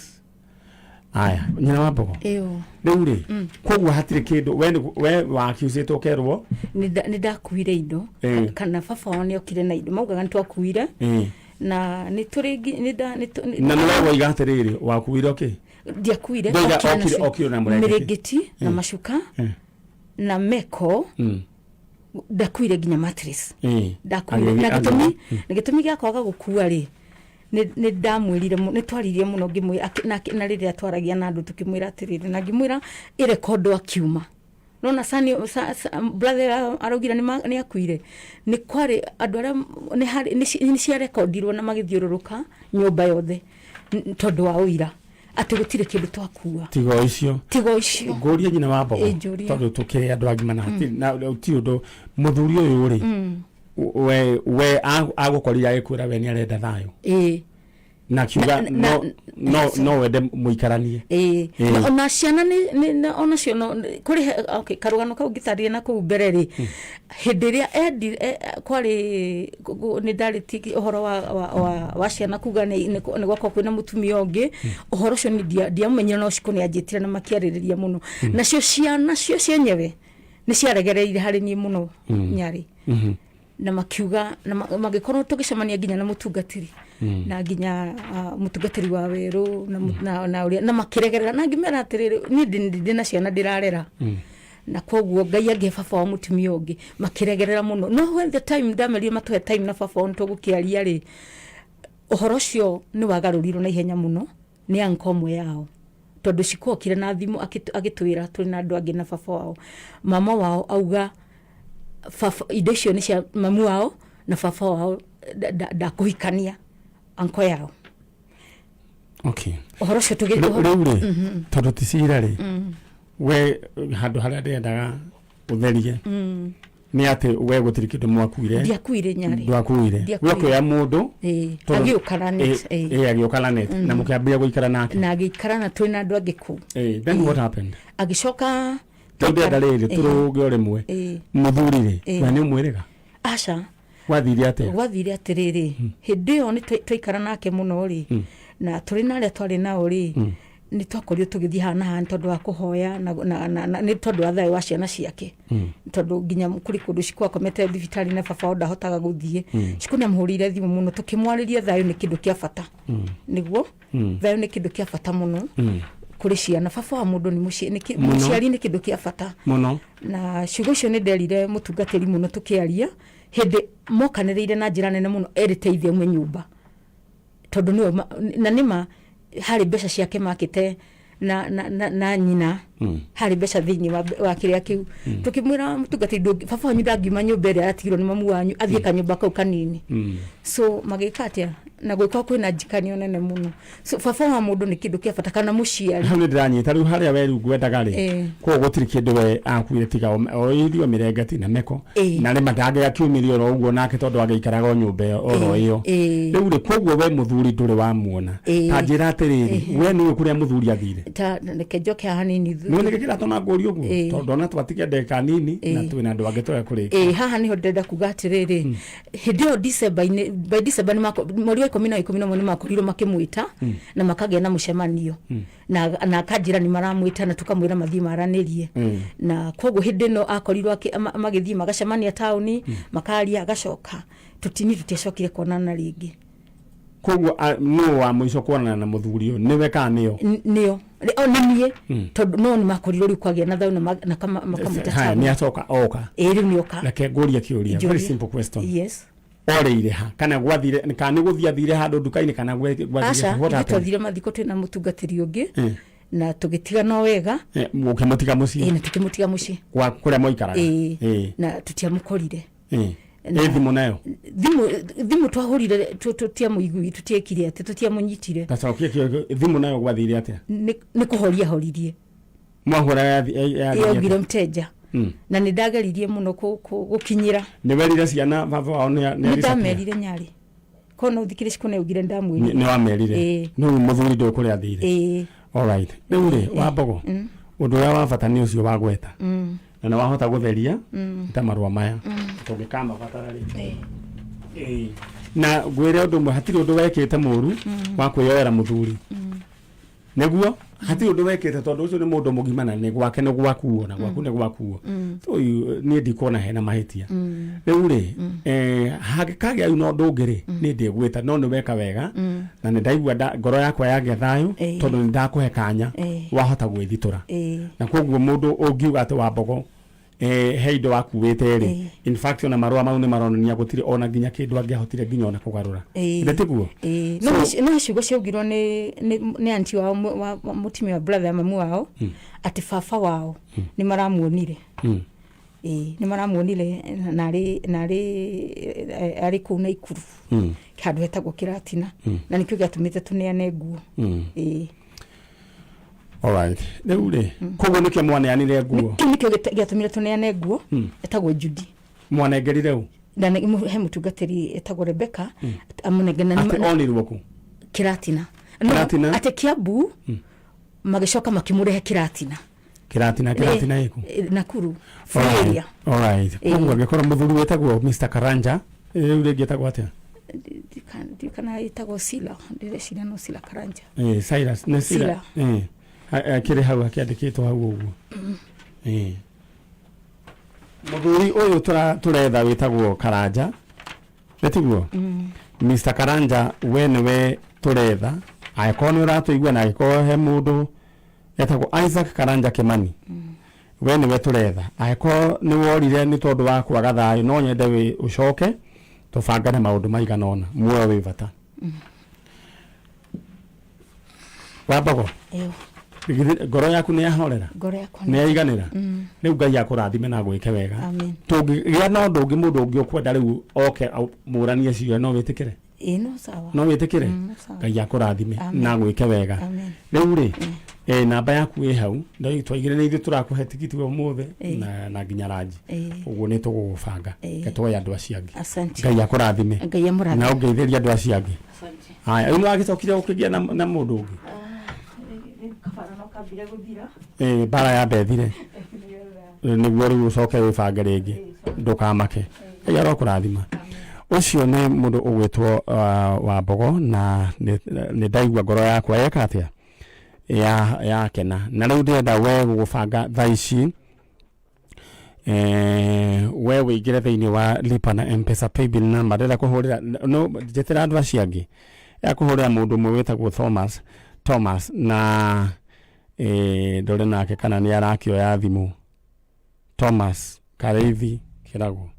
Speaker 1: aya nyina wa mbogo
Speaker 4: Ĩyo.
Speaker 1: rĩu rĩ koguo hatirĩ kĩndũ we we wakiucĩtwo ũkerwo
Speaker 4: Nĩ ndakuire indo kana baba wao nĩ okire na indo maugaga nĩ twakuire na nĩ tũrĩ nĩ nda nĩ tũ-
Speaker 1: na nĩwe woiga atĩrĩrĩ wakuire kĩ
Speaker 4: ndiakuire
Speaker 1: Ndoiga
Speaker 4: okire nacio.
Speaker 1: okire na mũrengeti.
Speaker 4: mĩrĩngĩti na macuka na meko ndakuire nginya mattress ndakuire na gĩtũmi na gĩtũmi gĩa kwaga gũkua rĩ nĩ ndamwĩrire nĩ twaririe mũno ngĩmwĩra na rĩrĩa twaragia na andũ tũkĩmwĩra atĩrĩrĩ na ngĩmwĩra ĩrekondo akiuma nona sani sa, sa, brother araugire nĩ akuire nĩ kwarĩ andũ arĩa nĩ harĩ nĩ ciarekondirwo na magĩthiũrũrũka nyũmba yothe tondũ wa ũira atĩ gũtirĩ kĩndũ twakua
Speaker 1: tigo icio
Speaker 4: tigo icio
Speaker 1: ngũrie nyina wa mbogo
Speaker 4: Ĩ, njũria.
Speaker 1: tondũ tũkĩrĩ andũ agima na hatirĩ na ti ũndũ mũthuri ũyũ rĩ we agũkorire agĩkwĩra we nĩ arenda thayũ
Speaker 4: ĩĩ
Speaker 1: na akiuga
Speaker 4: Na- na-
Speaker 1: no no wende mũikaranie
Speaker 4: ĩĩ
Speaker 1: Ĩĩ.
Speaker 4: Na- ona ciana nĩ onacio no kũrĩ okay, karũgano kau ngĩtarĩria na kũu mbere rĩ hĩndĩ ĩrĩa endi kwarĩ nĩ ndarĩtie ũhoro wa ciana kuga nĩ gwakorwo kwĩna mũtumia ũngĩ ũhoro ũcio nĩ ndiamumenyire no Shiko nĩ anjĩtire na makĩarĩrĩria mũno nacio ciana cio cienyewe nĩ ciaregereire harĩ niĩ mũno Nyarĩ na makiuga na magĩkorwo tũgĩcemania nginya na mũtungatĩri na nginya mũtungatĩri wa werũ na na na ũrĩa na makĩregerera na ngĩmera atĩrĩrĩ niĩ ndĩ na ciana ndĩrarera na koguo Ngai angĩhe baba wa mũtumia ũngĩ makĩregerera mũno no when the time ndamerire matũhe time na baba wao nĩtũgũkĩaria rĩ ũhoro ũcio nĩ wagarũrirwo na ihenya mũno nĩ anko ũmwe yao tondũ Shiko okire na thimũ agĩtwĩra tũrĩ na andũ angĩ na baba wao mama wao auga baba indo icio nĩ cia mamu wao na baba wao ndakũhikania anko yao
Speaker 1: okay
Speaker 4: ũhoro ũcio tũgĩ
Speaker 1: Rĩu rĩ tondũ ti cira rĩ we handũ harĩa ndĩrendaga ũtherie nĩ atĩ we gũtirĩ kĩndũ mwakuire
Speaker 4: ndiakuire Nyarĩ
Speaker 1: ndwakuire
Speaker 4: Ndiakuire.
Speaker 1: we ũkĩoya mũndũ
Speaker 4: Ĩĩ,
Speaker 1: tondũ-
Speaker 4: agĩũka na net, ĩĩ.
Speaker 1: ĩĩ, agĩũka na net na mũkĩambĩrĩria gũikara nake
Speaker 4: na agĩikara na twĩ na andũ angĩ kũu
Speaker 1: Ĩĩ, then what happened
Speaker 4: agĩcoka
Speaker 1: rĩu ndĩrenda rĩrĩ tũrũge o rĩmwe mũthuri rĩ
Speaker 4: Ĩĩ.
Speaker 1: we nĩ ũmwĩrĩga
Speaker 4: aca
Speaker 1: gwathire atĩa
Speaker 4: gwathire atĩrĩrĩ hĩndĩ ĩyo nĩ twaikara nake mũno rĩ na tũrĩ na arĩa twarĩ nao rĩ nĩ twakorirwo tũgĩthiĩ haha na haha nĩ tondũ wa kũhoya na nĩ tondũ wa thayũ wa ciana ciake tondũ nginya kũrĩ kũndũ Shiko akomete thibitarĩ na baba wao ndahotaga gũthiĩ Shiko nĩ amũhũrĩire thimũ mũno tũkĩmwarĩria thayũ nĩ kĩndũ kĩa bata nĩguo thayũ nĩ kĩndũ kĩa bata mũno kũrĩ ciana baba wa mũndũ nĩ mũciari nĩ kĩndũ kĩa bata
Speaker 1: mũno
Speaker 4: na ciugo icio nĩ nderire mũtungatĩri mũno tũkĩaria hĩndĩ mokanĩrĩire na njĩra nene mũno erĩte ithe aume nyũmba tondũ nĩwe na nĩma harĩ mbeca ciake makĩte na nyina harĩ mbeca thĩinĩ wa kĩrĩa kĩu tũkĩmwĩra mũtungatĩri baba wanyu ndangiuma nyũmba ĩrĩa aratigirwo nĩ mamu wanyu athiĩ kanyũmba kau kanini so magĩka atĩa na gwĩkwa kwĩna njikanio nene mũno so baba wa mũndũ nĩ kĩndũ kĩa bata kana mũciari
Speaker 1: hau nĩ ndĩranyita rĩu harĩa we rĩu ngwendaga rĩ koguo gũtirĩ kĩndũ we akuire tiga o irio mĩrengeti na meko na rĩma ndangĩgakiumĩria oro ũguo nake tondũ angĩikaraga o nyũmba ĩyo oro ĩyo rĩu rĩ koguo we mũthuri ndũrĩ wamuona ta njĩra atĩrĩrĩ we nĩũĩ kũrĩa mũthuri athire
Speaker 4: ta reke njoke haha hanini
Speaker 1: nĩ nĩkĩ kĩratũma ngũrie ũguo tondũ ndona twatigia ndagĩka nini na twĩna andũ angĩ twega kũrĩkia
Speaker 4: haha nĩho ndĩrenda kuga atĩrĩrĩ hĩndĩ ĩyo December-inĩ by December nĩ mweri wa ikũmi na ikũmi na ũmwe nĩ makorirwo makĩmwĩta na makagĩa na mũcemanio na akanjĩra nĩ maramwĩta na tũkamwĩra mathiĩ maranĩrie na koguo hĩndĩ ĩno akorirwo magĩthiĩ magacemania taũni makaria agacoka tũtini tũtiacokire kuonana rĩngĩ
Speaker 1: koguo nũ wa mũico kuonana na mũthuri ũyũ nĩwe kana nĩo
Speaker 4: nĩo o nĩ niĩ tondũ no nĩ makorirwo rĩu kwagĩa na thayũ na makamwĩta
Speaker 1: haya nĩ acoka oka
Speaker 4: ĩĩ rĩu nĩ oka
Speaker 1: reke ngũrie kĩũria very simple question
Speaker 4: yes
Speaker 1: orĩire ha kana gwathire kana nĩ gũthiĩ athire handũ nduka-inĩ kana gwathire
Speaker 4: aca ithuĩ twathire mathiko twĩna mũtungatĩri ũngĩ na tũgĩtigana o wega
Speaker 1: mũkĩmũtiga mũciĩ
Speaker 4: na tũkĩmũtiga mũciĩ
Speaker 1: kwa kũrĩa mwaikaraga
Speaker 4: ĩĩ na tũtiamũkorire
Speaker 1: Ĩ thimũ nayo
Speaker 4: Thimũ, thimũ twahũrire, tũtiamũigui, tũtiekire atĩ tũtiamũnyitire.
Speaker 1: Tacokia kĩo, thimũ nayo gwathire atĩa?
Speaker 4: Nĩ kũhoria horirie.
Speaker 1: Mwahũra yathire
Speaker 4: Yaugire
Speaker 1: atĩa?
Speaker 4: mteja. Na nĩ ndageririe mũno gũkinyĩra.
Speaker 1: Nĩ werire ciana baba wao nĩ
Speaker 4: Nĩ ndamerire nyarĩ kono thikĩrĩ cikũ yaugire ndamwĩrire.
Speaker 1: Nĩ wamerire?
Speaker 4: Ĩĩ.
Speaker 1: Rĩu mũthuri ndũĩ kũrĩa athire?
Speaker 4: Ĩĩ.
Speaker 1: Alright, rĩu rĩ, Wambogo, ũndũ ũrĩa wa bata nĩ ũcio wa gweta na nĩ wahota gũtheria ta marũa maya tũngĩkamabatara rĩ. Ĩĩ. Na ngwĩre ũndũ ũmwe, hatirĩ ũndũ wekĩte mũru wa kwĩyoera mũthuri. Nĩguo hatirĩ ũndũ wekĩte, tondũ ũcio nĩ mũndũ mũgima na nĩ gwake nĩ gwakuo na gwaku nĩ gwakuo. So niĩ ndikuona hena mahĩtia. Rĩu rĩ, hangĩkagĩa rĩu na ũndũ ũngĩ rĩ, niĩ ndĩgwĩta, no nĩ weka wega na nĩ ndaigua ngoro yakwa yagĩa thayũ tondũ nĩ ndakũhe kanya wahota gwĩthitũra. Na koguo mũndũ ũngiuga atĩ Wambogo he indo wakuĩte rĩ, in fact ona marũa mau nĩ maronania gũtirĩ ona nginya kĩndũ angĩahotire nginya ona kũgarũra. Githĩ tiguo?
Speaker 4: Ĩĩ. No no ciugo ciaugirwo nĩ anti wao, wa mũtumia wa brother ya mamu wao, atĩ baba wao nĩ maramuonire. Ĩĩ, nĩ maramuonire na arĩ kũu Naikuru, handũ hetagwo Kĩratina, na nĩkĩo gĩatũmĩte tũneane nguo. Ĩĩ.
Speaker 1: Alright, rĩu rĩ, koguo nĩkĩo mwaneanire nguo?
Speaker 4: Kĩu nĩkĩo gĩatũmire tũneane nguo. Etagwo Judy.
Speaker 1: Mwanengerire ũ?
Speaker 4: Na he mũtungatĩri etagwo Rebecca amũnengera.
Speaker 1: Atĩ onirwo kũ?
Speaker 4: Kĩratina. No,
Speaker 1: Kĩratina?
Speaker 4: Atĩ Kiambu, magĩcoka makĩmũrehe Kĩratina.
Speaker 1: Kĩratina, Kĩratina ĩkũ?
Speaker 4: Nakuru free area.
Speaker 1: Alright, koguo angĩkorwo mũthuri wĩtagwo Mr Karanja, rĩu rĩngĩ etagwo atĩa?
Speaker 4: Kana ĩtagwo Sila, ndĩreciria no Sila Karanja.
Speaker 1: Cyrus nĩ Sila.
Speaker 4: Sila.
Speaker 1: Kĩrĩ hau akĩandĩkĩtwo hau ũguo. Mũthuri ũyũ tũretha wĩtagwo Karanja, nĩ tiguo? Mr Karanja, we nĩwe tũretha, angĩkorwo nĩ ũratũigua, na angĩkorwo he mũndũ etagwo Isaac Karanja Kimani, we nĩwe tũretha. Angĩkorwo nĩ worire nĩ tondũ wa kwaga thayũ, no nyende wĩ ũcoke tũbangane maũndũ maigana ũna. Muoyo wĩ bata. Wambogo,
Speaker 4: Ĩyo.
Speaker 1: Githĩ ngoro yaku nĩ yahorera?
Speaker 4: Ngoro yakwa
Speaker 1: nĩ yaiganĩra?
Speaker 4: Mm.
Speaker 1: Rĩu Ngai akũrathime na gwĩke wega.
Speaker 4: Amen.
Speaker 1: Tũngĩgĩa na ũndũ ũngĩ, mũndũ ũngĩ ũkwenda rĩu oke mũranie ciũria, no wĩtĩkĩre?
Speaker 4: Ĩĩ, no sawa.
Speaker 1: No wĩtĩkĩre?
Speaker 4: No sawa.
Speaker 1: Ngai akũrathime
Speaker 4: Amen.
Speaker 1: na gwĩke wega.
Speaker 4: Amen.
Speaker 1: Rĩu rĩ, namba yaku ĩ hau. Twaigire nĩ ithuĩ tũrakũhe tigiti wa ũmũthĩ na nginya ranji. Ũguo nĩ tũgũgũbanga. Reke tuoye andũ acio angĩ.
Speaker 4: Asante.
Speaker 1: Ngai akũrathime
Speaker 4: Ngai amũrathime.
Speaker 1: na ũngeithĩrie andũ acio angĩ.
Speaker 4: Asante.
Speaker 1: Haya, rĩu nĩwagĩcokire ũkĩgĩa na mũndũ ũngĩ?
Speaker 4: Kabara no kambire gũthira.
Speaker 1: Mbara ya mbethire nĩguo rĩu ũcoke wĩbange rĩngĩ, ndũkamake. Ngai arokũrathima. Ũcio nĩ mũndũ ũgwĩtwo Wambogo, na nĩ ndaigua ngoro yakwa yeka atĩa, yakena. Na rĩu ndĩrenda we gũgũbanga thaa ici, we wĩingĩre thĩinĩ wa lipa na Mpesa paybill number. Ndĩrenda kũhũrĩra, no njĩtĩra andũ acio angĩ ya kũhũrĩra mũndũ ũmwe wĩtagwo Thomas na ndore nake kana nĩ arakĩoya thimũ. Thomas Kareithi Kĩrago,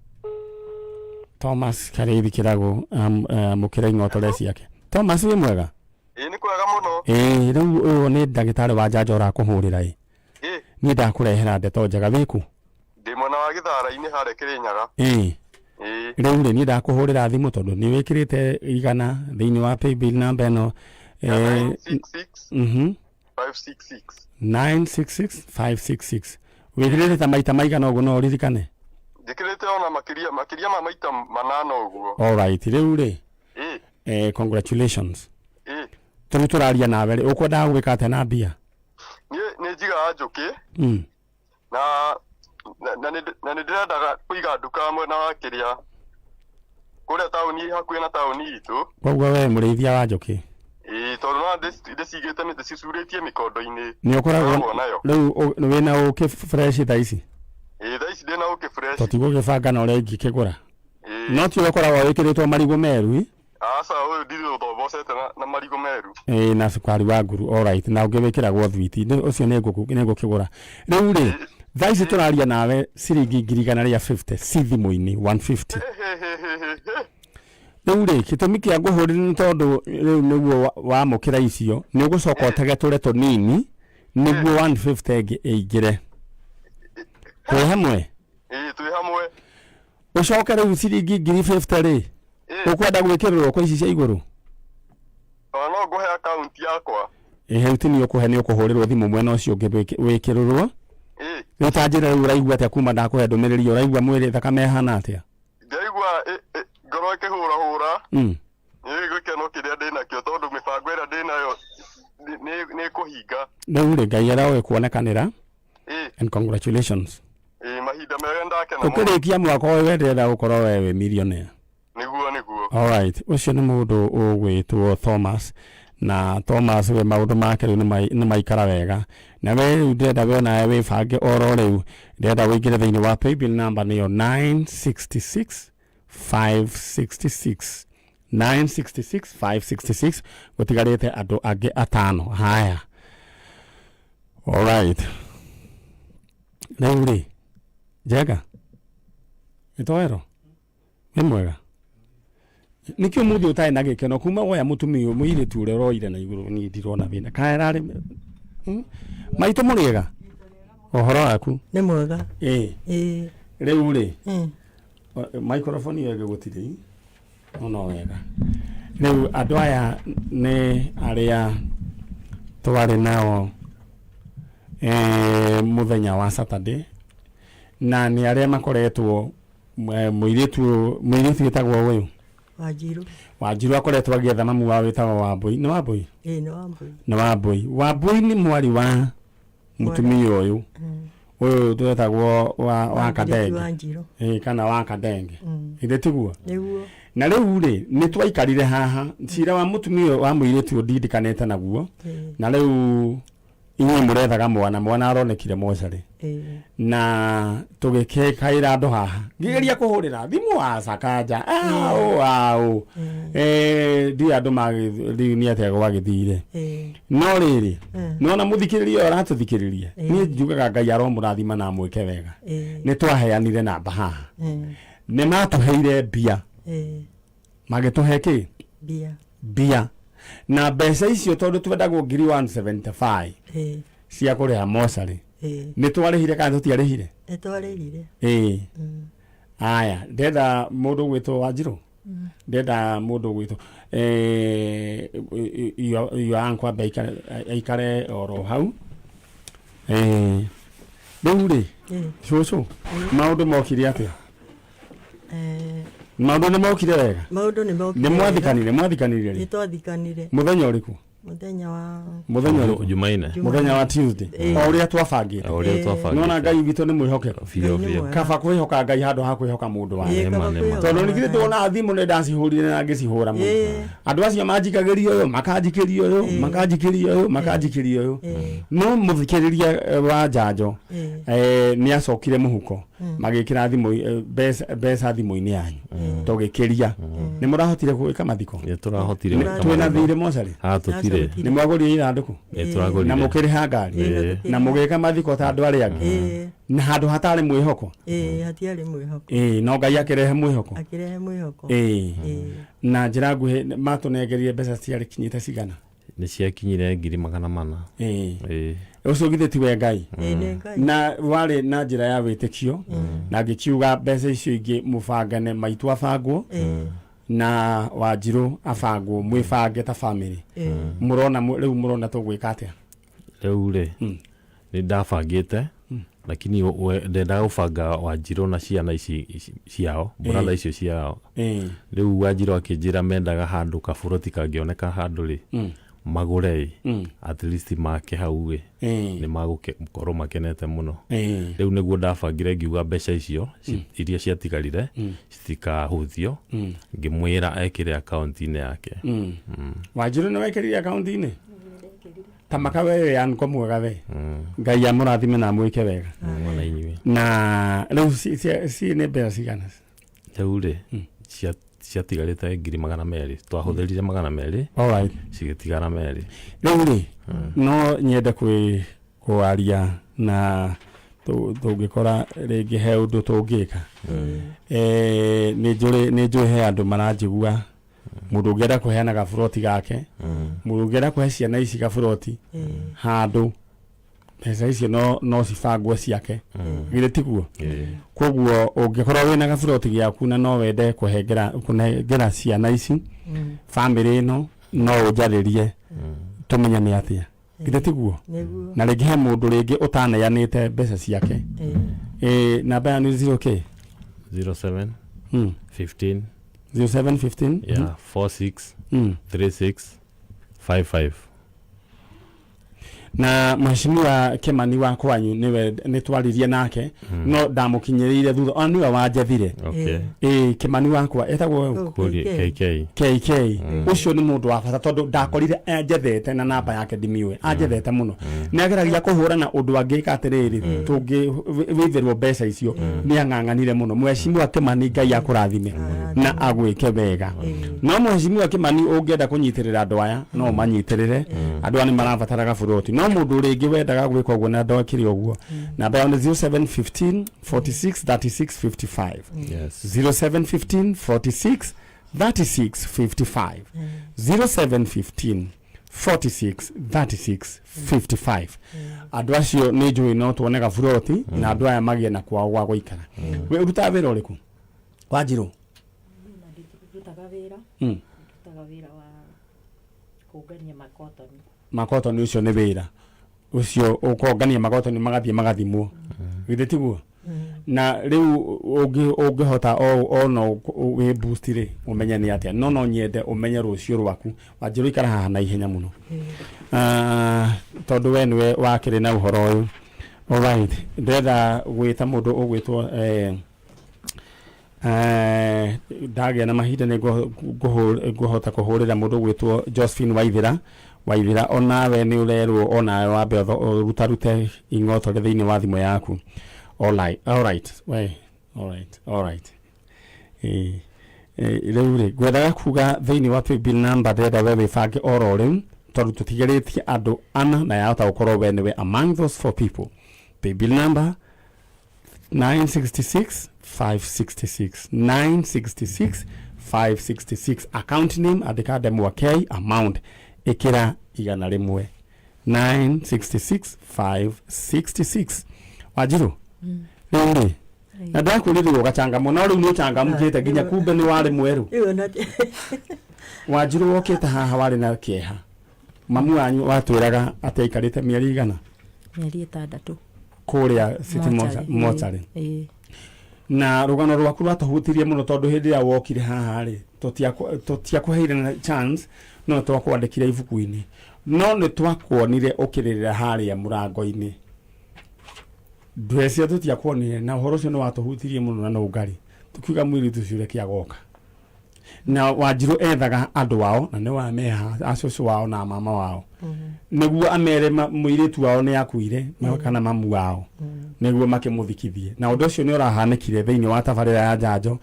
Speaker 1: Thomas Kareithi Kĩrago, amũkĩra ing'otore ciake. Thomas, wĩ mwega?
Speaker 8: Ĩĩ, nĩ kwega mũno.
Speaker 1: Ĩĩ, rĩu ũyũ nĩ ndagĩtarĩ wa njanjo ũrakũhũrĩra. Ĩ niĩ ndakũrehera ndeto njega. Wĩkũ?
Speaker 8: Ndĩ mwena wa Gĩthara-inĩ harĩa Kĩrĩnyaga.
Speaker 1: Ĩĩ.
Speaker 8: Ĩĩ.
Speaker 1: Rĩu rĩ, niĩ ndakũhũrĩra thimũ tondũ nĩ wĩkĩrĩte 100 thĩinĩ wa paybill namba ĩno
Speaker 8: 966 566.
Speaker 1: 966566. Wĩkĩrĩte ta maita maigana ũguo, no ũririkane?
Speaker 8: Njĩkĩrĩte ona makĩria ma maita manana ũguo.
Speaker 1: Alright, rĩu rĩ,
Speaker 8: Ĩĩ.
Speaker 1: Congratulations.
Speaker 8: Ĩĩ.
Speaker 1: Tũrĩu tũraria nawe rĩ, ũkwendaga gwĩka atĩa na mbia?
Speaker 8: Niĩ nĩ njigaga njũkĩ na nĩ ndĩrendaga kũiga nduka mwena wa kĩrĩa kũrĩa taũni, hakuhĩ na taũni itũ.
Speaker 1: Koguo we mũrĩithia wa njũkĩ?
Speaker 8: Ĩĩ, tondũ no ndĩcigĩte ndĩcicurĩtie mĩkondo-inĩ.
Speaker 1: Nĩ ũkoragwo
Speaker 8: Ngoragwo nayo.
Speaker 1: Rĩu wĩna ũkĩ fresh thaa ici?
Speaker 8: Ĩĩ, thaa ici ndĩna ũkĩ fresh.
Speaker 1: Tũtigũgĩbanga na ũrĩa ingĩkĩgũra, no ti ũrĩa ũkoragwo wĩkĩrĩtwo marigũ meru ĩ?
Speaker 8: Aca, ũyũ ndirĩ ũthombocete na marigũ meru.
Speaker 1: Ĩĩ, na cukari wa nguru. Alright, na ũngĩ wĩkĩragwo thwiti. Ũcio nĩ ngũkĩgũra. Rĩu rĩ, thaa ici tũraria nawe, ciringi 150,000 ci thimũ-inĩ, 150. Rĩu rĩ, gĩtũmi kĩa ngũhũrĩre nĩ tondũ rĩu nĩguo wamũkĩra icio, nĩ ũgũcoka ũtege tũre tũnini nĩguo 150 ĩngĩ ĩingĩre. Twĩ hamwe?
Speaker 8: Ĩĩ, twĩ hamwe.
Speaker 1: Ũcoke rĩu ciringi 50,000 rĩ, ũkwenda gwĩkĩrĩrwo kwa ici cia igũrũ?
Speaker 8: Ona no ngũhe akaunti yakwa.
Speaker 1: Ĩhĩ, rĩu ti niĩ ũkũhe, nĩ ũkũhũrĩrwo thimũ mwena ũcio ũngĩ wĩkĩrĩrwo. Rĩu ta njĩra rĩu ũraigua atĩa kuma ndakũhe ndũmĩrĩri ĩyo? Ũraigua mwĩrĩ thakame ĩhana atĩa?
Speaker 8: Ndĩraigua ngoro ĩkĩhũrahũra. Nĩ gĩkeno kĩrĩa ndĩnakĩo tondũ mĩbango ĩrĩa ndĩnayo nĩ ĩkũhinga.
Speaker 1: Rĩu rĩ, Ngai aroe kuonekanĩra. And congratulations.
Speaker 8: Ĩĩ, mahinda mega ndakena mũno.
Speaker 1: Ũkĩrĩkia mwaka ũyũ we ndĩrenda gũkorwo we wĩ millionaire.
Speaker 8: Nĩguo, nĩguo.
Speaker 1: Alright, ũcio nĩ mũndũ ũgwĩtwo Thomas na Thomas we maũndũ make rĩu nĩ maikara wega. Na we rĩu ndĩrenda we onawe wĩbange oro rĩu, ndĩrenda ũingĩre thĩinĩ wa paybill number nĩyo 966 566 966 566 gũtigarĩte andũ angĩ atano. Haya, alright, rĩu rĩ Njenga gĩtoero nĩ mwega nĩkĩo mũthĩ ũtarĩ na gĩkeno kuma woya mũtumia ũyũ mũirĩtu ũrĩa ũroire na igũrũ niĩ ndirona thĩna kana ĩrarĩ maitũ mũrĩega ũhoro waku?
Speaker 9: Nĩ mwega.
Speaker 1: Ĩĩ.
Speaker 9: Ĩĩ.
Speaker 1: Rĩu rĩ microphone ĩyo ĩngĩ gũtirĩ no no wega. Rĩu andũ aya nĩ arĩa twarĩ nao mũthenya wa Saturday na nĩ arĩa makoretwo mũirĩtu mũirĩtu wĩtagwo ũyũ
Speaker 9: Wanjiru.
Speaker 1: Wanjiru akoretwo agĩetha mamu wao wĩtagwo Wambũi. Nĩ Wambũi?
Speaker 9: Ĩĩ, nĩ Wambũi.
Speaker 1: Nĩ Wambũi. Wambũi nĩ mwarĩ wa mũtumia ũyũ ũyũ twetagwo wa Kadenge.
Speaker 9: Wanjiru.
Speaker 1: Ĩĩ, kana wa Kadenge. Githĩ tiguo?
Speaker 9: Nĩguo.
Speaker 1: Na rĩu rĩ nĩ twaikarire haha cira wa mũtumia ũyũ wa mũirĩtu ũyũ ndindikanĩte naguo. Na rĩu inyuĩ mũrethaga mwana, mwana aronekire mocarĩ. Na tũgĩkĩkaĩra andũ haha, ngĩgeria kũhũrĩra thimũ wa Sakanja aũ aũ, ndiũĩ andũ rĩu nĩ atĩa gwagĩthire. No rĩrĩ, nona mũthikĩrĩria ũyũ aratũthikĩrĩria, niĩ njugaga Ngai aromũrathima na amwĩke wega. Nĩ twaheanire namba haha, nĩ matũheire mbia, magĩtũhe kĩ?
Speaker 9: Mbia.
Speaker 1: Mbia. Na mbeca icio tondũ twendagwo 175,000 cia kũrĩha mocarĩ, nĩ twarĩhire kana tũtiarĩhire?
Speaker 9: Nĩ twarĩhire.
Speaker 1: Ĩĩ. Aya, ndenda mũndũ ũgwĩtwo Wanjirũ, ndenda mũndũ ũgwĩtwo your uncle ambe aikare oro hau. Rĩu rĩ, cũcũ, maũndũ mokire atĩa? Maũndũ nĩ mokire wega?
Speaker 9: Maũndũ nĩ mokire.
Speaker 1: Nĩ mwathikanire? Mwathikanire
Speaker 9: rĩ? Nĩ twathikanire.
Speaker 1: Mũthenya ũrĩkũ?
Speaker 9: Mũthenya wa
Speaker 1: Mũthenya ũrĩkũ?
Speaker 10: Jumaine.
Speaker 1: Mũthenya wa Tuesday. O ũrĩa twabangĩte.
Speaker 10: O ũrĩa twabangĩte.
Speaker 1: Nona Ngai witũ nĩ mwĩhokeku.
Speaker 10: Biũ, biũ.
Speaker 1: Kaba kwĩhoka Ngai handũ ha kwĩhoka mũndũ wa
Speaker 10: Ĩĩ, kaba kwĩhoka
Speaker 1: tondũ nĩ githĩ ndona thimũ nĩ ndacihũrire na ngĩcihũra mũno. Andũ acio manjikagĩria ũyũ, makanjikĩria ũyũ, makanjikĩria ũyũ, makanjikĩria ũyũ. No mũthikĩrĩria wa njanjo nĩ acokire mũhuko, magĩkĩra thimũ mbeca thimũ-inĩ yanyu tũgĩkĩria. Nĩ mũrahotire gwĩka mathiko?
Speaker 10: Nĩ tũrahotire gwĩka
Speaker 1: Twĩna
Speaker 10: mathiko.
Speaker 1: thirĩ mocarĩ?
Speaker 10: Ah, tũtirĩ.
Speaker 1: Nĩ mwagũrire ithandũkũ?
Speaker 10: Nĩ tũragũrire.
Speaker 1: Na mũkĩrĩha ngari?
Speaker 10: Ĩĩ.
Speaker 1: Na mũgĩka mathiko ta andũ arĩa angĩ na handũ hatarĩ mwĩhoko?
Speaker 9: Ĩĩ, hatiarĩ mwĩhoko.
Speaker 1: Ĩĩ, no Ngai akĩrehe mwĩhoko.
Speaker 9: Akĩrehe mwĩhoko.
Speaker 1: Ĩĩ. Na njĩra nguhĩ matũnengerire mbeca ciarĩ kinyĩte cigana?
Speaker 10: Nĩ ciakinyire 400,000.
Speaker 1: Ĩĩ.
Speaker 10: Ĩĩ.
Speaker 1: Ũcio githĩ tiwe Ngai?
Speaker 9: Ĩĩ, nĩ Ngai.
Speaker 1: Na warĩ na njĩra ya wĩtĩkio na ngĩkiuga mbeca icio ingĩ mũbangane, maitũ abangwo na Wanjirũ abangwo, mwĩbange ta family. Mũrona rĩu mũrona tũgwĩka atĩa?
Speaker 10: Rĩu rĩ, nĩ ndabangĩte, lakini ndendaga gũbanga Wanjirũ na ciana ici ciao, brother icio ciao. Rĩu Wanjirũ akĩnjĩra mendaga handũ kaburoti kangĩoneka handũ rĩ, magũre ĩ, at least make hau ĩ, nĩ magũkorwo makenete mũno. Rĩu nĩguo ndabangire ngiuga mbeca icio iria ciatigarire citikahũthio, ngĩmwĩra ekĩre akaunti-inĩ yake.
Speaker 1: Wanjirũ, nĩ wekĩrire akaunti-inĩ? Tamaka we yanko mwega we. Ngai amũrathime na amwĩke wega.
Speaker 10: Mwana inyuĩ.
Speaker 1: Na rĩu ci nĩ mbeca cigana?
Speaker 10: Rĩu rĩ, ciatigarĩte 200,000, twahũthĩrire 200 cigĩtigara 2.
Speaker 1: Rĩu rĩ, no nyende kwaria na tũngĩkora rĩngĩ he ũndũ tũngĩka. Nĩ njũĩ he andũ maranjigua, mũndũ ũngĩenda kũheana gaburoti gake, mũndũ ũngĩenda kũhe ciana ici gaburoti handũ Mbeca icio no cibangwo ciake, githĩ tiguo? Koguo ũngĩkorwo wĩna gaburoti gĩaku na no wende kũhengera kũnengera ciana ici, bamĩrĩ ĩno, no ũnjarĩrie tũmenye nĩ atĩa, githĩ tiguo?
Speaker 9: Nĩguo.
Speaker 1: Na rĩngĩ he mũndũ rĩngĩ ũtaneanĩte mbeca ciake. Namba yanyu 0 k
Speaker 10: 07 15
Speaker 1: 07 15.
Speaker 10: Yeah, 46 36 55.
Speaker 1: Na mheshimiwa Kimani wa kwanyu niwe nĩ twaririe nake, no ndamũkinyĩrĩire thutha ona niwe wanjethire.
Speaker 10: Okay.
Speaker 1: Kimani wakwa etagwo
Speaker 10: Kũri- KK.
Speaker 1: KK. Ũcio nĩ mũndũ wa bata tondũ ndakorire anjethete na namba yake ndimiũĩ, anjethete mũno, nĩ ageragia kũhũra na ũndũ angĩka atĩrĩrĩ tũngĩwĩthĩrwo mbeca icio, nĩ ang'ang'anire mũno. Mheshimiwa Kimani, Ngai akũrathime na agwĩke wega. No mheshimiwa Kimani, ũngĩenda kũnyitĩrĩra andũ aya no ũmanyitĩrĩre, andũ aya nĩ marabatara gaburoti. No mũndũ rĩngĩ wendaga gwĩka ũguo na ndokĩrĩ ũguo, namba yao nĩ 0715 46 36 55.
Speaker 10: Yes.
Speaker 1: 0715 46 36 55, 0715 46 36 55. Andũ acio nĩ njũĩ no tuone gaburoti na andũ aya magĩe na kwao gwa gũikara. We ũrutaga wĩra ũrĩkũ, Wanjirũ?
Speaker 11: Ndutaga wĩra. Ndutaga wĩra wa kũngania makotoni.
Speaker 1: Makotoni, ũcio nĩ wĩra ũcio ũkongania makotoni magathiĩ magathimwo, githĩ tiguo? Na rĩu ũngĩhota o no wĩ boost rĩ, ũmenye nĩ atĩa, no nyende ũmenye rũciũ rwaku. Wanjirũ, ikara haha na ihenya mũno. Ah, tondũ we nĩwe wakĩrĩ na ũhoro ũyũ. Alright, ndĩrenda gwĩta mũndũ ũgwĩtwo ndagĩa na mahinda nĩ ngũhota kũhũrĩra mũndũ ũgwĩtwo Josephine Waithĩra. Waithĩra, onawe nĩ ũrerwo onawe wambe ũrutarute ing'otore thĩinĩ wa thimũ yaku. Alright, alright, we alright, alright. Rĩu rĩ ngwendaga kuga thĩinĩ wa paybill number, ndĩrenda we wĩbange oro rĩu tondũ tũtigĩrĩtie andũ ana na yahota gũkorwo we nĩwe among those four people. Paybill number 966 566, 966 566. Account name andĩka Ndemwa K, amount ĩkĩra 100. 966 566. Wanjirũ, rĩu rĩ na ndakwĩrĩrwo ũgachangamũ, no rĩu nĩ ũchangamũkĩte nginya kumbe nĩ warĩ mwerũ.
Speaker 9: Rĩu ona
Speaker 1: Wanjirũ, wokĩte haha warĩ na kĩeha, mamu wanyu watwĩraga atĩ aikarĩte mĩeri igana?
Speaker 11: Mĩeri 6.
Speaker 1: Kũrĩa City
Speaker 11: Mortuary.
Speaker 1: Mortuary.
Speaker 11: Ĩĩ.
Speaker 1: Na rũgano rwaku rwatũhutirie mũno tondũ hĩndĩ ĩrĩa wokire haha rĩ, tũtiakũheire na chance, no twakwandĩkire ibuku-inĩ, no nĩ twakuonire ũkĩrĩrĩra harĩa mũrango-inĩ. Ndwecia tũtiakuonire, na ũhoro ũcio nĩ watũhutirie mũno na nũngari tukiuga mũirĩtu ũcio reke agoka. Na Wanjirũ ethaga andũ ao na nĩ wameha acũcũ wao na mama wao nĩguo amere mũirĩtu wao nĩ akuire kana mamu wao nĩguo makĩmũthikithie, na ũndũ ũcio nĩ ũrahanĩkire thĩinĩ wa tabarĩra ya njanjo.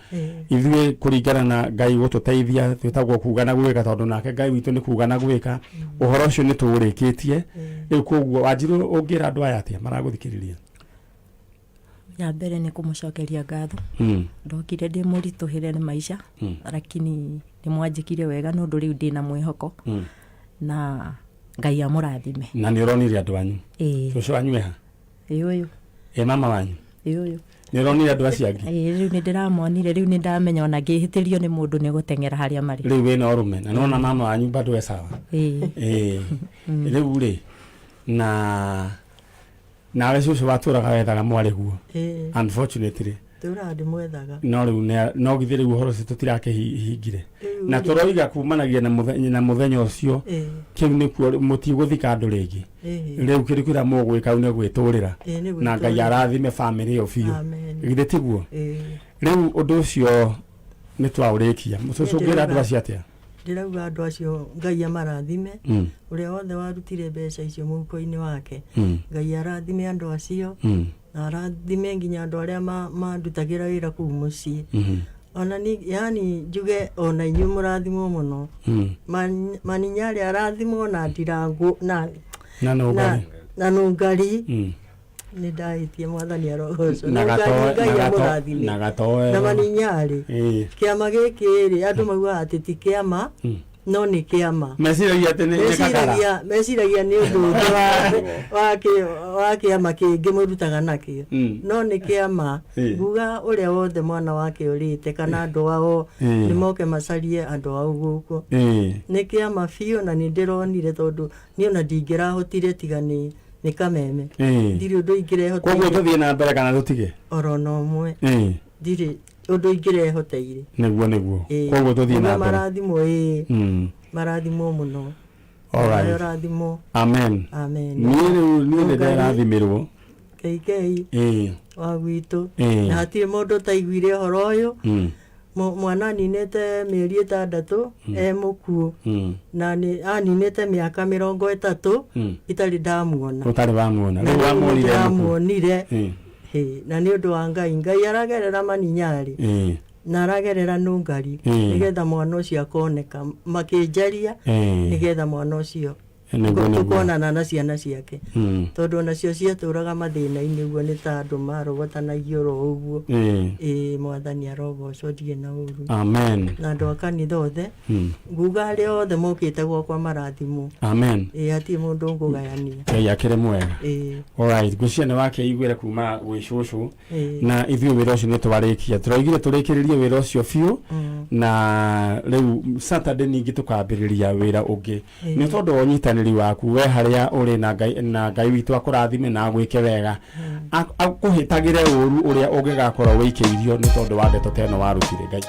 Speaker 1: Ithuĩ kũringana na Ngai gũtũteithia twĩtagwo kuga na gwĩka, tondũ nake Ngai witũ nĩ kuga na gwĩka. Ũhoro ũcio nĩ tũũrĩkĩtie rĩu. Koguo Wanjirũ, ũngĩra andũ aya atĩa maragũthikĩrĩria?
Speaker 11: Ya mbere nĩ kũmũcokeria ngatho. Ndokire ndĩ mũritũhĩre nĩ maica, lakini nĩ mwanjĩkire wega nĩ ũndũ rĩu ndĩna mwĩhoko na Ngai amũrathime.
Speaker 1: Na nĩ ũronire andũ anyu?
Speaker 11: Ĩĩ.
Speaker 1: Cũcũ wanyu eha?
Speaker 11: Ĩ ũyũ.
Speaker 1: Ĩ mama wanyu?
Speaker 11: Ĩ ũyũ.
Speaker 1: Nĩ ũronire andũ acio angĩ?
Speaker 11: Ĩĩ, rĩu nĩ ndĩramonire, rĩu nĩ ndamenya ona ngĩhĩtĩrio nĩ mũndũ nĩ gũteng'era harĩa marĩ.
Speaker 1: Rĩu wĩna ũrũme na nona mama wanyu bado e sawa?
Speaker 11: Ĩĩ.
Speaker 1: Ĩĩ. Rĩu rĩ, na nawe cũcũ watũraga wethaga mwarĩ guo?
Speaker 9: Ĩĩ.
Speaker 1: Unfortunately.
Speaker 9: Tũraga ndĩmwethaga.
Speaker 1: No rĩu no githĩ rĩu ũhoro ũcio tũtirakĩhingire?
Speaker 9: Rĩu
Speaker 1: Na
Speaker 9: rĩ.
Speaker 1: tũroiga kumanagia na mũthenya ũcio. Kĩu nĩkuo mũtigũthika andũ rĩngĩ. Rĩu kĩndũ kĩrĩa mũgwĩka rĩu nĩ gwĩtũrĩra.
Speaker 9: Ĩĩ, nĩ
Speaker 1: Na Ngai
Speaker 9: gwĩtũrĩra.
Speaker 1: arathime bamĩrĩ ĩyo biũ.
Speaker 9: Amen.
Speaker 1: Githĩ tiguo?
Speaker 9: Ĩĩ.
Speaker 1: Rĩu ũndũ ũcio nĩ twaũrĩkia. Cũcũ, ũngĩra andũ acio atĩa?
Speaker 9: Ndĩrauga andũ acio Ngai amarathime, ũrĩa wothe warutire mbeca icio mũhuko-inĩ wake. Ngai arathime andũ acio na arathime nginya andũ arĩa mandutagĩra wĩra kũu mũciĩ. Ona ni yani njuge ona inyuĩ mũrathimwo mũno. Maninyarĩ arathimwo na ndirangũ na
Speaker 1: na nũngari.
Speaker 9: Na nũngari. Nĩ ndahĩtie, mwathani arogocwo.
Speaker 1: Na
Speaker 9: Nũngari, Ngai amũrathime.
Speaker 1: na gatoe.
Speaker 9: Na maninyarĩ, kĩama gĩkĩ rĩ, andũ maugaga atĩ ti kĩama. No nĩ kĩama.
Speaker 1: Meciragia atĩ nĩ kakara.
Speaker 9: Meciragia nĩ ũndũ ũngĩ wa kĩama kĩngĩ mũrutaga nakĩo. No nĩ kĩama. Nguga ũrĩa wothe mwana wake ũrĩte kana andũ ao nĩ moke macarie andũ ao gũkũ. Nĩ kĩama biũ na nĩ ndĩronire tondũ niĩ ona ndingĩrahotire tiga nĩ nĩ kameme. Ndirĩ ũndũ ingĩrehoteire.
Speaker 1: Koguo tũthiĩ na mbere kana tũtige?
Speaker 9: Oro na ũmwe. Ndirĩ ũndũ ingĩrehoteire.
Speaker 1: Nĩguo nĩguo. Koguo tũthiĩ na mbere.
Speaker 9: Marathimwo ĩĩ. Marathimwo mũno.
Speaker 1: Alright.
Speaker 9: Marathimwo.
Speaker 1: Amen.
Speaker 9: Amen.
Speaker 1: Niĩ rĩu niĩ nĩ ndĩrathimirwo.
Speaker 9: KK wa gwitũ. Na hatirĩ mũndũ ũtaiguire ũhoro ũyũ. Mwana aninĩte mĩeri 6 e mũkuũ. Na aninĩte mĩaka 30 itarĩ ndamuona.
Speaker 1: Ũtarĩ wamuona. Rĩu wamuonire.
Speaker 9: Ndamuonire. Na nĩ ũndũ wa Ngai. Ngai aragerera maninyarĩ. Na aragerera nũngari. Nĩgetha mwana ũcio akoneka. Makĩnjaria nĩgetha mwana ũcio tũkonana na ciana ciake. Tondũ onacio ciatũraga mathĩna-inĩ ũguo nĩ ta andũ marogotanagio oro ũguo. Ĩĩ Mwathani arogocwo ndirĩ na ũru.
Speaker 1: Amen.
Speaker 9: Na andũ a kanitha othe. Nguga arĩa othe mokĩte gwakwa marathimwo.
Speaker 1: Amen.
Speaker 9: Ĩĩ hatirĩ mũndũ ngũgayania.
Speaker 1: Ngai akĩrĩ mwega. Alright, ngwĩciria nĩ wakĩiguĩra kuma gwĩ cũcũ. Na ithuĩ wĩra ũcio nĩ twarĩkia. Tũroigire tũrĩkĩrĩrie wĩra ũcio biũ na rĩu Saturday ningĩ tũkambĩrĩria wĩra ũngĩ. Nĩ tondũ wa ũnyitanĩri waku we harĩa ũrĩ na Ngai, na Ngai witũ akũrathime na agwĩke wega. Akũhĩtagĩre ũru ũrĩa ũngĩgakorwo wĩikĩirio nĩ tondũ wa ndeto ta ĩno warutire. Ngai.